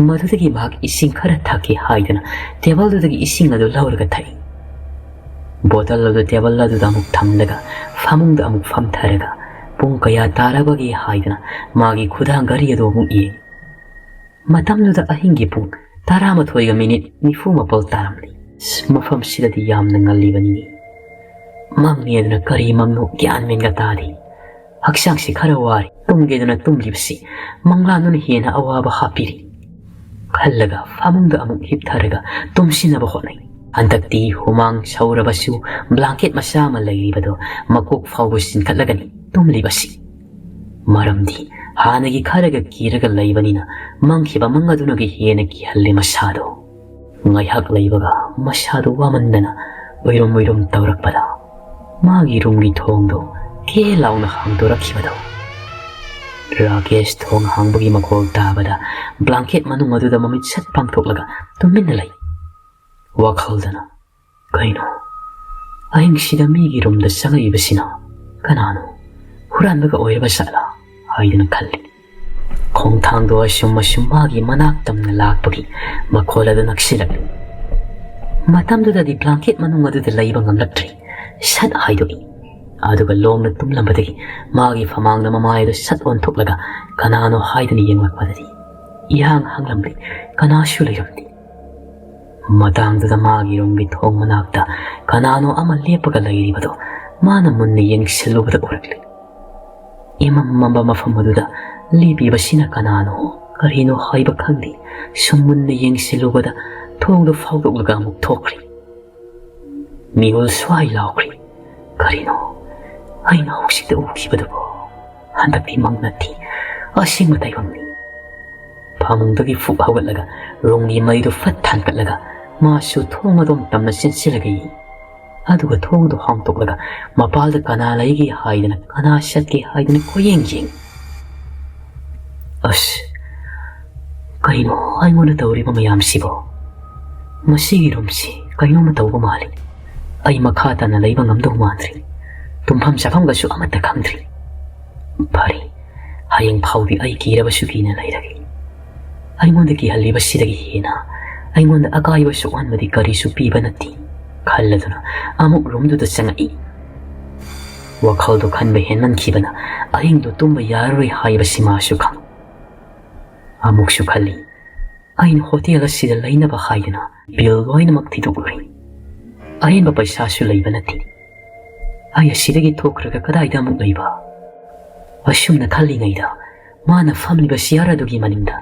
ꯃꯗꯨꯗꯒꯤ ꯃꯍꯥꯛ ꯏꯁꯤꯡ ꯈꯔ ꯊꯛꯀꯦ ꯍꯥꯏꯗꯅ ꯇꯦꯕꯜꯗꯨꯗꯒꯤ ꯏꯁꯤꯡ ꯑꯗꯨ ꯂꯧꯔꯒ ꯊꯛꯏ꯫ ꯕꯣꯇꯜ ꯑꯗꯨ ꯇꯦꯕꯜ ꯑꯗꯨꯗ ꯑꯃꯨꯛ ꯊꯝꯂꯒ ꯐꯃꯨꯡꯗ ꯑꯃꯨꯛ ꯐꯝꯊꯔꯒ ꯄꯨꯡ ꯀꯌꯥ ꯇꯥꯔꯕꯒꯦ ꯍꯥꯏꯗꯅ ꯃꯥꯒꯤ ꯈꯨꯗꯥꯡ ꯘꯔꯤ ꯑꯗꯨ ꯑꯃꯨꯛ ꯌꯦꯡꯏ꯫ ꯃꯇꯝꯗꯨꯗ ꯑꯍꯤꯡꯒꯤ ꯄꯨꯡ ꯇꯔꯥꯃꯥꯊꯣꯏꯒ ꯃꯤꯅꯤꯠ ꯅꯤꯐꯨ ꯃꯥꯄꯜ ꯇꯥꯔꯝꯂꯤ꯫ ꯃꯐꯝꯁꯤꯗꯗꯤ ꯌꯥꯝꯅ ꯉꯜꯂꯤꯕꯅꯤꯅꯦ꯫ ꯃꯪꯅꯦꯗꯅ ꯀꯔꯤ ꯃꯪꯅꯣ ꯒ꯭ꯌꯥꯟ ꯃꯦꯟꯒ ꯇꯥꯗꯦ꯫ ꯍꯛꯆꯥꯡꯁꯤ ꯈꯔ ꯋꯥꯔꯤ꯫ ꯇꯨꯝꯒꯦꯗꯅ ꯇꯨꯝꯂꯤꯕꯁꯤ ꯃꯪꯂꯥꯟꯗꯨꯅ ꯍꯦꯟꯅ ꯑꯋꯥꯕ ꯍꯥꯞꯄꯤꯔꯤ ꯈꯜꯂꯒ ꯐꯃꯨꯡꯗ ꯑꯃꯨꯛ ꯍꯤꯞꯊꯔꯒ ꯇꯨꯝꯁꯤꯟꯅꯕ ꯍꯣꯠꯅꯩ꯫ ꯍꯟꯗꯛꯇꯤ ꯍꯨꯃꯥꯡ ꯁꯧꯔꯕꯁꯨ ꯕ꯭ꯂꯥꯡꯀꯦꯠ ꯃꯆꯥ ꯑꯃ ꯂꯩꯔꯤꯕꯗꯣ ꯃꯀꯣꯛ ꯐꯥꯎꯕ ꯆꯤꯟꯈꯠꯂꯒꯅꯤ ꯇꯨꯝꯂꯤꯕꯁꯤ꯫ ꯃꯔꯝꯗꯤ ꯍꯥꯟꯅꯒꯤ ꯈꯔꯒ ꯀꯤꯔꯒ ꯂꯩꯕꯅꯤꯅ ꯃꯪꯈꯤꯕ ꯃꯪ ꯑꯗꯨꯅꯒ ꯍꯦꯟꯅ ꯀꯤꯍꯜꯂꯦ ꯃꯁꯥꯗꯣ꯫ ꯉꯥꯏꯍꯥꯛ ꯂꯩꯕꯒ ꯃꯁꯥꯗꯨ ꯋꯥꯃꯟꯗꯅ ꯎꯏꯔꯨꯝ ꯎꯏꯔꯨꯝ ꯇꯧꯔꯛꯄꯗ ꯃꯥꯒꯤ ꯔꯨꯝꯒꯤ ꯊꯣꯡꯗꯣ ꯀꯦ ꯂꯥꯎꯅ ꯍꯥꯡꯗꯣꯔꯛꯈꯤꯕꯗꯣ꯫ ꯔꯥꯀꯦꯁ ꯊꯣꯡ ꯍꯥꯡꯕꯒꯤ ꯃꯈꯣꯜ ꯇꯥꯕꯗ ꯕ꯭ꯂꯥꯡꯀꯦꯠ ꯃꯅꯨꯡ ꯑꯗꯨꯗ ꯃꯃꯤꯠ ꯁꯠ ꯄꯥꯡꯊꯣꯛꯂꯒ ꯇꯨꯃꯤꯟꯅ ꯂꯩ꯫ ꯋꯥꯈꯜꯗꯅ, "ꯀꯩꯅꯣ? ꯑꯍꯤꯡꯁꯤꯗ ꯃꯤꯒꯤ ꯔꯨꯝꯗ ꯆꯪꯉꯛꯏꯕꯁꯤꯅ ꯀꯅꯥꯅꯣ? ꯍꯨꯔꯥꯟꯕꯒ ꯑꯣꯏꯔꯕ ꯖꯥꯠꯂꯥ?" ꯍꯥꯏꯗꯨꯅ ꯈꯜꯂꯤ꯫ ꯈꯣꯡꯊꯥꯡꯗꯣ ꯑꯁꯨꯝ ꯑꯁꯨꯝ ꯃꯥꯒꯤ ꯃꯅꯥꯛ ꯇꯝꯅ ꯂꯥꯛꯄꯒꯤ ꯃꯈꯣꯜ ꯑꯗꯨ ꯅꯛꯁꯤꯜꯂꯛꯂꯤ꯫ ꯃꯇꯝꯗꯨꯗꯗꯤ ꯕ꯭ꯂꯥꯡꯀꯦꯠ ꯃꯅꯨꯡ ꯑꯗꯨꯗ ꯂꯩꯕ ꯉꯝꯂꯛꯇ꯭ꯔꯤ꯫ ꯁꯠ ꯍꯥꯏꯗꯣꯛꯏ꯫ ꯑꯗꯨꯒ ꯂꯣꯡꯅ ꯇꯨꯝꯂꯝꯕꯗꯒꯤ ꯃꯥꯒꯤ ꯐꯃꯥꯡꯗ ꯃꯃꯥꯏ ꯑꯗꯨ ꯁꯠ ꯑꯣꯟꯊꯣꯛꯂꯒ ꯀꯅꯥꯅꯣ ꯍꯥꯏꯗꯨꯅ ꯌꯦꯡꯂꯛꯄꯗꯗꯤ ꯏꯍꯥꯡ ꯍꯥꯡꯂꯝꯂꯤ, ꯀꯅꯥꯁꯨ ꯂꯩꯔꯝꯗꯦ꯫ ꯃꯇꯥꯡꯗꯨꯗ ꯃꯥꯒꯤ ꯔꯨꯝꯒꯤ ꯊꯣꯡ ꯃꯅꯥꯛꯇ ꯀꯅꯥꯅꯣ ꯑꯃ ꯂꯦꯞꯄꯒ ꯂꯩꯔꯤꯕꯗꯣ ꯃꯥꯅ ꯃꯨꯟꯅ ꯌꯦꯡꯁꯤꯜꯂꯨꯕꯗ ꯎꯔꯛꯂꯤ꯫ ꯏꯃꯝ ꯃꯝꯕ ꯃꯐꯝ ꯑꯗꯨꯗ ꯂꯦꯞꯄꯤꯕꯁꯤꯅ ꯀꯅꯥꯅꯣ, ꯀꯔꯤꯅꯣ ꯍꯥꯏꯕ ꯈꯪꯗꯦ꯫ ꯁꯨꯝ ꯃꯨꯟꯅ ꯌꯦꯡꯁꯤꯜꯂꯨꯕꯗ ꯊꯣꯡꯗꯨ ꯐꯥꯎꯗꯣꯛꯂꯒ ꯑꯃꯨꯛ ꯊꯣꯛꯈ꯭ꯔꯤ꯫ ꯃꯤꯍꯨꯜ ꯁ꯭ꯋꯥꯏ ꯂꯥꯎꯈ꯭ꯔꯤ꯫ ꯀꯔꯤꯅꯣ ꯑꯩꯅ ꯍꯧꯖꯤꯛꯇ ꯎꯈꯤꯕꯗꯨꯕꯣ? ꯍꯟꯗꯛꯇꯤ ꯃꯪ ꯅꯠꯇꯦ, ꯑꯁꯦꯡꯕ ꯇꯥꯏꯕꯪꯅꯤ꯫ ꯐꯃꯨꯡꯗꯒꯤ ꯐꯨꯛ ꯍꯧꯒꯠꯂꯒ ꯔꯨꯝꯒꯤ ꯃꯩꯗꯨ ꯐꯠ ꯊꯥꯟꯒꯠꯂꯒ ꯃꯥꯁꯨ ꯊꯣꯡ ꯑꯗꯣꯝ ꯇꯝꯅ ꯆꯦꯟꯁꯤꯜꯂꯒ ꯌꯦꯡꯉꯤ꯫ ꯑꯗꯨꯒ ꯊꯣꯡꯗꯨ ꯍꯥꯡꯗꯣꯛꯂꯒ ꯃꯄꯥꯜꯗ ꯀꯅꯥ ꯂꯩꯒꯦ ꯍꯥꯏꯗꯅ, ꯀꯅꯥ ꯆꯠꯀꯦ ꯍꯥꯏꯗꯅ ꯀꯣꯏꯌꯦꯡ ꯌꯦꯡꯉꯤ꯫ ꯑꯁ, ꯀꯩꯅꯣ ꯑꯩꯉꯣꯟꯗ ꯇꯧꯔꯤꯕ ꯃꯌꯥꯝꯁꯤꯕꯣ? ꯃꯁꯤꯒꯤ ꯔꯨꯝꯁꯤ ꯀꯩꯅꯣꯝꯃ ꯇꯧꯕ ꯃꯥꯜꯂꯤ꯫ ꯑꯩ ꯃꯈꯥ ꯇꯥꯅ ꯂꯩꯕ ꯉꯝꯗꯧ ꯃꯥꯟꯗ꯭ꯔꯤ꯫ ꯇꯨꯝꯐꯝ ꯆꯥꯐꯝꯒꯁꯨ ꯑꯃꯠꯇ ꯈꯪꯗ꯭ꯔꯤ꯫ ꯐꯔꯦ, ꯍꯌꯦꯡ ꯐꯥꯎꯗꯤ ꯑꯩ ꯀꯤꯔꯕꯁꯨ ꯀꯤꯅ ꯂꯩꯔꯒꯦ꯫ ꯑꯩꯉꯣꯟꯗ ꯀꯤꯍꯜꯂꯤꯕꯁꯤꯗꯒꯤ ꯍꯦꯟꯅ ꯑꯩꯉꯣꯟꯗ ꯑꯀꯥꯏꯕ ꯁꯣꯛꯍꯟꯕꯗꯤ ꯀꯔꯤꯁꯨ ꯄꯤꯕ ꯅꯠꯇꯦ ꯈꯜꯂꯗꯨꯅ ꯑꯃꯨꯛ ꯔꯨꯝꯗꯨꯗ ꯆꯪꯉꯛꯏ꯫ ꯋꯥꯈꯜꯗꯣ ꯈꯟꯕ ꯍꯦꯟꯃꯟꯈꯤꯕꯅ ꯑꯍꯤꯡꯗꯨ ꯇꯨꯝꯕ ꯌꯥꯔꯔꯣꯏ ꯍꯥꯏꯕꯁꯤ ꯃꯥꯁꯨ ꯈꯪ꯫ ꯑꯃꯨꯛꯁꯨ ꯈꯜꯂꯤ, ꯑꯩꯅ ꯍꯣꯇꯦꯜ ꯑꯁꯤꯗ ꯂꯩꯅꯕ ꯍꯥꯏꯗꯨꯅ ꯕꯤꯜ ꯂꯣꯏꯅꯃꯛ ꯊꯤꯗꯣꯛꯂꯨꯔꯦ꯫ ꯑꯍꯦꯟꯕ ꯄꯩꯁꯥꯁꯨ ꯂꯩꯕ ꯅꯠꯇꯦ꯫ ꯑꯩ ꯑꯁꯤꯗꯒꯤ ꯊꯣꯛꯈ꯭ꯔꯒ ꯀꯗꯥꯏꯗ ꯑꯃꯨꯛ ꯂꯩꯕ? ꯑꯁꯨꯝꯅ ꯈꯜꯂꯤꯉꯩꯗ ꯃꯥꯅ ꯐꯝꯂꯤꯕ ꯆꯤꯌꯥꯔ ꯑꯗꯨꯒꯤ ꯃꯅꯤꯡꯗ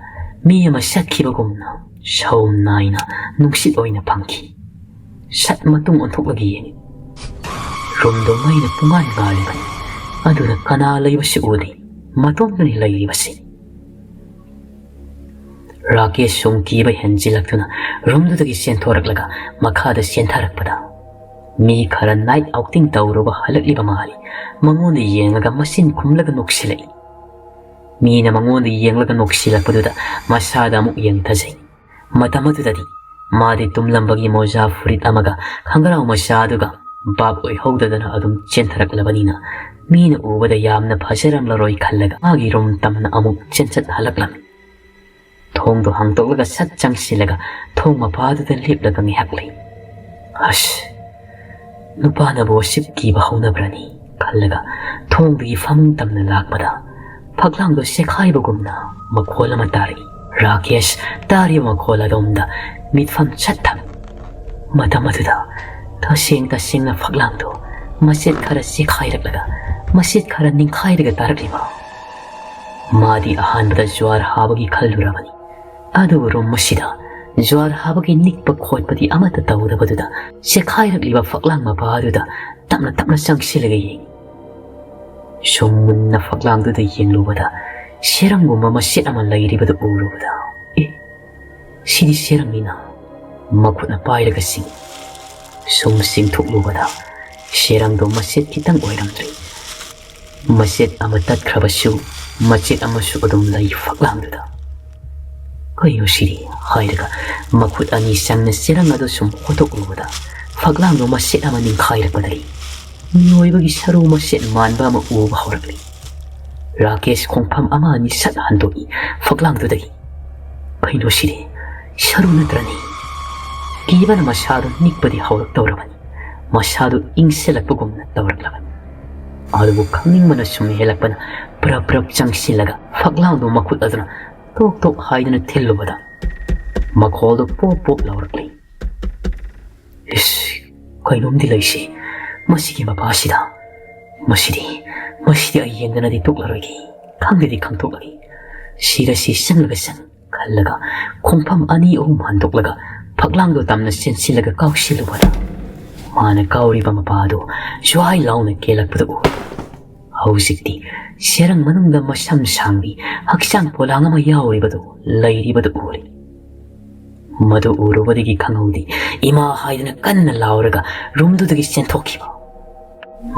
ꯃꯤ ꯑꯃ ꯆꯠꯈꯤꯕꯒꯨꯝꯅ ꯁꯧꯝ ꯅꯥꯏꯅ ꯅꯨꯡꯁꯤꯠ ꯑꯣꯏꯅ ꯐꯪꯈꯤ꯫ ꯁꯠ ꯃꯇꯨꯡ ꯑꯣꯟꯊꯣꯛꯂꯒ ꯌꯦꯡꯉꯤ꯫ ꯔꯨꯝꯗꯣ ꯃꯩꯅ ꯄꯨꯡꯉꯥꯟ ꯉꯥꯜꯂꯤꯕꯅꯤ꯫ ꯑꯗꯨꯗ ꯀꯅꯥ ꯂꯩꯕꯁꯨ ꯎꯗꯦ꯫ ꯃꯇꯣꯝꯇꯅꯤ ꯂꯩꯔꯤꯕꯁꯤ꯫ ꯔꯥꯀꯦꯁ ꯁꯨꯝ ꯀꯤꯕ ꯍꯦꯟꯖꯤꯜꯂꯛꯇꯨꯅ ꯔꯨꯝꯗꯨꯗꯒꯤ ꯆꯦꯟꯊꯣꯔꯛꯂꯒ ꯃꯈꯥꯗ ꯆꯦꯟꯊꯔꯛꯄꯗ, ꯃꯤ ꯈꯔ ꯅꯥꯏꯠ ꯑꯥꯎꯇꯤꯡ ꯇꯧꯔꯨꯕ ꯍꯜꯂꯛꯂꯤꯕ ꯃꯥꯜꯂꯤ꯫ ꯃꯉꯣꯟꯗ ꯌꯦꯡꯂꯒ ꯃꯆꯤꯟ ꯈꯨꯝꯂꯒ ꯅꯣꯛꯁꯤꯜꯂꯛꯏ꯫ ꯃꯤꯅ ꯃꯉꯣꯟꯗ ꯌꯦꯡꯂꯒ ꯅꯣꯛꯁꯤꯜꯂꯛꯄꯗꯨꯗ ꯃꯁꯥꯗ ꯑꯃꯨꯛ ꯌꯦꯡꯊꯖꯩ꯫ ꯃꯇꯝ ꯑꯗꯨꯗꯗꯤ ꯃꯥꯗꯤ ꯇꯨꯝꯂꯝꯕꯒꯤ ꯃꯣꯖꯥ ꯐꯨꯔꯤꯠ ꯑꯃꯒ ꯈꯪꯒ꯭ꯔꯥꯎ ꯃꯆꯥ ꯑꯗꯨꯒ ꯚꯥꯞ ꯑꯣꯏꯍꯧꯗꯗꯅ ꯑꯗꯨꯝ ꯆꯦꯟꯊꯔꯛꯂꯕꯅꯤꯅ, ꯃꯤꯅ ꯎꯕꯗ ꯌꯥꯝꯅ ꯐꯖꯔꯝꯂꯔꯣꯏ ꯈꯜꯂꯒ ꯃꯥꯒꯤ ꯔꯨꯝ ꯇꯝꯅ ꯑꯃꯨꯛ ꯆꯦꯟꯆꯠ ꯍꯜꯂꯛꯂꯝꯃꯤ꯫ ꯊꯣꯡꯗꯣ ꯍꯥꯡꯗꯣꯛꯂꯒ ꯁꯠ ꯆꯪꯁꯤꯜꯂꯒ ꯊꯣꯡ ꯃꯄꯥꯗꯨꯗ ꯂꯦꯞꯂꯒ ꯉꯥꯏꯍꯥꯛ ꯂꯩ꯫ ꯑꯁ, ꯅꯨꯄꯥꯅꯕꯨ ꯑꯁꯨꯛ ꯀꯤꯕ ꯍꯧꯅꯕ꯭ꯔꯅꯤ ꯈꯜꯂꯒ ꯊꯣꯡꯗꯒꯤ ꯐꯃꯨꯡ ꯇꯝꯅ ꯂꯥꯛꯄꯗ, ꯐꯛꯂꯥꯡꯗꯣ ꯆꯦꯈꯥꯏꯕꯒꯨꯝꯅ ꯃꯈꯣꯜ ꯑꯃ ꯇꯥꯔꯛꯏ꯫ ꯔꯥꯀꯦꯁ ꯇꯥꯔꯤꯕ ꯃꯈꯣꯜ ꯑꯗꯣꯝꯗ ꯃꯤꯠꯐꯝ ꯁꯠ ꯊꯝꯃꯤ꯫ ꯃꯇꯝ ꯑꯗꯨꯗ ꯇꯁꯦꯡ ꯇꯁꯦꯡꯅ ꯐꯛꯂꯥꯡꯗꯣ ꯃꯆꯦꯠ ꯈꯔ ꯆꯦꯈꯥꯏꯔꯛꯂꯒ ꯃꯆꯦꯠ ꯈꯔ ꯅꯤꯡꯈꯥꯏꯔꯒ ꯇꯥꯔꯛꯂꯤꯕ꯫ ꯃꯥꯗꯤ ꯑꯍꯥꯟꯕꯗ ꯖ꯭ꯋꯥꯔ ꯍꯥꯕꯒꯤ ꯈꯜꯂꯨꯔꯕꯅꯤ꯫ ꯑꯗꯨꯕꯨ ꯔꯨꯝ ꯑꯁꯤꯗ ꯖ꯭ꯋꯥꯔ ꯍꯥꯕꯒꯤ ꯅꯤꯛꯄ ꯈꯣꯠꯄꯗꯤ ꯑꯃꯠꯇ ꯇꯧꯗꯕꯗꯨꯗ, ꯆꯦꯈꯥꯏꯔꯛꯂꯤꯕ ꯐꯛꯂꯥꯡ ꯃꯄꯥ ꯑꯗꯨꯗ ꯇꯞꯅ ꯇꯞꯅ ꯆꯪꯁꯤꯜꯂꯒ ꯌꯦꯡꯉꯤ꯫ ꯁꯨꯝ ꯃꯨꯟꯅ ꯐꯛꯂꯥꯡꯗꯨꯗ ꯌꯦꯡꯂꯨꯕꯗ, ꯁꯦꯔꯪꯒꯨꯝꯕ ꯃꯆꯦꯠ ꯑꯃ ꯂꯩꯔꯤꯕꯗꯨ ꯎꯔꯨꯕꯗ, "ꯑꯦ, ꯁꯤꯗꯤ ꯁꯦꯔꯪꯅꯤꯅ" ꯃꯈꯨꯠꯅ ꯄꯥꯏꯔꯒ ꯆꯤꯡꯏ꯫ ꯁꯨꯝ ꯆꯤꯡꯊꯣꯛꯂꯨꯕꯗ, ꯁꯦꯔꯪꯗꯣ ꯃꯆꯦꯠ ꯈꯤꯇꯪ ꯑꯣꯏꯔꯝꯗ꯭ꯔꯦ꯫ ꯃꯆꯦꯠ ꯑꯃ ꯇꯠꯈ꯭ꯔꯕꯁꯨ, ꯃꯆꯦꯠ ꯑꯃꯁꯨ ꯑꯗꯨꯝ ꯂꯩ ꯐꯛꯂꯥꯡꯗꯨꯗ꯫ "ꯀꯩꯅꯣ ꯁꯤꯗꯤ?" ꯍꯥꯏꯔꯒ ꯃꯈꯨꯠ ꯑꯅꯤ ꯆꯪꯅ ꯆꯦꯔꯪ ꯑꯗꯨ ꯁꯨꯝ ꯍꯣꯠꯇꯣꯛꯂꯨꯕꯗ, ꯐꯛꯂꯥꯡꯗꯣ ꯃꯆꯦꯠ ꯑꯃ ꯅꯤꯡꯈꯥꯏꯔꯛꯄꯗꯒꯤ ꯃꯤꯑꯣꯏꯕꯒꯤ ꯁꯔꯨ ꯃꯆꯦꯠ ꯃꯥꯟꯕ ꯑꯃ ꯎꯕ ꯍꯧꯔꯛꯂꯤ꯫ ꯔꯥꯀꯦꯁ ꯈꯣꯡꯐꯝ ꯑꯃ ꯑꯅꯤ ꯁꯠ ꯍꯟꯗꯣꯛꯏ ꯐꯛꯂꯥꯡꯗꯨꯗꯒꯤ꯫ "ꯀꯩꯅꯣ ꯁꯤꯗꯤ? ꯁꯔꯨ ꯅꯠꯇ꯭ꯔꯅꯤ?" ꯀꯤꯕꯅ ꯃꯁꯥꯗꯨ ꯅꯤꯛꯄꯗꯤ ꯍꯧꯔꯛꯇꯧꯔꯕꯅꯤ꯫ ꯃꯁꯥꯗꯨ ꯏꯪꯁꯤꯜꯂꯛꯄꯒꯨꯝꯅ ꯇꯧꯔꯛꯂꯕꯅꯤ꯫ ꯑꯗꯨꯕꯨ ꯈꯪꯅꯤꯡꯕꯅ ꯁꯨꯝ ꯍꯦꯜꯂꯛꯄꯅ ꯄ꯭ꯔꯞ ꯄ꯭ꯔꯞ ꯆꯪꯁꯤꯜꯂꯒ ꯐꯛꯂꯥꯡꯗꯨ ꯃꯈꯨꯠ ꯑꯗꯨꯅ ꯇꯣꯛ ꯇꯣꯛ ꯍꯥꯏꯗꯨꯅ ꯊꯤꯜꯂꯨꯕꯗ, ꯃꯈꯣꯜꯗꯨ ꯄꯣꯞ ꯄꯣꯞ ꯂꯥꯎꯔꯛꯂꯤ꯫ "ꯏꯁ, ꯀꯩꯅꯣꯝꯗꯤ ꯂꯩꯁꯤ ꯃꯁꯤꯒꯤ ꯃꯄꯥꯁꯤꯗ꯫ ꯃꯁꯤꯗꯤ, ꯃꯁꯤꯗꯤ ꯑꯩ ꯌꯦꯡꯗꯅꯗꯤ ꯇꯣꯛꯂꯔꯣꯏꯒꯦ, ꯈꯪꯗꯦꯗꯤ ꯈꯪꯗꯣꯛꯂꯒꯦ꯫ ꯁꯤꯔꯁꯤ ꯆꯪꯂꯒ ꯆꯪ" ꯈꯜꯂꯒ ꯈꯣꯡꯐꯝ ꯑꯅꯤ ꯑꯍꯨꯝ ꯍꯟꯗꯣꯛꯂꯒ ꯐꯛꯂꯥꯡꯗꯣ ꯇꯝꯅ ꯆꯦꯟꯁꯤꯜꯂꯒ ꯀꯥꯎꯁꯤꯜꯂꯨꯕꯗ, ꯃꯥꯅ ꯀꯥꯎꯔꯤꯕ ꯃꯄꯥ ꯑꯗꯨ ꯖ꯭ꯋꯥꯏ ꯂꯥꯎꯅ ꯀꯦꯜꯂꯛꯄꯗꯨ ꯎ꯫ ꯍꯧꯖꯤꯛꯇꯤ ꯆꯦꯔꯪ ꯃꯅꯨꯡꯗ ꯃꯁꯝ ꯁꯥꯡꯕꯤ, ꯍꯛꯆꯥꯡ ꯄꯣꯂꯥꯡ ꯑꯃ ꯌꯥꯎꯔꯤꯕꯗꯨ ꯂꯩꯔꯤꯕꯗꯨ ꯎꯔꯦ꯫ ꯃꯗꯨ ꯎꯔꯨꯕꯗꯒꯤ ꯈꯪꯍꯧꯗꯦ, ꯏꯃꯥ ꯍꯥꯏꯗꯅ ꯀꯟꯅ ꯂꯥꯎꯔꯒ ꯔꯨꯝꯗꯨꯗꯒꯤ ꯆꯦꯟꯊꯣꯛꯈꯤꯕ꯫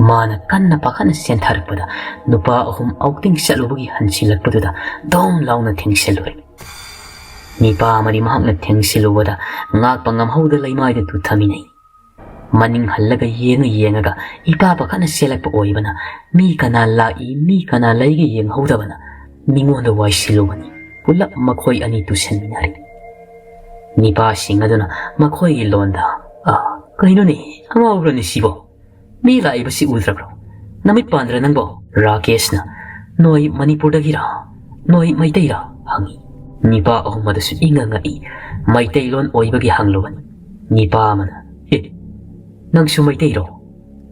ꯃꯥꯅ ꯀꯟꯅ ꯄꯥꯈꯠꯅ ꯆꯦꯟꯊꯔꯛꯄꯗ ꯅꯨꯄꯥ ꯑꯍꯨꯝ ꯑꯥꯎꯇꯤꯡ ꯆꯠꯂꯨꯕꯒꯤ ꯍꯟꯖꯤꯜꯂꯛꯄꯗꯨꯗ ꯗꯣꯝ ꯂꯥꯎꯅ ꯊꯦꯡꯁꯤꯜꯂꯨꯔꯦ꯫ ꯅꯤꯄꯥ ꯑꯃꯗꯤ ꯃꯍꯥꯛꯅ ꯊꯦꯡꯁꯤꯜꯂꯨꯕꯗ ꯉꯥꯛꯄ ꯉꯝꯍꯧꯗ ꯂꯩꯃꯥꯏꯗ ꯇꯨꯊꯃꯤꯟꯅꯩ꯫ ꯃꯅꯤꯡ ꯍꯜꯂꯒ ꯌꯦꯡꯉ ꯌꯦꯡꯉꯒ ꯏꯄꯥ ꯄꯥꯈꯠꯅ ꯆꯦꯜꯂꯛꯄ ꯑꯣꯏꯕꯅ ꯃꯤ ꯀꯅꯥ ꯂꯥꯛꯏ, ꯃꯤ ꯀꯅꯥ ꯂꯩꯒꯦ ꯌꯦꯡꯍꯧꯗꯕꯅ ꯃꯤꯉꯣꯟꯗ ꯋꯥꯏꯁꯤꯜꯂꯨꯕꯅꯤ꯫ ꯄꯨꯂꯞ ꯃꯈꯣꯏ ꯑꯅꯤ ꯇꯨꯁꯟꯃꯤꯟꯅꯔꯦ꯫ ꯅꯤꯄꯥꯁꯤꯡ ꯑꯗꯨꯅ ꯃꯈꯣꯏꯒꯤ ꯂꯣꯟꯗ, "ꯑ, ꯀꯩꯅꯣꯅꯦ, ꯑꯉꯥꯎꯕ꯭ꯔꯅꯦ ꯁꯤꯕꯣ? ꯃꯤ ꯂꯥꯛꯏꯕꯁꯤ ꯎꯗ꯭ꯔꯕ꯭ꯔꯣ? ꯅꯃꯤꯠ ꯄꯥꯟꯗ꯭ꯔ ꯅꯪꯕꯣ?" ꯔꯥꯀꯦꯁꯅ, "ꯅꯣꯏ ꯃꯅꯤꯄꯨꯔꯗꯒꯤꯔꯥ? ꯅꯣꯏ ꯃꯩꯇꯩꯔꯥ?" ꯍꯪꯉꯤ꯫ ꯅꯤꯄꯥ ꯑꯍꯨꯝ ꯑꯗꯨꯁꯨ ꯏꯪꯉ ꯉꯛꯏ꯫ ꯃꯩꯇꯩꯂꯣꯟ ꯑꯣꯏꯕꯒꯤ ꯍꯪꯂꯨꯕꯅꯤ꯫ ꯅꯤꯄꯥ ꯑꯃꯅ, "ꯑꯦ, ꯅꯪꯁꯨ ꯃꯩꯇꯩꯔꯣ?"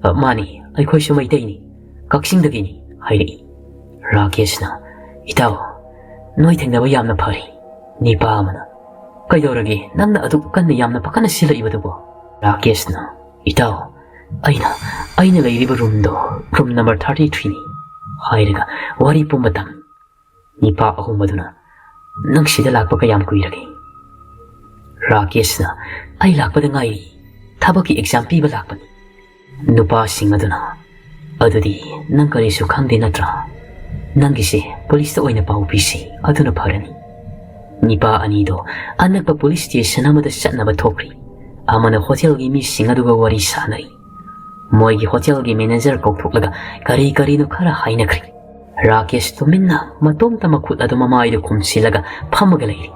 "ꯑ, ꯃꯥꯅꯤ, ꯑꯩꯈꯣꯏꯁꯨ ꯃꯩꯇꯩꯅꯤ, ꯀꯛꯆꯤꯡꯗꯒꯤꯅꯤ," ꯍꯥꯏꯔꯛꯏ꯫ ꯔꯥꯀꯦꯁꯅ, "ꯏꯇꯥꯎ, ꯅꯣꯏ ꯊꯦꯡꯅꯕ ꯌꯥꯝꯅ ꯐꯔꯦ꯫" ꯅꯤꯄꯥ ꯑꯃꯅ, "ꯀꯩꯗꯧꯔꯒꯦ ꯅꯪꯅ ꯑꯗꯨꯛ ꯀꯟꯅ ꯌꯥꯝꯅ ꯄꯥꯈꯠꯅ ꯁꯤꯜꯂꯛꯏꯕꯗꯨꯕꯣ?" ꯔꯥꯀꯦꯁꯅ, "ꯏꯇꯥꯎ, ꯑꯩꯅ, ꯑꯩꯅ ꯂꯩꯔꯤꯕ ꯔꯨꯝꯗꯣ ꯔꯨꯝ ꯅꯝꯕꯔ ꯊꯥꯔꯇꯤ ꯊ꯭ꯔꯤꯅꯤ," ꯍꯥꯏꯔꯒ ꯋꯥꯔꯤ ꯄꯨꯝꯕ ꯇꯝꯃꯤ꯫ ꯅꯤꯄꯥ ꯑꯍꯨꯝ ꯑꯗꯨꯅ, "ꯅꯪ ꯁꯤꯗ ꯂꯥꯛꯄ ꯀꯌꯥꯝ ꯀꯨꯏꯔꯒꯦ?" ꯔꯥꯀꯦꯁꯅ, "ꯑꯩ ꯂꯥꯛꯄꯗ ꯉꯥꯏꯔꯤ, ꯊꯕꯛꯀꯤ ꯑꯦꯛꯖꯥꯝ ꯄꯤꯕ ꯂꯥꯛꯄꯅꯤ꯫" ꯅꯨꯄꯥꯁꯤꯡ ꯑꯗꯨꯅ, "ꯑꯗꯨꯗꯤ ꯅꯪ ꯀꯔꯤꯁꯨ ꯈꯪꯗꯦ ꯅꯠꯇ꯭ꯔꯥ? ꯅꯪꯒꯤꯁꯦ ꯄꯨꯂꯤꯁꯇ ꯑꯣꯏꯅ ꯄꯥꯎ ꯄꯤꯁꯤ, ꯑꯗꯨꯅ ꯐꯔꯅꯤ꯫" ꯅꯤꯄꯥ ꯑꯅꯤꯗꯣ ꯑꯅꯛꯄ ꯄꯨꯂꯤꯁ ꯁ꯭ꯇꯦꯁꯟ ꯑꯃꯗ ꯆꯠꯅꯕ ꯊꯣꯛꯈ꯭ꯔꯤ꯫ ꯑꯃꯅ ꯍꯣꯇꯦꯜꯒꯤ ꯃꯤꯁꯤꯡ ꯑꯗꯨꯒ ꯋꯥꯔꯤ ꯁꯥꯟꯅꯔꯤ꯫ ꯃꯣꯏꯒꯤ ꯍꯣꯇꯦꯜꯒꯤ ꯃꯦꯅꯦꯖꯔ ꯀꯧꯊꯣꯛꯂꯒ ꯀꯔꯤ ꯀꯔꯤꯅꯣ ꯈꯔ ꯍꯥꯏꯅꯈ꯭ꯔꯤ꯫ ꯔꯥꯀꯦꯁ ꯇꯨꯃꯤꯟꯅ ꯃꯇꯣꯝꯇ ꯃꯈꯨꯠ ꯑꯗꯨ ꯃꯃꯥꯏꯗ ꯈꯨꯝꯁꯤꯜꯂꯒ ꯐꯝꯃꯒ ꯂꯩꯔꯤ꯫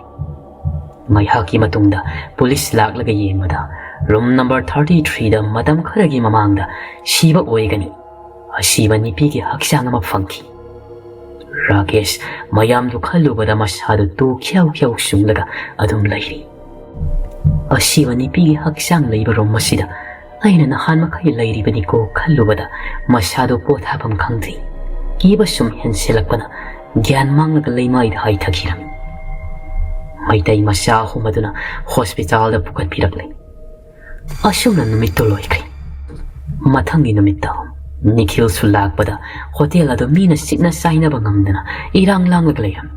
ꯉꯥꯏꯍꯥꯛꯀꯤ ꯃꯇꯨꯡꯗ ꯄꯨꯂꯤꯁ ꯂꯥꯛꯂꯒ ꯌꯦꯡꯕꯗ ꯔꯨꯝ ꯅꯝꯕꯔ ꯊꯥꯔꯇꯤ ꯊ꯭ꯔꯤꯗ ꯃꯇꯝ ꯈꯔꯒꯤ ꯃꯃꯥꯡꯗ ꯁꯤꯕ ꯑꯣꯏꯒꯅꯤ꯫ ꯑꯁꯤꯕ ꯅꯨꯄꯤꯒꯤ ꯍꯛꯆꯥꯡ ꯑꯃ ꯐꯪꯈꯤ꯫ ꯔꯥꯀꯦꯁ ꯃꯌꯥꯝꯗꯨ ꯈꯜꯂꯨꯕꯗ ꯃꯁꯥꯗꯨ ꯇꯨ ꯈ꯭ꯌꯥꯎ ꯈ꯭ꯌꯥꯎ ꯆꯨꯡꯂꯒ ꯑꯗꯨꯝ ꯂꯩꯔꯤ꯫ ꯑꯁꯤꯕ ꯅꯨꯄꯤꯒꯤ ꯍꯛꯆꯥꯡ ꯂꯩꯕ ꯔꯨꯝ ꯑꯁꯤꯗ ꯑꯩꯅ ꯅꯍꯥꯟ ꯃꯈꯩ ꯂꯩꯔꯤꯕꯅꯤꯀꯣ ꯈꯜꯂꯨꯕꯗ ꯃꯁꯥꯗꯨ ꯄꯣꯊꯥꯐꯝ ꯈꯪꯗ꯭ꯔꯤ꯫ ꯀꯤꯕ ꯁꯨꯝ ꯍꯦꯟꯁꯤꯜꯂꯛꯄꯅ ꯒ꯭ꯌꯥꯟ ꯃꯥꯡꯂꯒ ꯂꯩꯃꯥꯏꯗ ꯍꯥꯏꯊꯈꯤꯔꯝꯃꯤ꯫ ꯃꯩꯇꯩ ꯃꯆꯥ ꯑꯍꯨꯝ ꯑꯗꯨꯅ ꯍꯣꯁꯄꯤꯇꯥꯜꯗ ꯄꯨꯈꯠꯄꯤꯔꯛꯂꯦ꯫ ꯑꯁꯨꯝꯅ ꯅꯨꯃꯤꯠꯇꯨ ꯂꯣꯏꯈ꯭ꯔꯦ꯫ ꯃꯊꯪꯒꯤ ꯅꯨꯃꯤꯠꯇ ꯅꯤꯈꯤꯜꯁꯨ ꯂꯥꯛꯄꯗ ꯍꯣꯇꯦꯜ ꯑꯗꯨ ꯃꯤꯅ ꯁꯤꯠꯅ ꯆꯥꯏꯅꯕ ꯉꯝꯗꯅ ꯏꯔꯥꯡ ꯂꯥꯡꯂꯒ ꯂꯩꯔꯝꯃꯤ꯫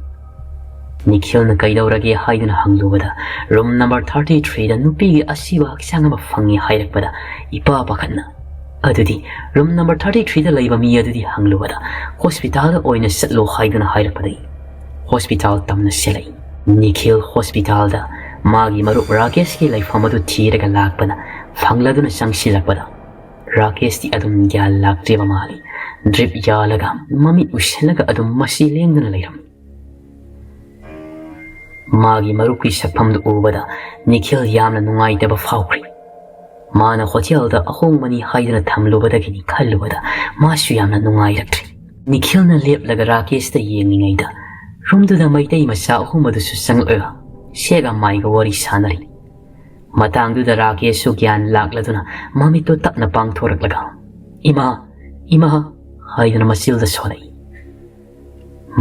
ꯅꯤꯈꯤꯜꯅ ꯀꯩꯗꯧꯔꯒꯦ ꯍꯥꯏꯗꯨꯅ ꯍꯪꯂꯨꯕꯗ, "ꯔꯨꯝ ꯅꯝꯕꯔ ꯊꯥꯔꯇꯤ ꯊ꯭ꯔꯤꯗ ꯅꯨꯄꯤꯒꯤ ꯑꯁꯤꯕ ꯍꯛꯆꯥꯡ ꯑꯃ ꯐꯪꯉꯤ" ꯍꯥꯏꯔꯛꯄꯗ ꯏꯄꯥ ꯄꯥꯈꯠꯅ, "ꯑꯗꯨꯗꯤ ꯔꯨꯝ ꯅꯝꯕꯔ ꯊꯥꯔꯇꯤ ꯊ꯭ꯔꯤꯗ ꯂꯩꯕ ꯃꯤ ꯑꯗꯨꯗꯤ ꯍꯪꯂꯨꯕꯗ ꯍꯣꯁꯄꯤꯇꯥꯜꯗ ꯑꯣꯏꯅ ꯆꯠꯂꯣ" ꯍꯥꯏꯗꯨꯅ ꯍꯥꯏꯔꯛꯄꯗꯒꯤ ꯍꯣꯁꯄꯤꯇꯥꯜ ꯇꯝꯅ ꯆꯦꯜꯂꯛꯏ꯫ ꯅꯤꯈꯤꯜ ꯍꯣꯁꯄꯤꯇꯥꯜꯗ ꯃꯥꯒꯤ ꯃꯔꯨꯞ ꯔꯥꯀꯦꯁꯀꯤ ꯂꯩꯐꯝ ꯑꯗꯨ ꯊꯤꯔꯒ ꯂꯥꯛꯄꯅ ꯐꯪꯂꯗꯨꯅ ꯆꯪꯁꯤꯜꯂꯛꯄꯗ, ꯔꯥꯀꯦꯁꯇꯤ ꯑꯗꯨꯝ ꯒ꯭ꯌꯥꯟ ꯂꯥꯛꯇ꯭ꯔꯤꯕ ꯃꯥꯜꯂꯤ꯫ ꯗ꯭ꯔꯤꯞ ꯌꯥꯜꯂꯒ ꯃꯃꯤꯠ ꯎꯏꯁꯤꯜꯂꯒ ꯑꯗꯨꯝ ꯃꯁꯤ ꯂꯦꯡꯗꯨꯅ ꯂꯩꯔꯝꯃꯤ꯫ ꯃꯥꯒꯤ ꯃꯔꯨꯞꯀꯤ ꯁꯛꯐꯝꯗꯨ ꯎꯕꯗ ꯅꯤꯈꯤꯜ ꯌꯥꯝꯅ ꯅꯨꯡꯉꯥꯏꯇꯕ ꯐꯥꯎꯈ꯭ꯔꯤ꯫ ꯃꯥꯅ ꯍꯣꯇꯦꯜꯗ ꯑꯍꯣꯡꯕꯅꯤ ꯍꯥꯏꯗꯨꯅ ꯊꯝꯂꯨꯕꯗꯒꯤꯅꯤ ꯈꯜꯂꯨꯕꯗ ꯃꯥꯁꯨ ꯌꯥꯝꯅ ꯅꯨꯡꯉꯥꯏꯔꯛꯇ꯭ꯔꯤ꯫ ꯅꯤꯈꯤꯜꯅ ꯂꯦꯞꯂꯒ ꯔꯥꯀꯦꯁꯇ ꯌꯦꯡꯂꯤꯉꯩꯗ ꯔꯨꯝꯗꯨꯗ ꯃꯩꯇꯩ ꯃꯆꯥ ꯑꯍꯨꯝ ꯑꯗꯨꯁꯨ ꯆꯪꯂꯛꯂꯒ ꯁꯦꯒ ꯃꯥꯏꯒ ꯋꯥꯔꯤ ꯁꯥꯟꯅꯔꯤ꯫ ꯃꯇꯥꯡꯗꯨꯗ ꯔꯥꯀꯦꯁꯁꯨ ꯒ꯭ꯌꯥꯟ ꯂꯥꯛꯂꯗꯨꯅ ꯃꯃꯤꯠꯇꯨ ꯇꯞꯅ ꯄꯥꯡꯊꯣꯔꯛꯂꯒ, "ꯏꯃꯥ, ꯏꯃꯥ" ꯍꯥꯏꯗꯨꯅ ꯃꯆꯤꯜꯗ ꯁꯣꯜꯂꯛꯏ꯫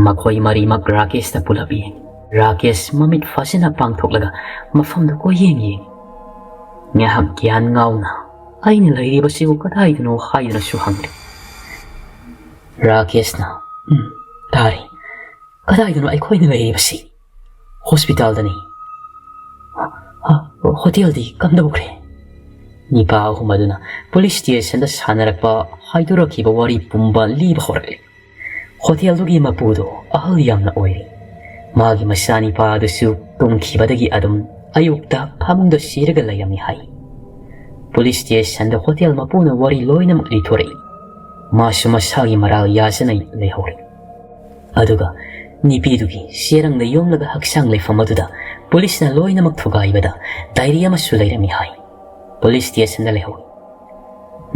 ꯃꯈꯣꯏ ꯃꯔꯤꯃꯛ ꯔꯥꯀꯦꯁꯇ ꯄꯨꯂꯞ ꯌꯦꯡꯉꯤ꯫ ꯔꯥꯀꯦꯁ ꯃꯃꯤꯠ ꯐꯥꯖꯅ ꯄꯥꯡꯊꯣꯛꯂꯒ ꯃꯐꯝꯗꯨ ꯀꯣꯏꯌꯦꯡ ꯌꯦꯡꯉꯤ꯫ ꯉꯥꯏꯍꯥꯛ ꯒ꯭ꯌꯥꯟ ꯉꯥꯎꯅ, "ꯑꯩꯅ ꯂꯩꯔꯤꯕꯁꯤꯕꯨ ꯀꯗꯥꯏꯗꯅꯣ?" ꯍꯥꯏꯗꯨꯅꯁꯨ ꯍꯪꯂꯤ꯫ ꯔꯥꯀꯦꯁꯅ, "ꯎꯝ, ꯇꯥꯔꯦ꯫ ꯀꯗꯥꯏꯗꯅꯣ ꯑꯩꯈꯣꯏꯅ ꯂꯩꯔꯤꯕꯁꯤ?" "ꯍꯣꯁꯄꯤꯇꯥꯜꯗꯅꯤ꯫" "ꯍ, ꯍ, ꯍꯣꯇꯦꯜꯗꯤ ꯀꯝꯗꯧꯈ꯭ꯔꯦ?" ꯅꯤꯄꯥ ꯑꯍꯨꯝ ꯑꯗꯨꯅ ꯄꯨꯂꯤꯁ ꯁ꯭ꯇꯦꯁꯟꯗ ꯁꯥꯟꯅꯔꯛꯄ ꯍꯥꯏꯗꯣꯔꯛꯈꯤꯕ ꯋꯥꯔꯤ ꯄꯨꯝꯕ ꯂꯤꯕ ꯍꯧꯔꯛꯂꯤ꯫ ꯍꯣꯇꯦꯜꯗꯨꯒꯤ ꯃꯄꯨꯗꯣ ꯑꯍꯜ ꯌꯥꯝꯅ ꯑꯣꯏꯔꯤ꯫ ꯃꯥꯒꯤ ꯃꯆꯥꯅꯤꯄꯥ ꯑꯗꯨꯁꯨ ꯇꯨꯝꯈꯤꯕꯗꯒꯤ ꯑꯗꯨꯝ ꯑꯌꯨꯛꯇ ꯐꯃꯨꯡꯗ ꯁꯤꯔꯒ ꯂꯩꯔꯝꯃꯤ ꯍꯥꯏ꯫ ꯄꯨꯂꯤꯁ ꯁ꯭ꯇꯦꯁꯟꯗ ꯍꯣꯇꯦꯜ ꯃꯄꯨꯅ ꯋꯥꯔꯤ ꯂꯣꯏꯅꯃꯛ ꯂꯤꯊꯣꯔꯛꯏ꯫ ꯃꯥꯁꯨ ꯃꯁꯥꯒꯤ ꯃꯔꯥꯜ ꯌꯥꯖꯅ ꯂꯩꯍꯧꯔꯦ꯫ ꯑꯗꯨꯒ ꯅꯤꯄꯤꯗꯨꯒꯤ ꯆꯦꯔꯪꯗ ꯌꯣꯝꯂꯒ ꯍꯛꯆꯥꯡ ꯂꯩꯐꯝ ꯑꯗꯨꯗ ꯄꯨꯂꯤꯁꯅ ꯂꯣꯏꯅꯃꯛ ꯊꯨꯒꯥꯏꯕꯗ ꯗꯥꯏꯔꯤ ꯑꯃꯁꯨ ꯂꯩꯔꯝꯃꯤ ꯍꯥꯏ꯫ ꯄꯨꯂꯤꯁ ꯁ꯭ꯇꯦꯁꯟꯗ ꯂꯩꯍꯧꯏ꯫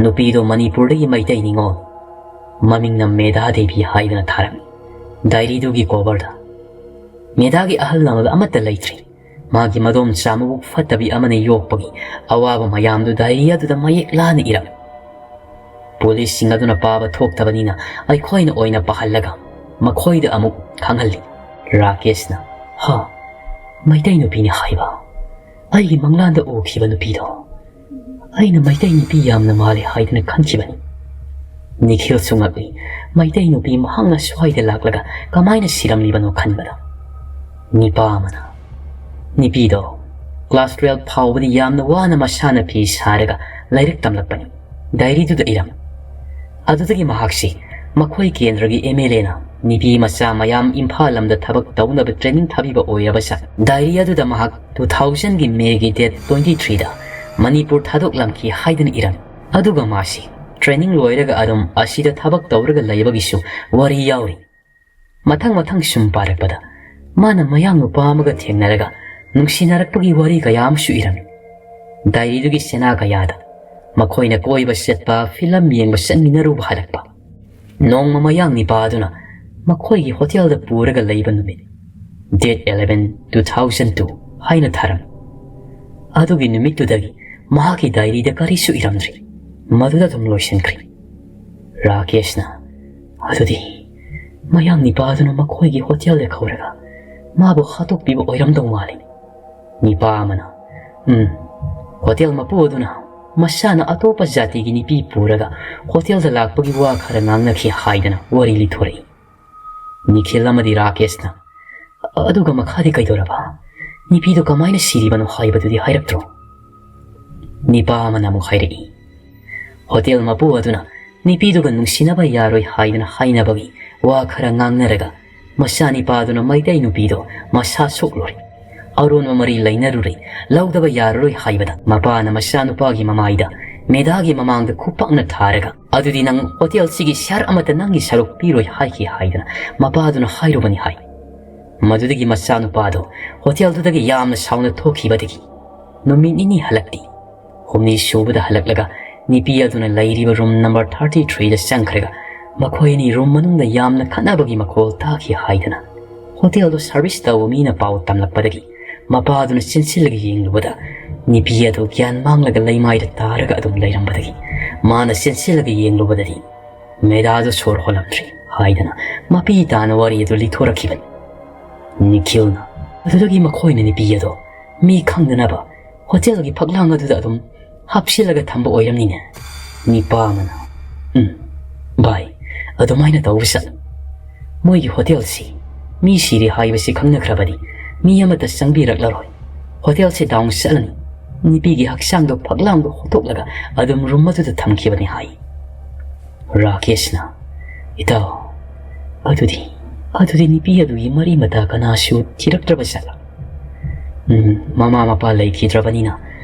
ꯅꯨꯄꯤꯗꯣ ꯃꯅꯤꯄꯨꯔꯗꯒꯤ ꯃꯩꯇꯩ ꯅꯤꯉꯣꯜ, ꯃꯃꯤꯡꯅ ꯃꯦꯙꯥ ꯗꯦꯕꯤ ꯍꯥꯏꯗꯅ ꯊꯥꯔꯝꯃꯤ꯫ ꯗꯥꯏꯔꯤꯗꯨꯒꯤ ꯀꯣꯕꯔꯗ, "ꯃꯦꯙꯥꯒꯤ ꯑꯍꯜ ꯂꯃꯟ ꯑꯃꯠꯇ ꯂꯩꯇ꯭ꯔꯤ꯫ ꯃꯥꯒꯤ ꯃꯗꯣꯝꯆꯥ ꯃꯕꯨꯛ ꯐꯠꯇꯕꯤ ꯑꯃꯅ ꯌꯣꯛꯄꯒꯤ ꯑꯋꯥꯕ ꯃꯌꯥꯝꯗꯨ ꯗꯥꯏꯔꯤ ꯑꯗꯨꯗ ꯃꯌꯦꯛ ꯂꯥꯅ ꯏꯔꯝꯃꯤ꯫ ꯄꯨꯂꯤꯁꯁꯤꯡ ꯑꯗꯨꯅ ꯄꯥꯕ ꯊꯣꯛꯇꯕꯅꯤꯅ ꯑꯩꯈꯣꯏꯅ ꯑꯣꯏꯅ ꯄꯥꯍꯜꯂꯒ ꯃꯈꯣꯏꯗ ꯑꯃꯨꯛ ꯈꯪꯍꯜꯂꯤ꯫" ꯔꯥꯀꯦꯁꯅ, "ꯍꯥ, ꯃꯩꯇꯩ ꯅꯨꯄꯤꯅꯤ ꯍꯥꯏꯕ? ꯑꯩꯒꯤ ꯃꯪꯂꯥꯟꯗ ꯎꯈꯤꯕ ꯅꯨꯄꯤꯗꯣ꯫ ꯑꯩꯅ ꯃꯩꯇꯩ ꯅꯨꯄꯤ ꯌꯥꯝꯅ ꯃꯥꯜꯂꯤ ꯍꯥꯏꯗꯅ ꯈꯟꯈꯤꯕꯅꯤ꯫ ꯅꯤꯈꯤꯜꯁꯨ ꯉꯛꯏ꯫ ꯃꯩꯇꯩ ꯅꯨꯄꯤ ꯃꯍꯥꯛꯅ ꯁ꯭ꯋꯥꯏꯗ ꯂꯥꯛꯂꯒ ꯀꯃꯥꯏꯅ ꯁꯤꯔꯝꯂꯤꯕꯅꯣ ꯈꯟꯕꯗ꯫ ꯅꯤꯄꯥ ꯑꯃꯅ, ꯅꯨꯄꯤꯗꯣ ꯀ꯭ꯂꯥꯁ ꯇꯨꯌꯦꯜꯐ ꯐꯥꯎꯕꯗꯤ ꯌꯥꯝꯅ ꯋꯥꯅ ꯃꯁꯥꯅ ꯐꯤ ꯁꯥꯔꯒ ꯂꯥꯏꯔꯤꯛ ꯇꯝꯂꯛꯄꯅꯤ꯫ ꯗꯥꯏꯔꯤꯗꯨꯗ ꯏꯔꯝꯃꯤ꯫ ꯑꯗꯨꯗꯒꯤ ꯃꯍꯥꯛꯁꯤ ꯃꯈꯣꯏ ꯀꯦꯟꯗ꯭ꯔꯒꯤ ꯑꯦꯝ ꯑꯦꯜ ꯑꯦꯅ ꯅꯨꯄꯤ ꯃꯆꯥ ꯃꯌꯥꯝ ꯏꯝꯐꯥꯜ ꯂꯝꯗ ꯊꯕꯛ ꯇꯧꯅꯕ ꯇ꯭ꯔꯦꯅꯤꯡ ꯊꯥꯕꯤꯕ ꯑꯣꯏꯔꯕ ꯁꯥꯏ꯫ ꯗꯥꯏꯔꯤ ꯑꯗꯨꯗ ꯃꯍꯥꯛ ꯇꯨ ꯊꯥꯎꯖꯟꯒꯤ ꯃꯦꯒꯤ ꯗꯦꯠ ꯇ꯭ꯋꯦꯟꯇꯤ ꯊ꯭ꯔꯤꯗ ꯃꯅꯤꯄꯨꯔ ꯊꯥꯗꯣꯛꯂꯝꯈꯤ ꯍꯥꯏꯗꯨꯅ ꯏꯔꯝꯃꯤ꯫ ꯑꯗꯨꯒ ꯃꯥꯁꯤ ꯇ꯭ꯔꯦꯅꯤꯡ ꯂꯣꯏꯔꯒ ꯑꯗꯨꯝ ꯑꯁꯤꯗ ꯊꯕꯛ ꯇꯧꯔꯒ ꯂꯩꯕꯒꯤꯁꯨ ꯋꯥꯔꯤ ꯌꯥꯎꯔꯤ꯫ ꯃꯊꯪ ꯃꯊꯪ ꯁꯨꯝ ꯄꯥꯔꯛꯄꯗ ꯃꯥꯅ ꯃꯌꯥꯡ ꯅꯨꯄꯥ ꯑꯃꯒ ꯊꯦꯡꯅꯔꯒ ꯅꯨꯡꯁꯤꯅꯔꯛꯄꯒꯤ ꯋꯥꯔꯤ ꯀꯌꯥ ꯑꯃꯁꯨ ꯏꯔꯝꯃꯤ꯫ ꯗꯥꯏꯔꯤꯗꯨꯒꯤ ꯆꯦꯅꯥ ꯀꯌꯥꯗ ꯃꯈꯣꯏꯅ ꯀꯣꯏꯕ ꯆꯠꯄ, ꯐꯤꯂꯝ ꯌꯦꯡꯕ ꯆꯠꯃꯤꯟꯅꯔꯨꯕ ꯍꯥꯏꯔꯛꯄ꯫ ꯅꯣꯡꯃ ꯃꯌꯥꯡ ꯅꯤꯄꯥ ꯑꯗꯨꯅ ꯃꯈꯣꯏꯒꯤ ꯍꯣꯇꯦꯜꯗ ꯄꯨꯔꯒ ꯂꯩꯕ ꯅꯨꯃꯤꯠ, date eleven, two thousand two ꯍꯥꯏꯅ ꯊꯥꯔꯝꯃꯤ꯫ ꯑꯗꯨꯒꯤ ꯅꯨꯃꯤꯠꯇꯨꯗꯒꯤ ꯃꯍꯥꯛꯀꯤ ꯗꯥꯏꯔꯤꯗ ꯀꯔꯤꯁꯨ ꯏꯔꯝꯗ꯭ꯔꯤ꯫ ꯃꯗꯨꯗ ꯑꯗꯨꯝ ꯂꯣꯏꯁꯤꯟꯈ꯭ꯔꯦ꯫ ꯔꯥꯀꯦꯁꯅ, "ꯑꯗꯨꯗꯤ ꯃꯌꯥꯡ ꯅꯤꯄꯥꯗꯨꯅ ꯃꯈꯣꯏꯒꯤ ꯍꯣꯇꯦꯜꯗ ꯀꯧꯔꯒ ꯃꯥꯕꯨ ꯍꯥꯠꯇꯣꯛꯄꯤꯕ ꯑꯣꯏꯔꯝꯗꯧ ꯃꯥꯜꯂꯤ꯫" ꯅꯤꯄꯥ ꯑꯃꯅ, "ꯎꯝ, ꯍꯣꯇꯦꯜ ꯃꯄꯨ ꯑꯗꯨꯅ ꯃꯁꯥꯅ ꯑꯇꯣꯞꯄ ꯖꯥꯇꯤꯒꯤ ꯅꯨꯄꯤ ꯄꯨꯔꯒ ꯍꯣꯇꯦꯜꯗ ꯂꯥꯛꯄꯒꯤ ꯋꯥ ꯈꯔ ꯉꯥꯡꯅꯈꯤ" ꯍꯥꯏꯗꯅ ꯋꯥꯔꯤ ꯂꯤꯊꯣꯔꯛꯏ꯫ ꯅꯤꯈꯤꯜ ꯑꯃꯗꯤ ꯔꯥꯀꯦꯁꯅ, "ꯑꯗꯨꯒ ꯃꯈꯥꯗꯤ ꯀꯩꯗꯧꯔꯕ? ꯅꯨꯄꯤꯗꯨ ꯀꯃꯥꯏꯅ ꯁꯤꯔꯤꯕꯅꯣ ꯍꯥꯏꯕꯗꯨꯗꯤ ꯍꯥꯏꯔꯛꯇ꯭ꯔꯣ?" ꯅꯤꯄꯥ ꯑꯃꯅ ꯑꯃꯨꯛ ꯍꯥꯏꯔꯛꯏ, "ꯍꯣꯇꯦꯜ ꯃꯄꯨ ꯑꯗꯨꯅ ꯅꯨꯄꯤꯗꯨꯒ ꯅꯨꯡꯁꯤꯅꯕ ꯌꯥꯔꯣꯏ ꯍꯥꯏꯗꯅ ꯍꯥꯏꯅꯕꯒꯤ ꯋꯥ ꯈꯔ ꯉꯥꯡꯅꯔꯒ ꯃꯆꯥꯅꯤꯄꯥꯗꯨꯅ ꯃꯩꯇꯩ ꯅꯨꯄꯤꯗꯣ ꯃꯁꯥ ꯁꯣꯛꯂꯨꯔꯦ, ꯑꯔꯣꯟꯕ ꯃꯔꯤ ꯂꯩꯅꯔꯨꯔꯦ, ꯂꯧꯗꯕ ꯌꯥꯔꯔꯣꯏ ꯍꯥꯏꯕꯗ ꯃꯄꯥꯅ ꯃꯆꯥꯅꯨꯄꯥꯒꯤ ꯃꯃꯥꯏꯗ ꯃꯦꯗꯥꯒꯤ ꯃꯃꯥꯡꯗ ꯈꯨꯄꯥꯛꯅ ꯊꯥꯔꯒ, 'ꯑꯗꯨꯗꯤ ꯅꯪ ꯍꯣꯇꯦꯜꯁꯤꯒꯤ ꯁꯤꯌꯥꯔ ꯑꯃꯠꯇ ꯅꯪꯒꯤ ꯁꯔꯨꯛ ꯄꯤꯔꯣꯏ' ꯍꯥꯏꯈꯤ ꯍꯥꯏꯗꯅ ꯃꯄꯥꯗꯨꯅ ꯍꯥꯏꯔꯨꯕꯅꯤ" ꯍꯥꯏ꯫ ꯃꯗꯨꯗꯒꯤ ꯃꯆꯥꯅꯨꯄꯥꯗꯣ ꯍꯣꯇꯦꯜꯗꯨꯗꯒꯤ ꯌꯥꯝꯅ ꯁꯥꯎꯅ ꯊꯣꯛꯈꯤꯕꯗꯒꯤ ꯅꯨꯃꯤꯠ ꯅꯤꯅꯤ ꯍꯜꯂꯛꯇꯦ꯫ ꯍꯨꯝꯅꯤ ꯁꯨꯕꯗ ꯍꯜꯂꯛꯂꯒ ꯅꯨꯄꯤ ꯑꯗꯨꯅ ꯂꯩꯔꯤꯕ ꯔꯨꯝ ꯅꯝꯕꯔ ꯊꯥꯔꯇꯤ ꯊ꯭ꯔꯤꯗ ꯆꯪꯈ꯭ꯔꯒ ꯃꯈꯣꯏ ꯑꯅꯤ ꯔꯨꯝ ꯃꯅꯨꯡꯗ ꯌꯥꯝꯅ ꯈꯠꯅꯕꯒꯤ ꯃꯈꯣꯜ ꯇꯥꯈꯤ ꯍꯥꯏꯗꯅ ꯍꯣꯇꯦꯜꯗꯣ ꯁꯥꯔꯚꯤꯁ ꯇꯧꯕ ꯃꯤꯅ ꯄꯥꯎ ꯇꯝꯂꯛꯄꯗꯒꯤ ꯃꯄꯥꯗꯨꯅ ꯆꯦꯟꯁꯤꯜꯂꯒ ꯌꯦꯡꯂꯨꯕꯗ ꯅꯨꯄꯤ ꯑꯗꯨ ꯒ꯭ꯌꯥꯟ ꯃꯥꯡꯂꯒ ꯂꯩꯃꯥꯏꯗ ꯇꯥꯔꯒ ꯑꯗꯨꯝ ꯂꯩꯔꯝꯕꯗꯒꯤ ꯃꯥꯅ ꯆꯦꯟꯁꯤꯜꯂꯒ ꯌꯦꯡꯂꯨꯕꯗꯗꯤ ꯃꯦꯗꯥꯗꯨ ꯁꯣꯔ ꯍꯣꯜꯂꯝꯗ꯭ꯔꯤ ꯍꯥꯏꯗꯅ ꯃꯄꯤ ꯇꯥꯅ ꯋꯥꯔꯤ ꯑꯗꯨ ꯂꯤꯊꯣꯔꯛꯈꯤꯕꯅꯤ꯫ ꯅꯤꯈꯤꯜꯅ, "ꯑꯗꯨꯗꯒꯤ ꯃꯈꯣꯏꯅ ꯅꯨꯄꯤ ꯑꯗꯣ ꯃꯤ ꯈꯪꯗꯅꯕ ꯍꯣꯇꯦꯜꯒꯤ ꯐꯛꯂꯥꯡ ꯑꯗꯨꯗ ꯑꯗꯨꯝ ꯍꯥꯞꯆꯤꯜꯂꯒ ꯊꯝꯕ ꯑꯣꯏꯔꯝꯅꯤꯅꯦ?" ꯅꯤꯄꯥ ꯑꯃꯅ, "ꯎꯝ, "ꯚꯥꯏ, ꯑꯗꯨꯃꯥꯏꯅ ꯇꯧꯕ ꯆꯠꯂꯨ꯫ ꯃꯣꯏꯒꯤ ꯍꯣꯇꯦꯜꯁꯤ ꯃꯤ ꯁꯤꯔꯦ ꯍꯥꯏꯕꯁꯤ ꯈꯪꯅꯈ꯭ꯔꯕꯗꯤ ꯃꯤ ꯑꯃꯠꯇ ꯆꯪꯕꯤꯔꯛꯂꯔꯣꯏ꯫ ꯍꯣꯇꯦꯜꯁꯤ ꯗꯥꯎꯟ ꯆꯠꯂꯅꯤ꯫ ꯅꯨꯄꯤꯒꯤ ꯍꯛꯆꯥꯡꯗꯣ ꯐꯛꯂꯥꯡꯗ ꯍꯣꯠꯇꯣꯛꯂꯒ ꯑꯗꯨꯝ ꯔꯨꯝ ꯑꯗꯨꯗ ꯊꯝꯈꯤꯕꯅꯤ" ꯍꯥꯏ꯫ ꯔꯥꯀꯦꯁꯅ, "ꯏꯇꯥꯎ, ꯑꯗꯨꯗꯤ, ꯑꯗꯨꯗꯤ ꯅꯨꯄꯤ ꯑꯗꯨꯒꯤ ꯃꯔꯤ ꯃꯇꯥ ꯀꯅꯥꯁꯨ ꯊꯤꯔꯛꯇ꯭ꯔꯕ ꯖꯥꯠꯂꯥ? ꯎꯝ, ꯃꯃꯥ ꯃꯄꯥ ꯂꯩꯈꯤꯗ꯭ꯔꯕꯅꯤꯅ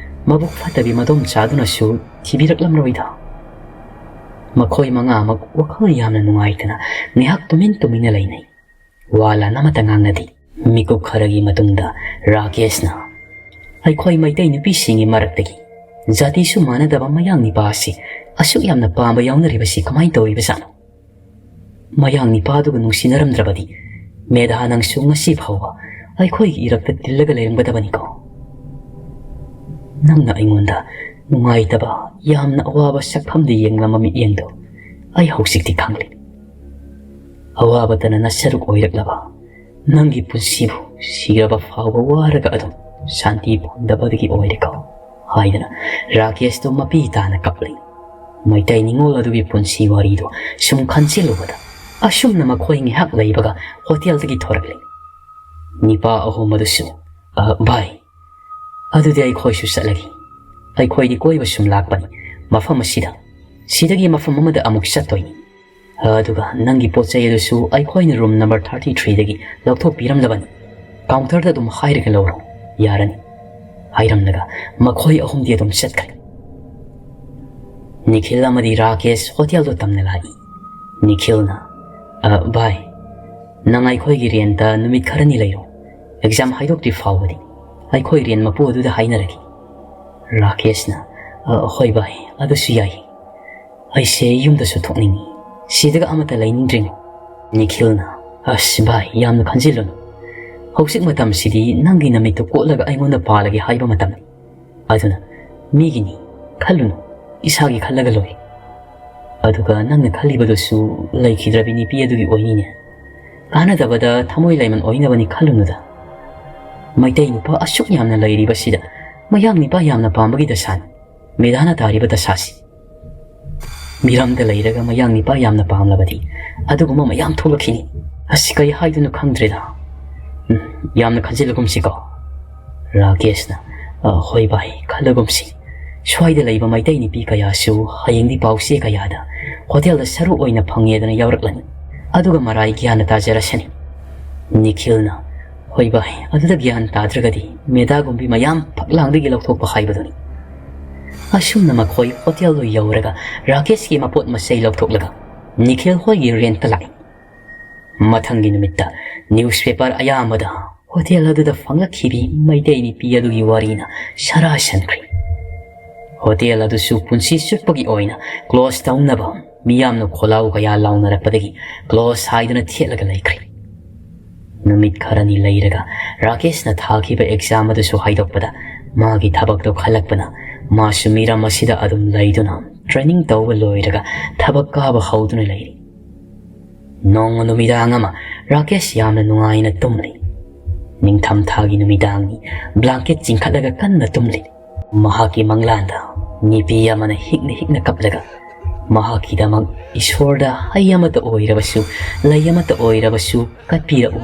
ꯃꯕꯨꯛ ꯐꯠꯇꯕꯤ ꯃꯗꯣꯝꯆꯥꯗꯨꯅꯁꯨ ꯊꯤꯕꯤꯔꯛꯂꯝꯂꯣꯏꯗ?" ꯃꯈꯣꯏ ꯃꯉꯥꯃꯛ ꯋꯥꯈꯜ ꯌꯥꯝꯅ ꯅꯨꯡꯉꯥꯏꯇꯅ ꯉꯥꯏꯍꯥꯛ ꯇꯨꯃꯤꯟ ꯇꯨꯃꯤꯟꯅ ꯂꯩꯅꯩ꯫ ꯋꯥ ꯂꯥꯟ ꯑꯃꯠꯇ ꯉꯥꯡꯅꯗꯦ꯫ ꯃꯤꯀꯨꯞ ꯈꯔꯒꯤ ꯃꯇꯨꯡꯗ ꯔꯥꯀꯦꯁꯅ, "ꯑꯩꯈꯣꯏ ꯃꯩꯇꯩ ꯅꯨꯄꯤꯁꯤꯡꯒꯤ ꯃꯔꯛꯇꯒꯤ ꯖꯥꯇꯤꯁꯨ ꯃꯥꯟꯅꯗꯕ ꯃꯌꯥꯡ ꯅꯤꯄꯥ ꯑꯁꯤ ꯑꯁꯨꯛ ꯌꯥꯝꯅ ꯄꯥꯝꯕ ꯌꯥꯎꯅꯔꯤꯕꯁꯤ ꯀꯃꯥꯏꯅ ꯇꯧꯔꯤꯕꯖꯥꯠꯅꯣ? ꯃꯌꯥꯡ ꯅꯤꯄꯥꯗꯨꯒ ꯅꯨꯡꯁꯤꯅꯔꯝꯗ꯭ꯔꯕꯗꯤ ꯃꯦꯙꯥ ꯅꯪꯁꯨ ꯉꯁꯤ ꯐꯥꯎꯕ ꯑꯩꯈꯣꯏꯒꯤ ꯏꯔꯛꯇ ꯇꯤꯜꯂꯒ ꯂꯩꯔꯝꯒꯗꯕꯅꯤꯀꯣ꯫ ꯅꯪꯅ ꯑꯩꯉꯣꯟꯗ ꯅꯨꯡꯉꯥꯏꯇꯕ, ꯌꯥꯝꯅ ꯑꯋꯥꯕ ꯁꯛꯐꯝꯗ ꯌꯦꯡꯂꯝꯕ ꯃꯤꯠꯌꯦꯡꯗꯣ ꯑꯩ ꯍꯧꯖꯤꯛꯇꯤ ꯈꯪꯂꯦ꯫ ꯑꯋꯥꯕꯇꯅ ꯅꯁꯔꯨꯛ ꯑꯣꯏꯔꯛꯂꯕ ꯅꯪꯒꯤ ꯄꯨꯟꯁꯤꯕꯨ ꯁꯤꯔꯕ ꯐꯥꯎꯕ ꯋꯥꯔꯒ ꯑꯗꯨꯝ ꯁꯥꯟꯇꯤ ꯐꯪꯗꯕꯗꯒꯤ ꯑꯣꯏꯔꯦꯀꯣ" ꯍꯥꯏꯗꯅ ꯔꯥꯀꯦꯁꯇꯣ ꯃꯄꯤ ꯇꯥꯅ ꯀꯞꯂꯤ꯫ ꯃꯩꯇꯩ ꯅꯤꯉꯣꯜ ꯑꯗꯨꯒꯤ ꯄꯨꯟꯁꯤ ꯋꯥꯔꯤꯗꯣ ꯁꯨꯝ ꯈꯟꯖꯤꯜꯂꯨꯕꯗ ꯑꯁꯨꯝꯅ ꯃꯈꯣꯏ ꯉꯥꯏꯍꯥꯛ ꯂꯩꯕꯒ ꯍꯣꯇꯦꯜꯗꯒꯤ ꯊꯣꯔꯛꯂꯤ꯫ ꯅꯤꯄꯥ ꯑꯍꯨꯝ ꯑꯗꯨꯁꯨ, "ꯑ, ꯚꯥꯏ, ꯑꯗꯨꯗꯤ ꯑꯩꯈꯣꯏꯁꯨ ꯆꯠꯂꯒꯦ꯫ ꯑꯩꯈꯣꯏꯗꯤ ꯀꯣꯏꯕ ꯁꯨꯝ ꯂꯥꯛꯄꯅꯤ ꯃꯐꯝ ꯑꯁꯤꯗ꯫ ꯁꯤꯗꯒꯤ ꯃꯐꯝ ꯑꯃꯗ ꯑꯃꯨꯛ ꯆꯠꯇꯣꯏꯅꯤ꯫ ꯑꯗꯨꯒ ꯅꯪꯒꯤ ꯄꯣꯠ ꯆꯩ ꯑꯗꯨꯁꯨ ꯑꯩꯈꯣꯏꯅ ꯔꯨꯝ ꯅꯝꯕꯔ ꯊꯥꯔꯇꯤ ꯊ꯭ꯔꯤꯗꯒꯤ ꯂꯧꯊꯣꯛꯄꯤꯔꯝꯂꯕꯅꯤ꯫ ꯀꯥꯎꯟꯇꯔꯗ ꯑꯗꯨꯝ ꯍꯥꯏꯔꯒ ꯂꯧꯔꯣ, ꯌꯥꯔꯅꯤ" ꯍꯥꯏꯔꯝꯂꯒ ꯃꯈꯣꯏ ꯑꯍꯨꯝꯗꯤ ꯑꯗꯨꯝ ꯆꯠꯈ꯭ꯔꯦ꯫ ꯅꯤꯈꯤꯜ ꯑꯃꯗꯤ ꯔꯥꯀꯦꯁ ꯍꯣꯇꯦꯜꯗꯨ ꯇꯝꯅ ꯂꯥꯛꯏ꯫ ꯅꯤꯈꯤꯜꯅ, "ꯑ, ꯚꯥꯏ, ꯅꯪ ꯑꯩꯈꯣꯏꯒꯤ ꯔꯦꯟꯇ ꯅꯨꯃꯤꯠ ꯈꯔꯅꯤ ꯂꯩꯔꯣ꯫ ꯑꯦꯛꯖꯥꯝ ꯍꯥꯏꯗꯣꯛꯇ꯭ꯔꯤ ꯐꯥꯎꯕꯗꯤ ꯑꯩꯈꯣꯏ ꯔꯦꯟ ꯃꯄꯨ ꯑꯗꯨꯗ ꯍꯥꯏꯅꯔꯒꯦ"꯫ ꯔꯥꯀꯦꯁꯅ, "ꯑ, ꯍꯣꯏ ꯚꯥꯏ, ꯑꯗꯨꯁꯨ ꯌꯥꯏ꯫ ꯑꯩꯁꯦ ꯌꯨꯝꯗꯁꯨ ꯊꯣꯛꯅꯤꯡꯉꯤ꯫ ꯁꯤꯗꯒ ꯑꯃꯠꯇ ꯂꯩꯅꯤꯡꯗ꯭ꯔꯤꯉꯣ"꯫ ꯅꯤꯈꯤꯜꯅ, "ꯑꯁ ꯚꯥꯏ, ꯌꯥꯝꯅ ꯈꯟꯖꯤꯜꯂꯨꯅꯨ꯫ ꯍꯧꯖꯤꯛ ꯃꯇꯝꯁꯤꯗꯤ ꯅꯪꯒꯤ ꯅꯃꯤꯠꯇꯨ ꯀꯣꯠꯂꯒ ꯑꯩꯉꯣꯟꯗ ꯄꯥꯜꯂꯒꯦ ꯍꯥꯏꯕ ꯃꯇꯝꯅꯤ꯫ ꯑꯗꯨꯅ ꯃꯤꯒꯤꯅꯤ ꯈꯜꯂꯨꯅꯨ, ꯏꯁꯥꯒꯤ ꯈꯜꯂꯒ ꯂꯣꯏꯔꯦ꯫ ꯑꯗꯨꯒ ꯅꯪꯅ ꯈꯜꯂꯤꯕꯗꯨꯁꯨ ꯂꯩꯈꯤꯗ꯭ꯔꯕꯤ ꯅꯨꯄꯤ ꯑꯗꯨꯒꯤ ꯑꯣꯏꯅꯤꯅꯦ꯫ ꯀꯥꯟꯅꯗꯕꯗ ꯊꯃꯣꯏ ꯂꯩꯃꯟ ꯑꯣꯏꯅꯕꯅꯤ ꯈꯜꯂꯨꯅꯨꯗ꯫ ꯃꯩꯇꯩ ꯅꯨꯄꯥ ꯑꯁꯨꯛ ꯌꯥꯝꯅ ꯂꯩꯔꯤꯕꯁꯤꯗ ꯃꯌꯥꯡ ꯅꯤꯄꯥ ꯌꯥꯝꯅ ꯄꯥꯝꯕꯒꯤ ꯗꯁꯥꯅꯤ ꯃꯦꯙꯥꯅ ꯇꯥꯔꯤꯕ ꯗꯁꯥꯁꯤ"꯫ ꯃꯤꯔꯝꯗ ꯂꯩꯔꯒ ꯃꯌꯥꯡ ꯅꯤꯄꯥ ꯌꯥꯝꯅ ꯄꯥꯝꯂꯕꯗꯤ ꯑꯗꯨꯒꯨꯝꯕ ꯃꯌꯥꯝ ꯊꯣꯛꯂꯛꯈꯤꯅꯤ꯫ ꯑꯁ, ꯀꯩ ꯍꯥꯏꯗꯣꯏꯅꯣ ꯈꯪꯗ꯭ꯔꯦꯗ꯫ ꯎꯝ, ꯌꯥꯝꯅ ꯈꯟꯖꯤꯜꯂꯒꯨꯝꯁꯤꯀꯣ꯫ ꯔꯥꯀꯦꯁꯅ, "ꯑ, ꯍꯣꯏ ꯚꯥꯏ, ꯈꯜꯂꯒꯨꯝꯁꯤ꯫ ꯁ꯭ꯋꯥꯏꯗ ꯂꯩꯕ ꯃꯩꯇꯩ ꯅꯨꯄꯤ ꯀꯌꯥꯁꯨ ꯍꯌꯦꯡꯗꯤ ꯄꯥꯎꯆꯦ ꯀꯌꯥꯗ ꯍꯣꯇꯦꯜꯗ ꯁꯔꯨ ꯑꯣꯏꯅ ꯐꯪꯉꯦꯗꯅ ꯌꯥꯎꯔꯛꯂꯅꯤ꯫ ꯑꯗꯨꯒ ꯃꯔꯥꯏ ꯒ꯭ꯌꯥꯟꯅ ꯇꯥꯖꯔꯁꯅꯤ꯫" ꯅꯤꯈꯤꯜꯅ, "ꯍꯣꯏ ꯚꯥꯏ, ꯑꯗꯨꯗ ꯒ꯭ꯌꯥꯟ ꯇꯥꯗ꯭ꯔꯒꯗꯤ ꯃꯦꯗꯥꯒꯨꯝꯕꯤ ꯃꯌꯥꯝ ꯐꯛꯂꯥꯡꯗꯒꯤ ꯂꯧꯊꯣꯛꯄ ꯍꯥꯏꯕꯗꯨꯅꯤ꯫" ꯑꯁꯨꯝꯅ ꯃꯈꯣꯏ ꯍꯣꯇꯦꯜꯗꯨ ꯌꯧꯔꯒ ꯔꯥꯀꯦꯁꯀꯤ ꯃꯄꯣꯠ ꯃꯆꯩ ꯂꯧꯊꯣꯛꯂꯒ ꯅꯤꯈꯤꯜ ꯍꯣꯏꯒꯤ ꯔꯦꯟꯠꯇ ꯂꯥꯛꯏ꯫ ꯃꯊꯪꯒꯤ ꯅꯨꯃꯤꯠꯇ ꯅ꯭ꯌꯨꯁꯄꯦꯄꯔ ꯑꯌꯥꯝꯕꯗ ꯍꯣꯇꯦꯜ ꯑꯗꯨꯗ ꯐꯪꯂꯛꯈꯤꯕꯤ ꯃꯩꯇꯩ ꯅꯨꯄꯤ ꯑꯗꯨꯒꯤ ꯋꯥꯔꯤꯅ ꯁꯔꯥ ꯁꯟꯈ꯭ꯔꯦ꯫ ꯍꯣꯇꯦꯜ ꯑꯗꯨꯁꯨ ꯄꯨꯟꯁꯤ ꯆꯨꯞꯄꯒꯤ ꯑꯣꯏꯅ ꯀ꯭ꯂꯣꯖ ꯇꯧꯅꯕ ꯃꯤꯌꯥꯝꯅ ꯈꯣꯜꯂꯥꯎ ꯀꯌꯥ ꯂꯥꯎꯅꯔꯛꯄꯗꯒꯤ ꯀ꯭ꯂꯣꯖ ꯍꯥꯏꯗꯨꯅ ꯊꯦꯠꯂꯒ ꯂꯩꯈ꯭ꯔꯦ꯫ ꯅꯨꯃꯤꯠ ꯈꯔꯅꯤ ꯂꯩꯔꯒ ꯔꯥꯀꯦꯁꯅ ꯊꯥꯈꯤꯕ ꯑꯦꯛꯖꯥꯝ ꯑꯗꯨꯁꯨ ꯍꯥꯏꯗꯣꯛꯄꯗ ꯃꯥꯒꯤ ꯊꯕꯛꯇꯣ ꯈꯜꯂꯛꯄꯅ ꯃꯥꯁꯨ ꯃꯤꯔꯝ ꯑꯁꯤꯗ ꯑꯗꯨꯝ ꯂꯩꯗꯨꯅ ꯇ꯭ꯔꯦꯅꯤꯡ ꯇꯧꯕ ꯂꯣꯏꯔꯒ ꯊꯕꯛ ꯀꯥꯕ ꯍꯧꯗꯨꯅ ꯂꯩꯔꯤ꯫ ꯅꯣꯡꯃ ꯅꯨꯃꯤꯗꯥꯡ ꯑꯃ ꯔꯥꯀꯦꯁ ꯌꯥꯝꯅ ꯅꯨꯡꯉꯥꯏꯅ ꯇꯨꯝꯂꯤ꯫ ꯅꯤꯡꯊꯝꯊꯥꯒꯤ ꯅꯨꯃꯤꯗꯥꯡꯅꯤ꯫ ꯕ꯭ꯂꯥꯡꯀꯦꯠ ꯆꯤꯡꯈꯠꯂꯒ ꯀꯟꯅ ꯇꯨꯝꯂꯤ꯫ ꯃꯍꯥꯛꯀꯤ ꯃꯪꯂꯥꯟꯗ ꯅꯨꯄꯤ ꯑꯃꯅ ꯍꯤꯛꯅ ꯍꯤꯛꯅ ꯀꯞꯂꯒ ꯃꯍꯥꯛꯀꯤꯗꯃꯛ ꯏꯁꯣꯔꯗ ꯍꯩ ꯑꯃꯠꯇ ꯑꯣꯏꯔꯕꯁꯨ, ꯂꯩ ꯑꯃꯠꯇ ꯑꯣꯏꯔꯕꯁꯨ ꯀꯠꯄꯤꯔꯛꯎ,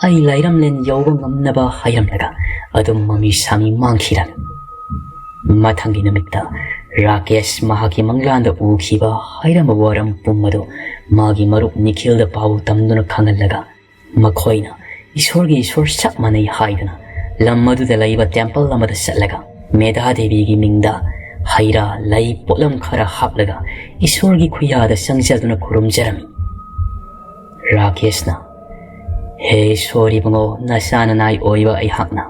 ꯑꯩ ꯂꯥꯏꯔꯝꯂꯦꯟ ꯌꯧꯕ ꯉꯝꯅꯕ ꯍꯥꯏꯔꯝꯂꯒ ꯑꯗꯨꯝ ꯃꯃꯤ ꯁꯥꯃꯤ ꯃꯥꯡꯈꯤꯔꯝꯃꯤ꯫ ꯃꯊꯪꯒꯤ ꯅꯨꯃꯤꯠꯇ ꯔꯥꯀꯦꯁ ꯃꯍꯥꯛꯀꯤ ꯃꯪꯂꯥꯟꯗ ꯎꯈꯤꯕ ꯍꯥꯏꯔꯝꯕ ꯋꯥꯔꯝ ꯄꯨꯝꯕꯗꯨ ꯃꯥꯒꯤ ꯃꯔꯨꯞ ꯅꯤꯈꯤꯜꯗ ꯄꯥꯎ ꯇꯝꯗꯨꯅ ꯈꯪꯍꯜꯂꯒ ꯃꯈꯣꯏꯅ ꯏꯁꯣꯔꯒꯤ ꯏꯁꯣꯔ ꯆꯞ ꯃꯥꯟꯅꯩ ꯍꯥꯏꯗꯨꯅ ꯂꯝ ꯑꯗꯨꯗ ꯂꯩꯕ ꯇꯦꯝꯄꯜ ꯑꯃꯗ ꯆꯠꯂꯒ ꯃꯦꯙꯥ ꯗꯦꯕꯤꯒꯤ ꯃꯤꯡꯗ ꯍꯩꯔꯥ ꯂꯩ ꯄꯣꯠꯂꯝ ꯈꯔ ꯍꯥꯞꯂꯒ ꯏꯁꯣꯔꯒꯤ ꯈꯨꯌꯥꯗ ꯆꯪꯖꯗꯨꯅ ꯈꯨꯔꯨꯝꯖꯔꯝꯃꯤ꯫ ꯔꯥꯀꯦꯁꯅ, "ꯍꯦ ꯏꯁꯣꯔ ꯏꯕꯨꯡꯉꯣ, ꯅꯆꯥ ꯅꯅꯥꯏ ꯑꯣꯏꯕ ꯑꯩꯍꯥꯛꯅ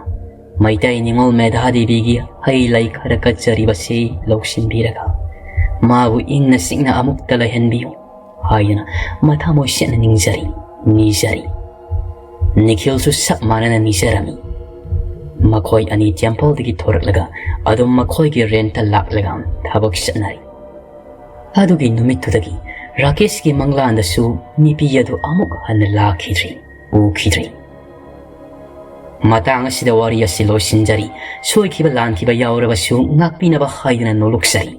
ꯃꯩꯇꯩ ꯅꯤꯉꯣꯜ ꯃꯦꯙꯥ ꯗꯦꯕꯤꯒꯤ ꯍꯩ ꯂꯩ ꯈꯔ ꯀꯠꯆꯔꯤꯕꯁꯤ ꯂꯧꯁꯤꯟꯕꯤꯔꯒ ꯃꯥꯕꯨ ꯏꯪꯅ ꯆꯤꯛꯅ ꯑꯃꯨꯛꯇ ꯂꯩꯍꯟꯕꯤꯌꯨ" ꯍꯥꯏꯗꯨꯅ ꯃꯊꯃꯣꯏ ꯁꯦꯡꯅ ꯅꯤꯡꯖꯔꯤ, ꯅꯤꯖꯔꯤ꯫ ꯅꯤꯈꯤꯜꯁꯨ ꯆꯞ ꯃꯥꯟꯅꯅ ꯅꯤꯖꯔꯝꯃꯤ꯫ ꯃꯈꯣꯏ ꯑꯅꯤ ꯇꯦꯝꯄꯜꯗꯒꯤ ꯊꯣꯔꯛꯂꯒ ꯑꯗꯨꯝ ꯃꯈꯣꯏꯒꯤ ꯔꯦꯟꯠꯇ ꯂꯥꯛꯂꯒ ꯊꯕꯛ ꯆꯠꯅꯔꯤ꯫ ꯑꯗꯨꯒꯤ ꯅꯨꯃꯤꯠꯇꯨꯗꯒꯤ ꯔꯥꯀꯦꯁꯀꯤ ꯃꯪꯂꯥꯟꯗꯁꯨ ꯅꯨꯄꯤ ꯑꯗꯨ ꯑꯃꯨꯛ ꯍꯟꯅ ꯂꯥꯛꯈꯤꯗ꯭ꯔꯤ, ꯎꯈꯤꯗ꯭ꯔꯤ꯫ ꯃꯇꯥꯡ ꯑꯁꯤꯗ ꯋꯥꯔꯤ ꯑꯁꯤ ꯂꯣꯏꯁꯤꯟꯖꯔꯤ꯫ ꯁꯣꯏꯈꯤꯕ ꯂꯥꯟꯈꯤꯕ ꯌꯥꯎꯔꯕꯁꯨ ꯉꯥꯛꯄꯤꯅꯕ ꯍꯥꯏꯗꯨꯅ ꯅꯣꯂꯨꯛꯆꯔꯤ꯫